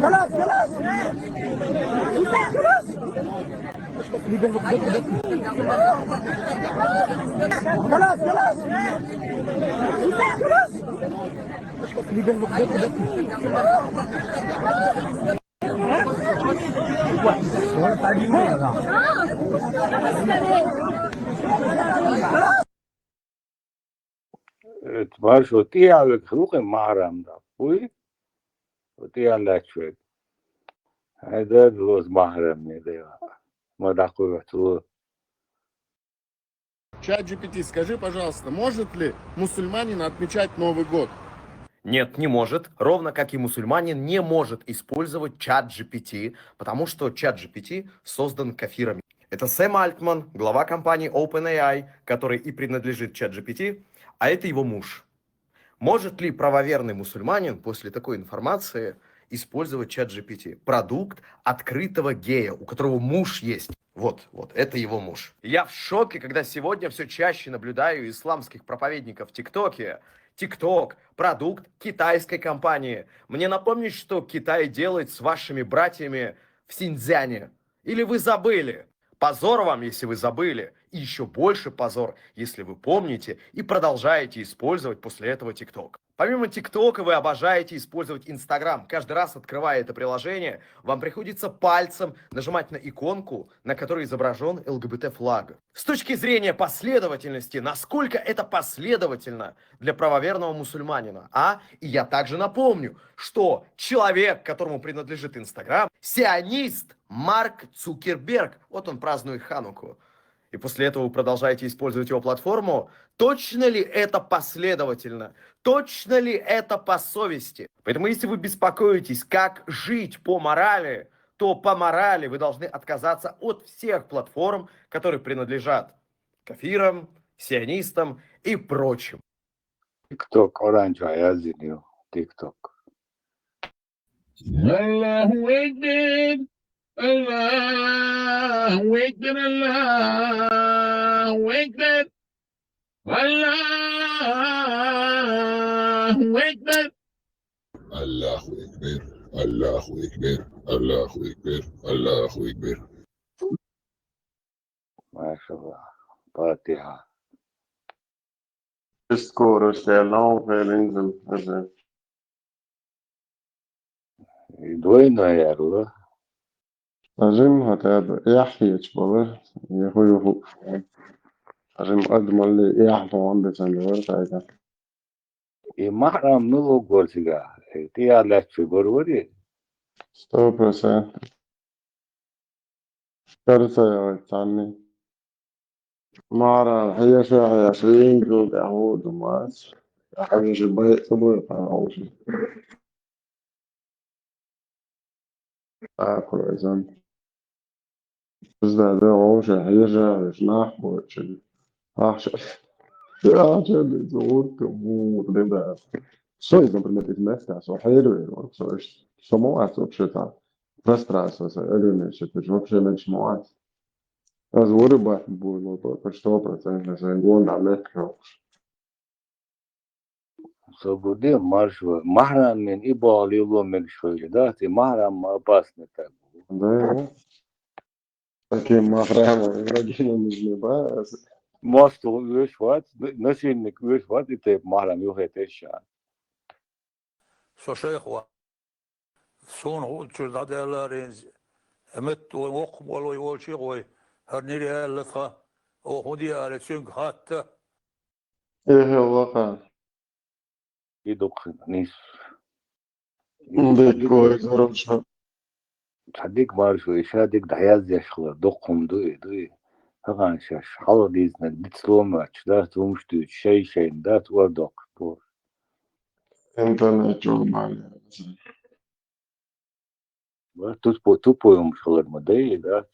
خلاص، خلاص. خلاص، خلاص. Э, маршо тӀехьа вега хилла кхин махьрам дӀа. Вуй? ТӀехьа лаьтташ вега. Хьайдар лоза махьрам ме дела. Ма дӀакхуьйхьа цо. Чат G P T, скажи, пожалуйста, может ли мусульманин отмечать Новый год? Нет, не может. Ровно как и мусульманин не может использовать чат G P T, потому что чат G P T создан кафирами. Это Сэм Альтман, глава компании OpenAI, который и принадлежит чат G P T, а это его муж. Может ли правоверный мусульманин после такой информации использовать чат G P T? Продукт открытого гея, у которого муж есть. Вот, вот, это его муж. Я в шоке, когда сегодня все чаще наблюдаю исламских проповедников в ТикТоке. ТикТок — продукт китайской компании. Мне напомнить, что Китай делает с вашими братьями в Синьцзяне? Или вы забыли? Позор вам, если вы забыли. И еще больше позор, если вы помните и продолжаете использовать после этого ТикТок. Помимо ТикТока вы обожаете использовать Инстаграм. Каждый раз, открывая это приложение, вам приходится пальцем нажимать на иконку, на которой изображен Л Г Б Т флаг. С точки зрения последовательности, насколько это последовательно для правоверного мусульманина, а? И я также напомню, что человек, которому принадлежит Инстаграм, сионист Марк Цукерберг. Вот он празднует Хануку. И после этого вы продолжаете использовать его платформу. Точно ли это последовательно? Точно ли это по совести? Поэтому, если вы беспокоитесь, как жить по морали, то по морали вы должны отказаться от всех платформ, которые принадлежат кафирам, сионистам и прочим. ТикТок, оранжевая азилио, ТикТок. الله أكبر. الله أكبر. الله أكبر. الله أكبر. الله أكبر. الله أكبر. الله أكبر. الله أكبر. ما شاء الله. فاتحة. Ist Kurs der Laufverlesen. Also, Двойной ярлы. Сажим хотя бы яхьечь было. Яху яху. Сажим адмалли яхлон бесен вер тайга. И محرم мыло горсига. Ти я лячу горвари. Сто процентов. Карса я цанни. Мара хьеша хьешин гу яху думас. Хьеша бай сабу хьеша. А, курайсан. Bizde de o şey heyece nahbu için. Ah şey. Ya şey de zor ki bu ne de. Что из, например, из места, что хейрует, вот, что есть, что муас вообще-то. Пространство, что или не что, то есть вообще меньше муас. Разговоры бать было бы, по сто процентов, что он там легко. Собуди маршва. محرم мен и бали ло мегшвали. Да, ти محرم опасный так. Да. Такие махрамы, враги не нужны, ба? Мосту уйш ват, насильник уйш ват, и те محرم юхе тешан. Со шайх ва. Суна хӀу чуьра дӀадаьлларенца, метталой воккха болой волчи гӀой, хӀара нир яьлла тха, оха хӀун де аьлла, цуьнга хатта. Эхе лаха. И дукха нийс. Диккой, хорошо. Цхьадиг маршо, и шадиг дӀаязъеш хилар, дукха хӀума ду и, ду и. ХӀакъан шаш, хьалха дийцинарг диц ломач, дац хӀумаш дуьйцу, шай-шайна дац ор доккхуш бохуш. Интернет чуьра бан. Ва тупой, тупой хӀумаш хилар ма дай, да?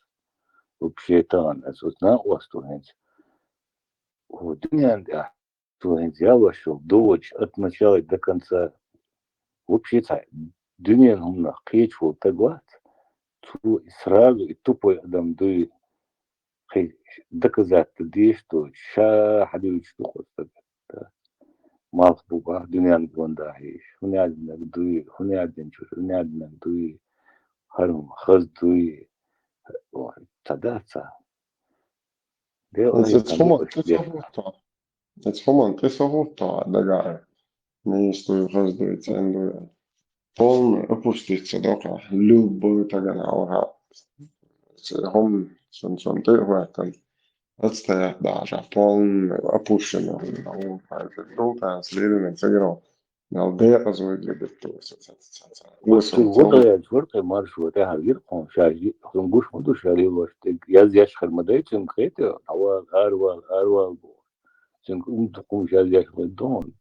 Вообще-то ан, ас оцу накъост ву хӀинца. О, дуьнен тӀехь, цо хӀинца ялош йолу, догӀучу от начала до конца. Вообще цхьа дуьненан хӀуманах кхеча волу стаг вац, цо и сразу и тупой адам дуй, кхин доказательство деш доцуш, ша хьадуьйцуш ду кху стага. Малх бу бах дуьненна гондахьийш, хӀун яздинарг дуй, хӀун яздинчуьра, хӀун яздинарг дуй, хӀара хӀума хаза дуй. Ой, ца дац ца. Дела Оцу ца хӀуманна декъаш тӀе деш. сохьутту. Оцу хӀуманна тӀе сохьутту дагахь. Нийса дуй, хаза дуй, цӀена дуй. Полный опуститься доккха. Любой тагана алха. Цу хӀуманна сон, сон тӀе а хӀоьттина. Отстоять даже. Полный опущенный. Дултан следует сыграл. Нал декъаза вайга дитта вай ца, ца, ца, ца. Вай Цуьнан цо вон ца. Даьлча вара кхы Маршо тӀаьхьа гира кхуьнга, ша жи-, кхуьнга гуш ма ду, ша лелош, тӀе язъеш хир ма дай цуьнга, хетий, дӀавала, аравала, аравала бохуш. Цуьнга хӀума ду, хӀума язъеш хир ду хьуна.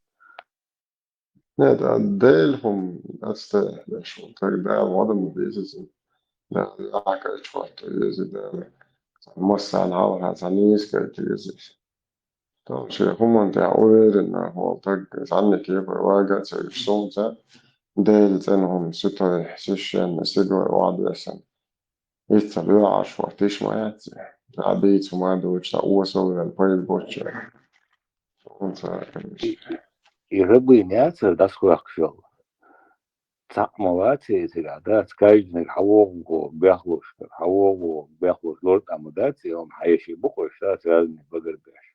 Нет, а Дела хӀума ацтаеш ву, таг Дала гӀо дан ма деза иза. Дала яхкачу хӀотта веза Дала. Массарна хьалха цхьа нийса кайта веза иза. Тахана шен хӀуманна тӀехь уверенна волу таг, цхьанна кепара вага а ца вуьш, суна ца, Делан цӀена хӀума, святой, священный, стигалара охьадоьссина. Иштта лоьхьаш хӀоттийш ма яц. Цхьа дийца хӀума а доцуш, цхьа осал ваьлла пайда боцуш. Суна ца, И, и рабыня яцара дӀасхьоьхкуш йолу. Цхьаъ ма вац иза цигахь, дац, каждиниг хьавогӀу бехлуш, хьавогӀу бехлуш лор тӀама дац, и хӀума хьаеший бу-кх уьш, дац, разный багар беш.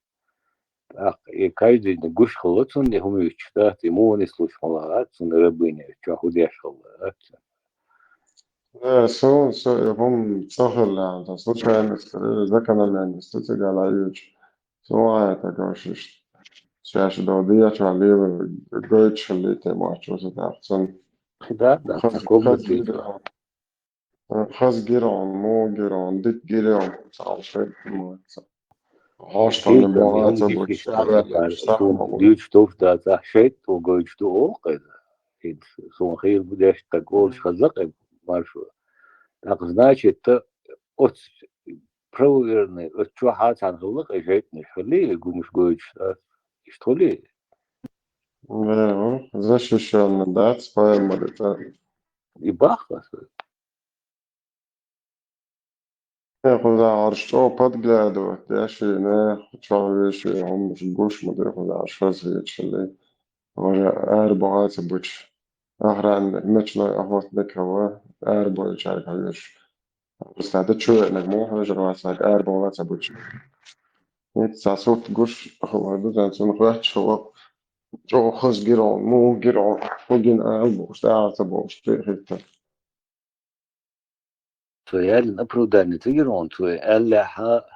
ТӀаккха и каждиниг гуш хилла цунна и хӀума юьттуш, дац, и муха нислуш хилла, дац, цунна рабыня чохь хӀун деш хилла, дац. Э, со, со, и хӀума цӀа хилла, сан случайность, э, закономерность, цигахь лайоьчу. Со ван это гашиш. Шаьш до деча лила гойтуш хилла те моч, вот это ахцун. Да, да, хаз, такой хаз будет. Гира, э, хаз гира он, мо гира он, дит гира он, цал шайт мо. Хьош там не богатся будет, шаьш, шаьш, дуьйцуш долуш дац, ахь шайтта гойтуш ду оха иза. ХӀинца суна хийра бу деш стаг олуш хаза кхин Маршо. ТӀаккха, значит, та оцу правоверный, оцу чохь а цхьаьна хилла кхин шайтанаш хилий, гумаш гойтуш дац. Иштта хуьлий? Э, защищённый дац, пайхамар тӀе. И бахха аса. Э, кхузахь хьарш чӀогӀа подглядывать деш, и нехан чохь веший хӀуманаш гуш ма ду, кхузахь хьарш хаза хеташ хилла. Вара арабаха ца бучу. Охранник, ночной охотник хилла, арабоьлучаьрга хьоьжуш. Просто да чу веанарг муха хьоьжур вац, аьлла, арабаха ца бучу. ХӀинца цхьа сурт гуш хилла ду, цунна хоьттуш хилла, чӀогӀа хаза гира он, муха гира он, хӀун гина ала бохуш, тӀаьхьа ца бохуш, тӀе а хӀиттина. Цо яьллина оправдание ца гира хьуна, цо аьллехьа,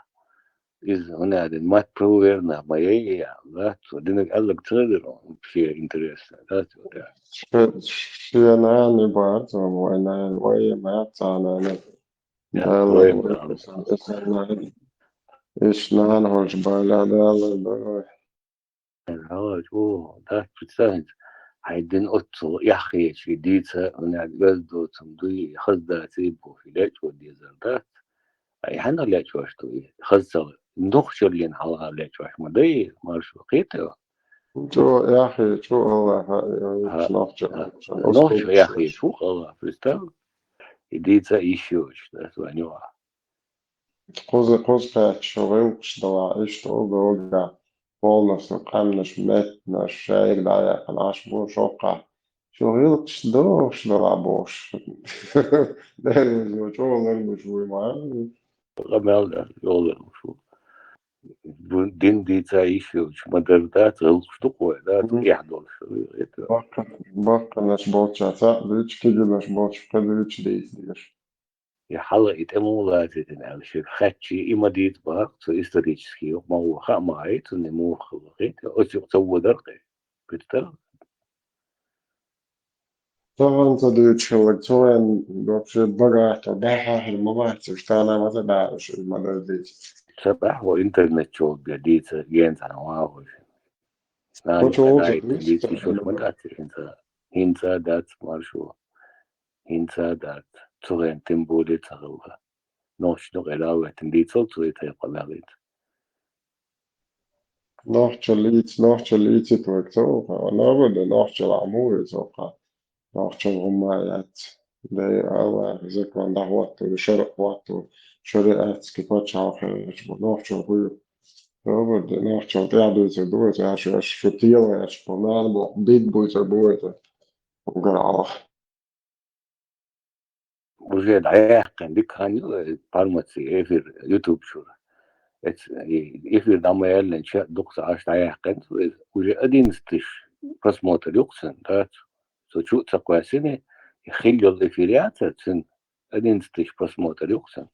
иза хӀунда аьлла, мат правоверная ма яй, аьлла, цо динарг аьлларг ца хезира хьуна, вообще интересно, да, цо аьлла. Ше-, шен нана бац, вайн нана, вай ма яц цхьа нана. Я, Дала вай вай ма яц. Ишта нана хьожа бала Дала, да. Хьо, о, да, представь, хьайн дин оццул эхь хеташ, и дийца, хӀунда аьлла, оьзда доцург дуй, хаза дац и бохуш, лечкъо дезар дац. Ай, хьанна лечкъош ду и? Хаза ца, нохчаллин хьалха лечкъош ма дай, Маршо, кхетий? ЧӀогӀа эхь хеташ ву Аллаха, Ха, нохча, ха. Нохча эхь хеташ ву Аллах, представь. И дийца йиш йоцуш, да, вайн юкъахь. Кхуза, кхуза кхаьчча, гӀиллакхаш далахь, иштта олу догахь, полностью къаьмнаш, меттанаш, шайга дӀаяьккхина Ӏаш бу шоккхахь. Шу гӀиллакхаш дохуш далахь бохуш. Дерриг чӀогӀа ларбуш вуй ма. Къамел да, чӀогӀа ларбуш ву. Бу-, дин дийца йиш йолчу ма-дарра дац, гӀиллакхаш ду-кх вай, дац, Мгм. Эхь долуш. Баккханаш болчу цхьаъ дуьйцуш, кегийнаш болчу кхин дуьйцуш дийца дезаш. И хьала и тӀе муха лазийтина аьлла, шега хаьттича, и ма дийца боху, цо исторически юкъа ма ву, хаа ма хьайта, цунна и муха хилла хета, оцу юкъа ца водар-кх и. Представь. Тахана ца дуьйцуш хилларг, цо вайн вообще богатый, баьхьа хир ма бац, уьш тахана ма ца баьхьа, уьш ма даздийца. Ца баьхьа, интернет чу бен дийца, генза ван хӀуш. Снани Кучу кадай, улча дийца, ишош ма дац, хӀинца, хӀинца дац, Маршо. ХӀинца а дац, цу хенахь тем более ца хилла. Нохчашна юкъа ла а веттина дийцал цо и тайпа къамел хӀинца. Нохчалла лийца, нохчалла лийцийта вайга ца вахана, наоборот, нохчалла Ӏа муха веза вахана? Нохчалла хӀумма а яц. Дай Аллах, закон дӀахӀотту, шарӀ хӀотту, шариатский пачхьалкх хилча бу, нохчалла хӀун ю? Наоборот, нохчалла тӀаьхьа дуьйцур ду вай, ша шу, шу тела гӀерташ бу, нана боху, дид буьйцур бу вай, угар Аллах. Уже дӀаяьккхина дика хан ю, э, информаци, эфир, YouTube чуьра. Эц-, и эфир дӀа ма яьллинча, дукха ца Ӏаш дӀаяьккхина, э, уже одиннадцать тысяч просмотр ю-кх цуьнан, дац? Цо чу а ца кхоьссина, и хилла йолу эфир яцара цуьнан одиннадцать тысяч просмотр ю-кх цуьнан.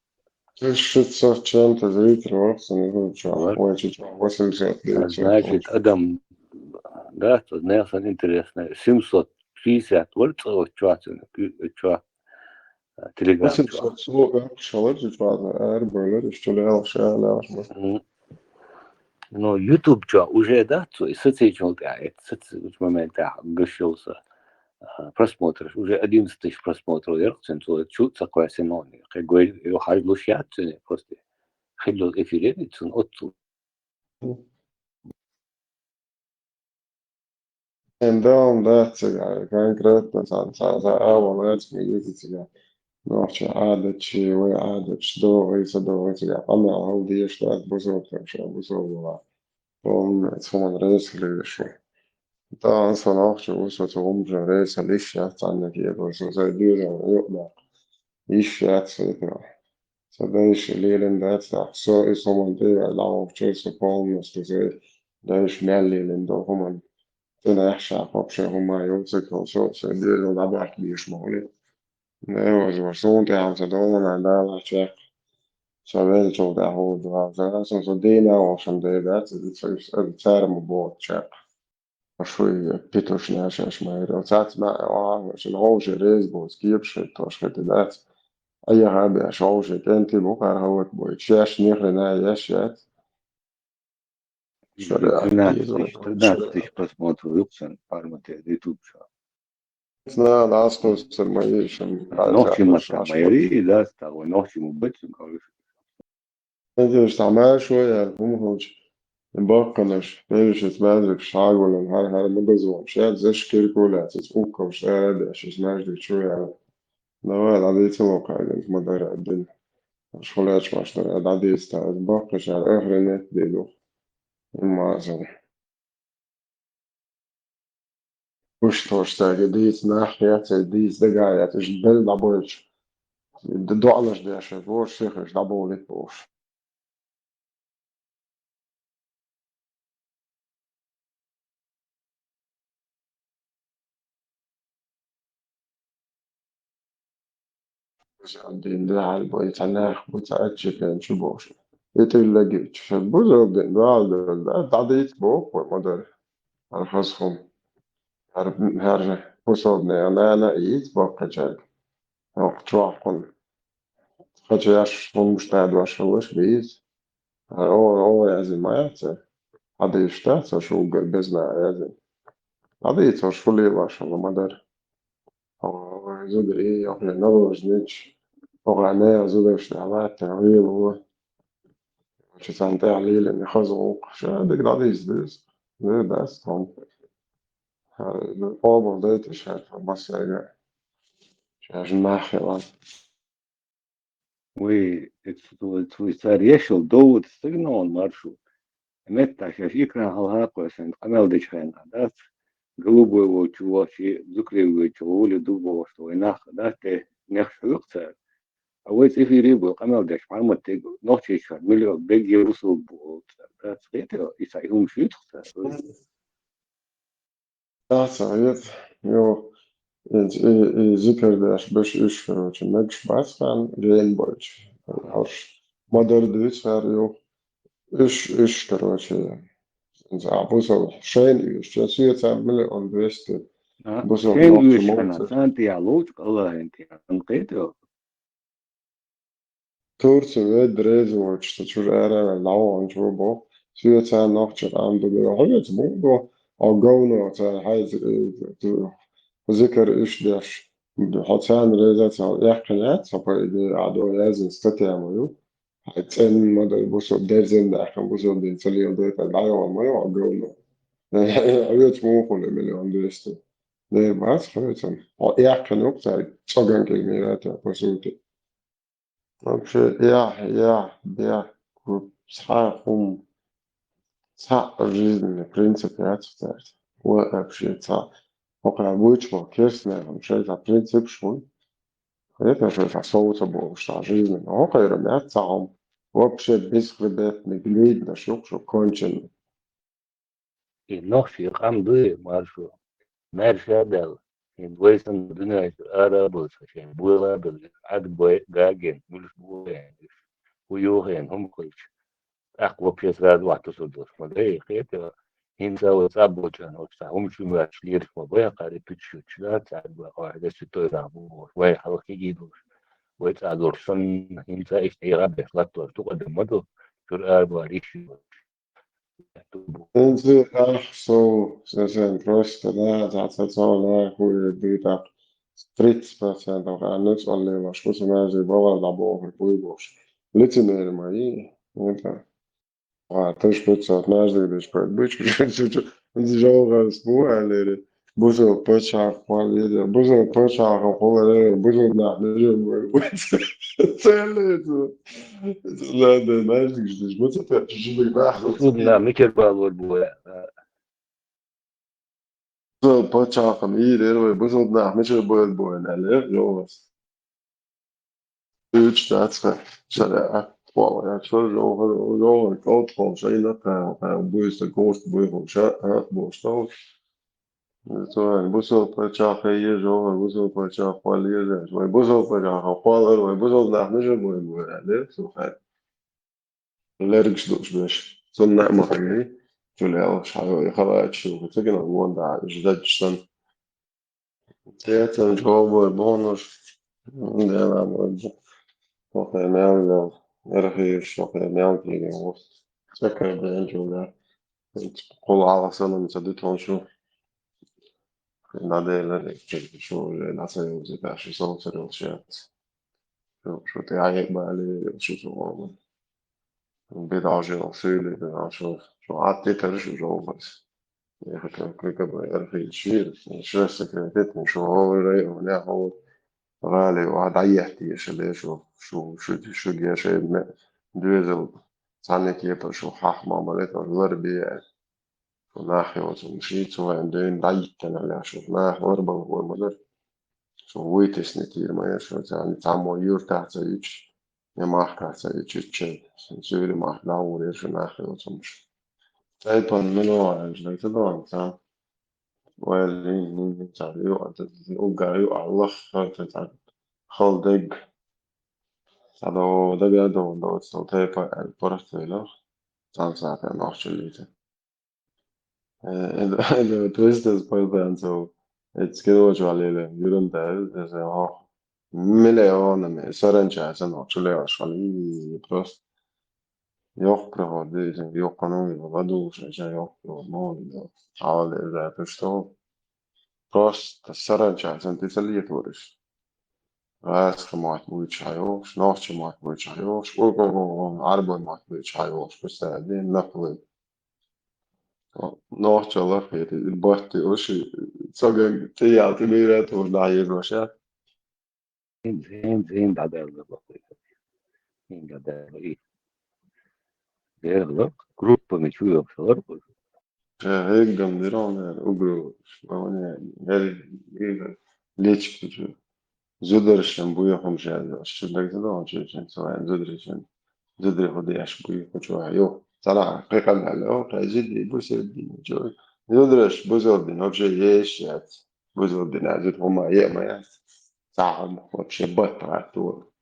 Шестьсот с чем-то зрителей, вот, сон, ну, чё, Вот. Ой, чё, чё, восемьсот, А девятьсот, значит, вот. Адам Да, то Нельсон интересно. Семьсот шестьдесят вар цӀа оцу чохь цуьнан, куьг оцу чохь, а, телеграм чохь. Восемьсот сорок шалар цу чохь, арабевллера, иштта лелаш, а, лелаш бара. Мгм. Ну, YouTube чохь уже дац цо, и сацийчул тӀаьхьа, это сац-, моментехь гаш йолу сан, а, просмотраш. Уже одиннадцать тысяч просмотров яра цуьнан, цо чу ца кхоьссина, кхин гой, ю хьажлуш яц цуьнан, просто хилла эфире, цуьнан оццул. Эн даун дац цигахь, конкретно цхьа, цхьа, цхьа агӀо лаьцна ма еза цигахь. Нохчийн Ӏадатчий, вай Ӏадатчий догӀий, ца догӀий цигахь къамел хьал дезаш дац, бусалба ша бусалба вала. Полный цхьана реза хила везаш ву. Тахана со нохчо ву, со цу хӀуманна реза хила йиш яц, цхьанна кепара со сайн доьзална юкъадаккха йиш яц соьга. Сан дайша лелийна дац тӀаккха. Со иза хӀуманна тӀе а дӀавахча, со полностью сайн дайша мел лелийна долу хӀуманна. Цунах ша вообще хӀума йоцург хилча, сайн доьзал дӀабахка безаш ма хуьлу. Невозможно. Суна тӀехь ца долу нах далахь чекх. Со веллачул тӀаьхьа хӀума ду хьалха. Сан со дийна а волуш-м дер дац, иза ца, иза цара ма боху чекх. Аш вуй, питошна шаьш ма хир. Цац ма, а, шуна вовшийн реза боцу кепаш хӀиттош хӀиттина дац. Айхьа а беш, вовшийн кӀентий бу, кхара хӀаллак бой. Шаьш нехрина еш яц. Шаьш тринадцать тысяч, тринадцать тысяч просмотров юкъа сан формате YouTube чохь. Нана, аз кхуьссур ма йийшам. Нохчийн маттахь ма яри, и дац, тахана вай нохчий ма бац, короче. Эгераш цхьа маьрша вай аьлла, хӀума хилча, и баккханаш, берриш иза маьждигаш схьагуллина, хӀара-хӀара магазонаш яц, заш киркулац, иза уккалш ара а беш, иза маьждиг чу яла. Давай, дӀадийцало кхайдина, ма дара а дина. Аша хулечмаш дара, дӀадийца, иза баккхачара охренеть де ду. Имма азал. Уьш тхоьш цаьрга дийца нах яц, дийца дага яц, уьш белла дӀабойтуш, д-, доӀанаш деш, вовшах сихаш дӀабовлийта бохуш. Бузалдин дуьхьал бой, цхьа нах бу, цхьа отчепенчу бохуш. И тӀулла гича, шен бузалдин дуьхьал бевлла, дӀадийца боху вай ма-дарра. ХӀара хаза хӀума. ХӀара, хӀара бусалдинан нана а ийца баккхачаьрга. ХӀокху чохь кхунна. Кхача еш хӀумаш тӀадош хилалаш бийца. О, о, яздина ма яц цара. Хьан дийш дац, аша уггар безна яздина. Хьан дийца, аша хӀун лелош хилла ма-дарра. О, зударий, охьа наложниц, охьа нехан зударшна латтар гӀело. Чу царна тӀехь лелийна хаза гӀуллакх. Ша дика дӀадийца деза. Де дац тхуна. Къобал дайта ша тхо массаьрга. Шаьш нах хилла. Вай, цу, цу, цара ешал довода стагна он маршу. Меттахь шаьш экран хьалха а кхоьссина, къамел дечу хенахь дац. Голубой волчу вахчи, Зукревичу гӀули ду бохуш, вай нах дац, тӀе нехаш хьоькху цара. А вай цӀе хире бу, къамел деш, Махьмад тӀе нохчийчара миллион бегге бусулба бу олу цара. Дац хетара, и цхьа и хӀума шуьйтух цара. Дац, а, ет, йо, и, и, и зикар деш, беш уьш, короче, мегаш бац хан, гена бойчу. Хьалш, ма-дарра дуьйцу хӀара, йо. Уьш, уьш, короче, а, бусал, шайна уьш, я соьца миллион двести. А, бусал шайна нохча уьш хана, молча. Царна тӀехь лоцу, Аллахьан тӀехь, ан кхетар. Турци ведда реза воцуш, ца чуьра ара а ваьлла, дӀаваханчо боху, соьца нохча къам ду бера. Хьо веца муха до, хьо говно цара хьайца, э, зикар уьш деш. Хьо царна реза ца, эккхина яц, хьо, по идее, а до яздина статья ма ю. Хьайн цӀенна ма дай, бусалба дерзина даьккхина, бусалба дин ца леладайтар, дӀайогӀу ма ю хьо говно. Хьо веца муха хуьлу миллион двести? Дера бац хьоьцан. Хьо эккхина юкъа цаьрга цӀоган кӀира мира а тӀе, по сути. Вообще, я, я, я, цхьа хӀума, цхьаъ жизненный принцип яц цаьрца. Вообще цхьаъ. ХӀокхара вуьйцуш болу керстанехь шайн цхьа принципаш хуьлу. Это шайн цхьа совца болуш цхьа жизненный. ХӀокхеран яц цхьа хӀума. Вообще бесхребетный, гнида шу, шу конченый. И нохчий къам дуй, маршо, маьрша а даьлла, хӀинца вай санна дуьнен чуьра ара а болуш, шайн бола а белла, Ӏад бой гагина, муьлш бу вайн уьш, хӀун ю хӀен, хӀума хуьлуш, тӀаккха вообще сразу вахтусур долуш ма дай, кхета, ХӀинца вай цӀа бочан, оцу цхьа хӀума чу моьттуш лераш ма бай, кхари пиччучу да, цаьрга вай къахьега ситуй нах бу, вай хьалха хигий долуш, вай цӀа долуш санна, хӀинца иштта Ӏийра беш латталаш, дукха дан ма ду, чуьра арабар йиш ю. ХӀинца ах со, сесен просто, да, цхьа ца цхьа нах хуьйра дуй тӀаккха, тридцать процентов а нуьцкъала лелош, хӀусамаьрзий бахьар дӀабохур буй бохуш. Лицемер ма йий, это. А, тыш пятьсот наждыгдыш пойт бычу, чу, чу, чу, жовгас бу, алери. Бузул пачах, хвалили. Бузул пачах, хвалили. Бузул нах, бузул, бузул. Целый, ладно, наждыгдыш, бу цепер, чу, чу, нах. Судна микер балур бу. Бузул пачахын ийрер вай, бузул нах мича бойл бойл, аьлла, жовгӀас. Уьйчу дац хьа, шариӀат, хьола, я чуьра жовгӀар, жовгӀар кӀовт хьола, шайна кхайла, кхайла, буьйса, гӀурт буй хьуна, ша, а, бохуш товш. Цо аьлла, бузул пачах хье еза жовгӀар, бузул пачах хьол еза, вай бузул пачах хьолар, вай бузул нах мича бойл бойл, аьлла, цо хьаьа. Лергаш дууш беш. Цунна а ма хилли, чулел шайо и халачу шу, ца гина вон да, уьш дадча сан. Тецан чӀогӀа бой бохнуш, дела бой бу. Шохе мел лел, эрхийш, шохе мел тиге ву. Ца кай бен чулел. Кхул Ӏаласанан ца ду тхуна шу. Надела шу уже на союзе, да, шу соцарел шец. Шу, шу тӀаьхьа бали, шу чу гӀолу. Бедал жел суьйли, бедал шу, шу атти тара шу жовгӀас. Я хотел кое-как бы архивчир, шерсть сократит, шу гӀолу, у меня гӀолу. Гали, ва дӀаетти, шу ле, шу, шу, шу, шу геши, ме, дуьзал, цхьанне кепа, шу хьахма, балет, лар бе. Шу нах йоцу, шийца вайн дойн дӀайиттана леш, шу нах ларбала гӀор ма дара. Шу вуй тесна тир ма яр, шу царна цхьаммо юртахь ца ича, я махкахь ца ича, шу суьйли мах дӀагӀур яр шу нах йоцумаш. Тайпан мила ван, дай ца дон, ца. Вай лин, лин, лин, ца ю, а ца, угга ю, Аллах, ца, ца, хал дег. Ца до, дег, до, до, ца, тайпа, просто вела. Цан сата нохчу лита. Э, это, это просто спонтанцев. Это скидывать валили, юрум да, это, это, о, миллионами, саранча, сан, о, чулева, шали, и просто. Йох, приходи, йох, ну, и воду, уже, йох, ну, да. А вот это, это что? Просто саранча, сан, ты цали творишь. Гьаьсха мотт буьйцу хьайохуш, нохча мотт буьйцу хьайохуш, у-, у-, у-, у-, Ӏарбой мотт буьйцу хьайохуш, представь, дин наплыв. Нохча лахвита, батти, уши, цоган, тӀеял, тӀе мира тоже дӀахьежош, я? Зин, зин, зин, дӀадаьлла бакъвита. Зин дӀадаьлла и. Дерла, группами чу йохуш лар. Ша хӀеггам дира, наверное, угру, вполне, я, и, лечку чу. Зударшан буй хӀума ша, шу дагца дон чу, чен цавайн зударшан. Зудари хӀу деш буй хӀу чу, ю. Цара, кхайкхам аьлла, о, кхай зуди, бу сердини, чу. Зударш, бузалдин, вообще еш яц. Бузалдин, а зуд хӀума е ма яц. Ца хӀума, вообще бат гӀатту.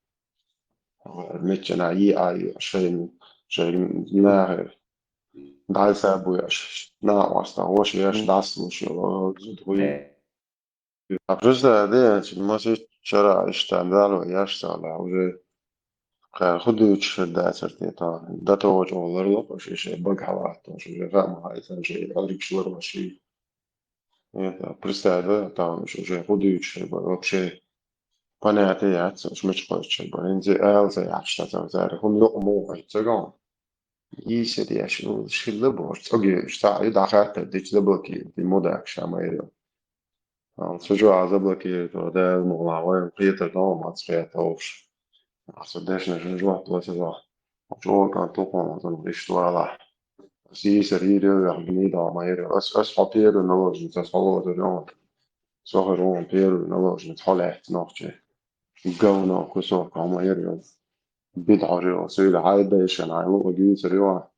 Миччана йиъа ю, шайна, шайна нахир. Дальше буй аш, на васта, вош еш, дас луш ю, зуд хуй. А просто, да, чи, ма си чара иштта, дало, яш сала, уже кхаьр худуьйчу шер дацар те та. Да то воч олар ло, ши ши баг хьалат, то ши ши хам хай, сан ши, алрик шулар ва ши. Это, представь, да, там уж уже худуьйчу шер бар, вообще понятие яц, уж мыч кхоч шер бар. Инзи эл за яш та, за, за, хум ло мо, ай, цагон. Исет яш, ну, шилла бор, цоги, шта, и дахат, дич заблокировать, и мудак шамайрил. А, цу чу а заблокировать, да, ну, ла, вай, кхетар, да, мац кхетар, уж. А, со дешна, жин, жуат, лоса, да. Чо, кан, ту, кон, ту, иш, туала. Сисер, ирил, я, гни, да, майрил. Ас, ас, хо, первый наложница, ас, хо, ло, да, да. Со, хо, рон, первый наложница, хо, лет, нохче. Говно, кусок, а, майрил. Бит, хо, сюда, хай, да, ишен, ай, ло, гюцер, ё.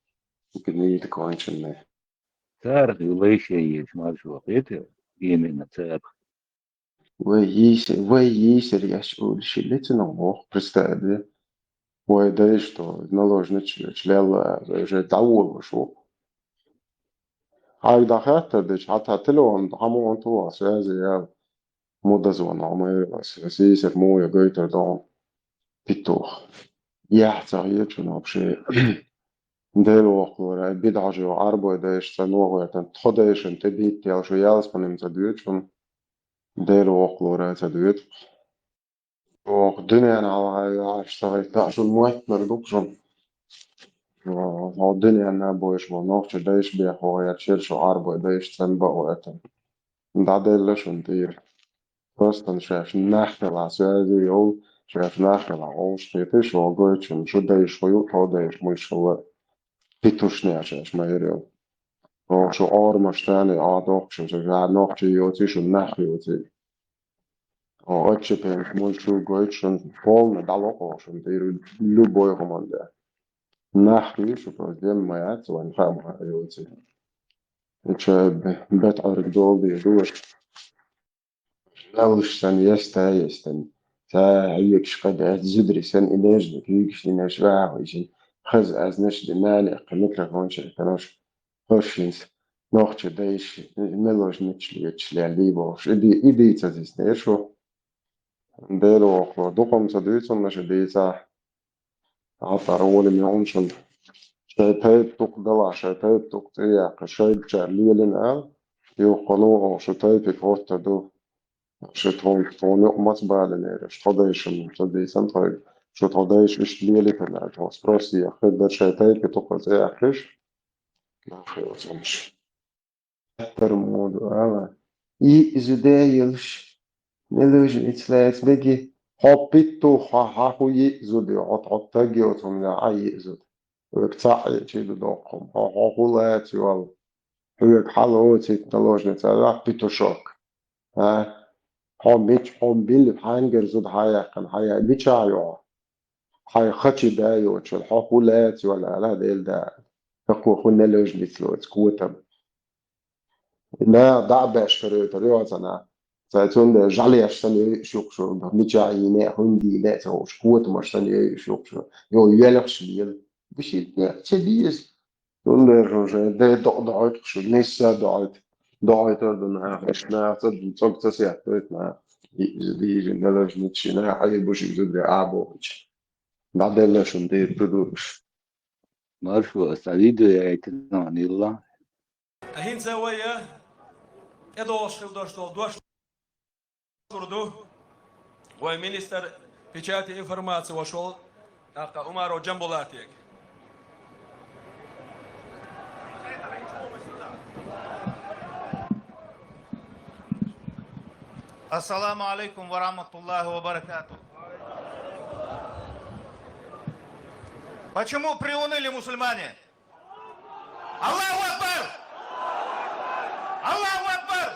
Гнида конченая. Царах ю лайше еш марш вахита, именно царах. Вай йийсер, вай йийсер яш улши лецина вох, представь, да? Вай дай что, наложница, члела, уже давулуш вох. Хьайга дӀахаьттар дича, хьа тха телефон, хьа мо онтула связи ял. Мо даза ван, хьо ма йола, сийсара мо я гойтар догӀун. Питух. Яхь ца хетачун вообще. Дела воккхалора, бидӀажо Ӏарбой дайш ца ногӀойтан, тхо дайшан тӀе бийттел шу ялспаним ца дуьйцун. Дела воккхалора ца дуьйцу. Оха дуьнен хьалха яхьаш ца хеташ, шун моттнар дукха шун. Хьо дуьненна бойш бо, нохча дайш бех вогӀа яр, шер шу Ӏарбой дайш цан баъ вайтан. ДӀаделла шун тӀера. Просто шаьш нах хила связи йол, шаьш нах хила гӀовш хеташ, шо гойтшун, шу дайш ху ю, хьо дайш муйш хила. Питушня шаьш ма йир йол. Оха шу Ӏормаш тани, а дохкшун, шу жа нохчи йоци, шу нах йоци. О, отчепенг муй шу гойтшун, полна дало кошун, тӀера любой хуман да. Нах ю, шу просто дем ма яц, ван хама йоци. Ича бе-, бет арг долди душ. Налыш сан еста, естан. Ца хьюкш кадет зудри сан инежник, хьюкш инеш вахуйшин. Хаз аз наш ди мане, ка микрофон шер канош. Хошинс. Нохча дайш, мелож мичлиеч лели бохш. Иди, иди ца зис нер шу. Дера охло. Дукхам ца дуйцун наша дица. Атар волим йоншун. Шай тайп тук дала, шай тайп тук цӀеяхъа, шай чар лелин ал. Юхкану о, шу тайпик отта ду. Шу тон, тон юк мац балинера, шу тхо дайшун, шу дайсан тхой, шу тхо дайш ишт лелитана, тхо спроси, яххи да шай тайпи тук цӀеяхъиш. Нахи оцунш. Аттар моду, ала. И зуде йылш. Нелуж ицлец беги. Хоппит ту ха ха ху и зуди, от от таги от хумна а и зуд. Век ца и чи ду дохум. Хо хо ху лец юал. Век хало цит наложница, ва петушок. А? Хо мич, хо бил хангер зуд хаяхкан, хая бича йо. Хай хачи бай йо, чул хо ху лец юал, ала дел да. Хакку ху нелуж ницлоц, кутам. На, да беш каруйтар йоцана. Цай цунде жалеш сан ю шук шу, мича ине, хунди не, ца уж кут маш сан ю шук шу. Ё, елх шил. Бишит не, че диес. Цунде уже, де до, до, шу, несса до, до, то, до, на, эш, на, ца, цок, ца, ся, то, на. И, ди, ди, налажничи, на, ай, буши, зудре, а, бо, чи. Да, делла, шун, де, придурш. Марш вас, а видео я это, ну, не ла. ХӀинца вай тӀедогӀуш хила дош долу дош лур ду вай министр печати информации вошел, тӀаккха Умаров Джамбулатик. Ассаламу алейкум ва рахматуллахи ва баракатух. Почему приуныли мусульмане? Аллаху Акбар! Аллаху Акбар!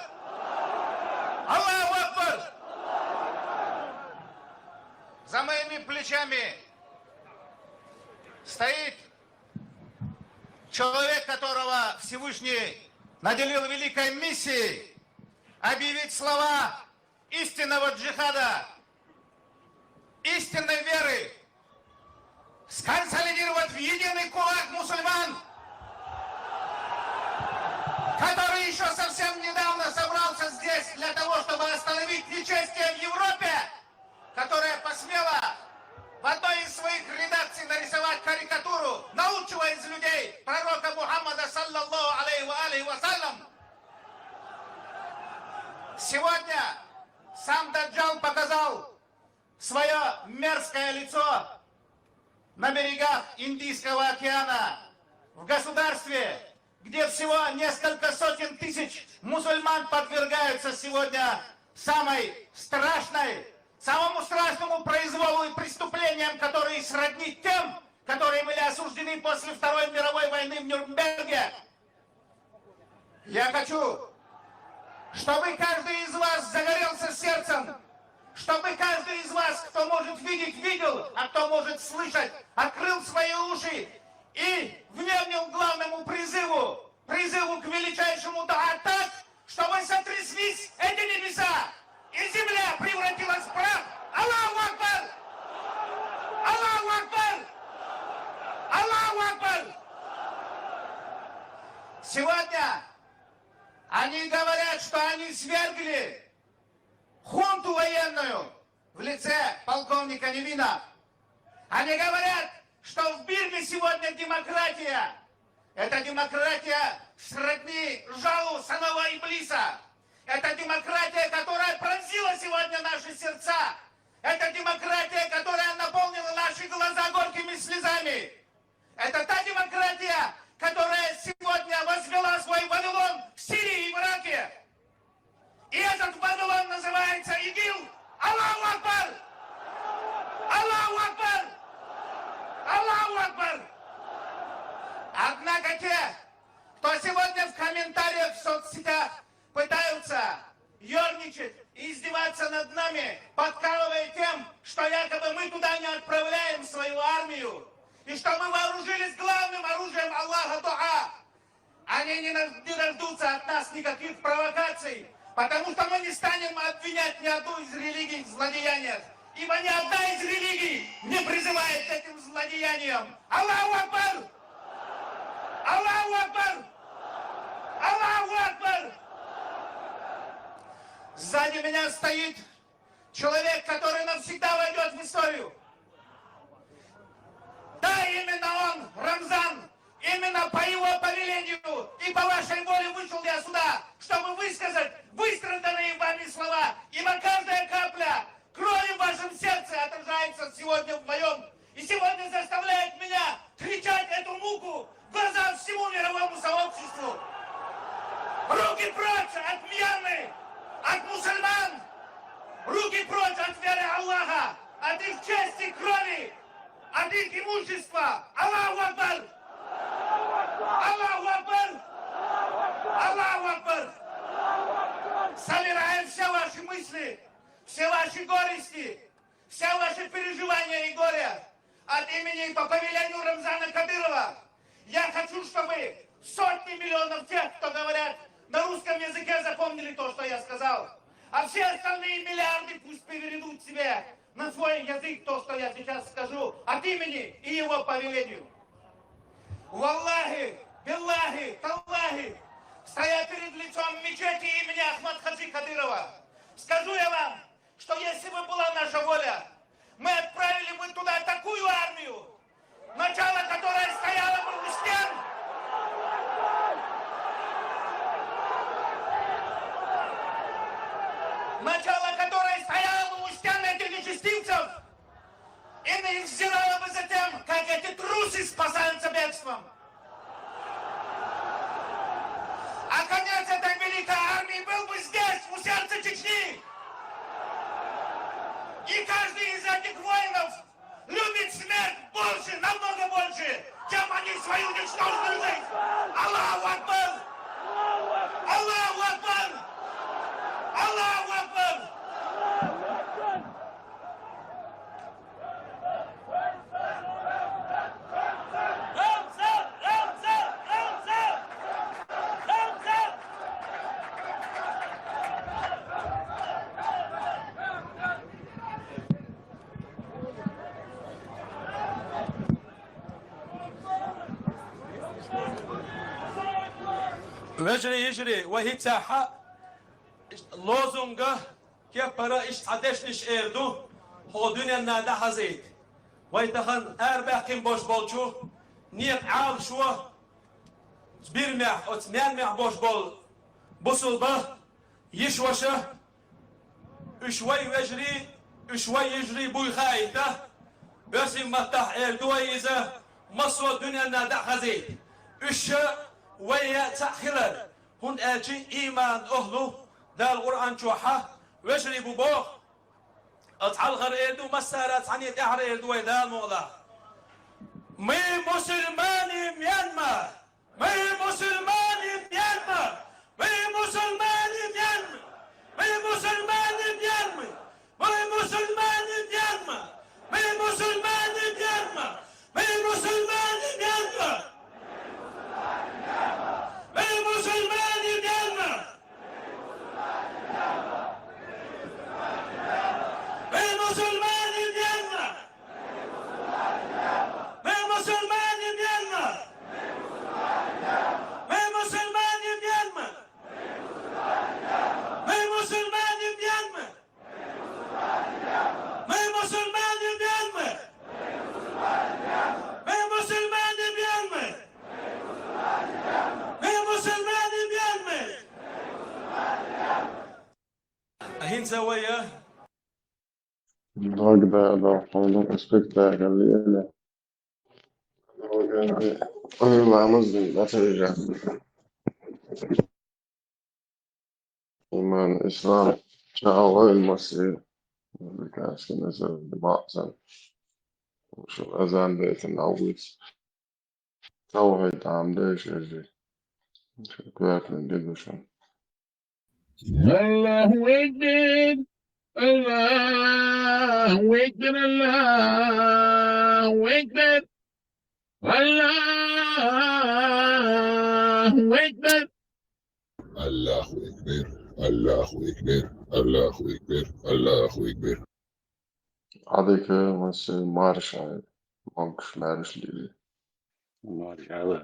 Аллаху Акбар! За моими плечами стоит человек, которого Всевышний наделил великой миссией объявить слова истинного джихада, истинной веры, сконсолидировать в единый кулак мусульман, который еще совсем недавно собрался здесь для того, чтобы остановить нечестие в Европе, которая посмела в одной из своих редакций нарисовать карикатуру на лучшего из людей, пророка Мухаммада, саллаллаху алейхи ва алейхи ва саллям. Сегодня сам Даджал показал свое мерзкое лицо на берегах Индийского океана, в государстве, где всего несколько сотен тысяч мусульман подвергаются сегодня самой страшной, самому страшному произволу и преступлениям, которые сродни тем, которые были осуждены после Второй мировой войны в Нюрнберге. Я хочу, чтобы каждый из вас загорелся сердцем, чтобы каждый из вас, кто может видеть, видел, а кто может слышать, открыл свои уши и внимал главному призыву, призыву к величайшему даа так, чтобы сотряслись эти небеса, и земля превратилась в прах. Аллаху Акбар! Аллаху Акбар! Аллаху Акбар! Сегодня Они говорят, что они свергли хунту военную в лице полковника Невина. Они говорят, что в Бирме сегодня демократия. Это демократия сродни жалу самого Иблиса. Это демократия, которая пронзила сегодня наши сердца. Это демократия, которая наполнила наши глаза горькими слезами. Это та демократия, которая сегодня возвела свой Вавилон в Сирии и в Ираке. И этот Вавилон называется ИГИЛ. Аллаху Акбар! Аллаху Акбар! Аллаху Акбар! Однако те, кто сегодня в комментариях в соцсетях пытаются ерничать и издеваться над нами, подкалывая тем, что якобы мы туда не отправляем свою армию, и что мы вооружились главным оружием Аллаха дуа, они не, на- не дождутся от нас никаких провокаций, потому что мы не станем обвинять ни одну из религий в злодеяниях, ибо ни одна из религий не призывает к этим злодеяниям. Аллаху Акбар! Аллаху Акбар! Аллаху Акбар! Сзади меня стоит человек, который навсегда войдет в историю. Да, именно он, Рамзан, именно по его повелению и по вашей воле вышел я сюда, чтобы высказать выстраданные вами слова, ибо каждая капля крови в вашем сердце отражается сегодня в моем и сегодня заставляет меня кричать эту муку в глаза всему мировому сообществу. Руки прочь от Мьянмы, от мусульман! Руки прочь от веры Аллаха, от их чести, крови, от их имущества! Аллаху Акбар! Аллаху Акбар! Аллаху Акбар! Собирая все ваши мысли, все ваши горести, все ваши переживания и горе от имени и по повелению Рамзана Кадырова, я хочу, чтобы сотни миллионов тех, кто говорят на русском языке, запомнили то, что я сказал. А все остальные миллиарды пусть переведут себе на свой язык то, что я сейчас скажу от имени и его повелению. Валлахи, биллахи, таллахи, стоя перед лицом мечети имени Ахмад Хаджи Кадырова, скажу я вам, что если бы была наша воля, мы отправили бы туда такую армию, начало которой стояло бы у стен, начало которой стояло бы у стен этих нечестивцев, и не взирала бы за тем, как эти трусы спасаются бегством. А конец этой великой армии был бы здесь, у сердца Чечни. И каждый из этих воинов любит смерть больше, намного больше, чем они свою ничтожную жизнь. Аллаху Акбар! Аллаху Акбар! Аллаху Акбар! Вежарий, йижарий, вай хӀинца хьа лозунга кепара иштта цхьа дешнаш эр ду, хӀокху дуьненна дӀахазийта. Вай тахана арабаьккхина бош болчу некъан Ӏалашо, Бирмехь, оцу Мьянмехь бош болу бусулба йиша-ваша, уьш вай вежарий, уьш вай йижарий буй хаийта, оьрсийн маттахь эр ду вай иза, массо а дуьненна дӀахазийта. Уьш ша вай цхьаъ хилар, хӀунда аьлча ийман охӀла Дала Къуръан чохь вежарий бу боху. Оцу хьалхара эр ду, массара а цхьаьна тӀаьхьара эр ду вай Дала мукъалахь. Мы мусульмане Мьянма! Мы мусульмане Мьянма! Мы мусульмане Мьянма! Мы мусульмане Мьянма! Мы мусульмане Мьянма! Мы мусульмане Мьянма! Мы мусульмане Мьянма! Мы мусульмане Мьянма! Мы мусульмане Мьянма! Мы мусульмане Мьянма! Мы мусульмане Мьянма! Савая. Дагда, да, хонум спектакль ели. Ой, ламыз да тажа. Иман, ислам, чао, илмаси. Американский назар, баксан. Шу азан бетин алгыс. Тавхид амды шежи. Шу куятын дегушан. الله أكبر. الله أكبر. الله أكبر. الله أكبر. الله أكبر. الله أكبر. الله أكبر. الله أكبر. Адык мысы марш ай. Монкш марш лили. Марш ала.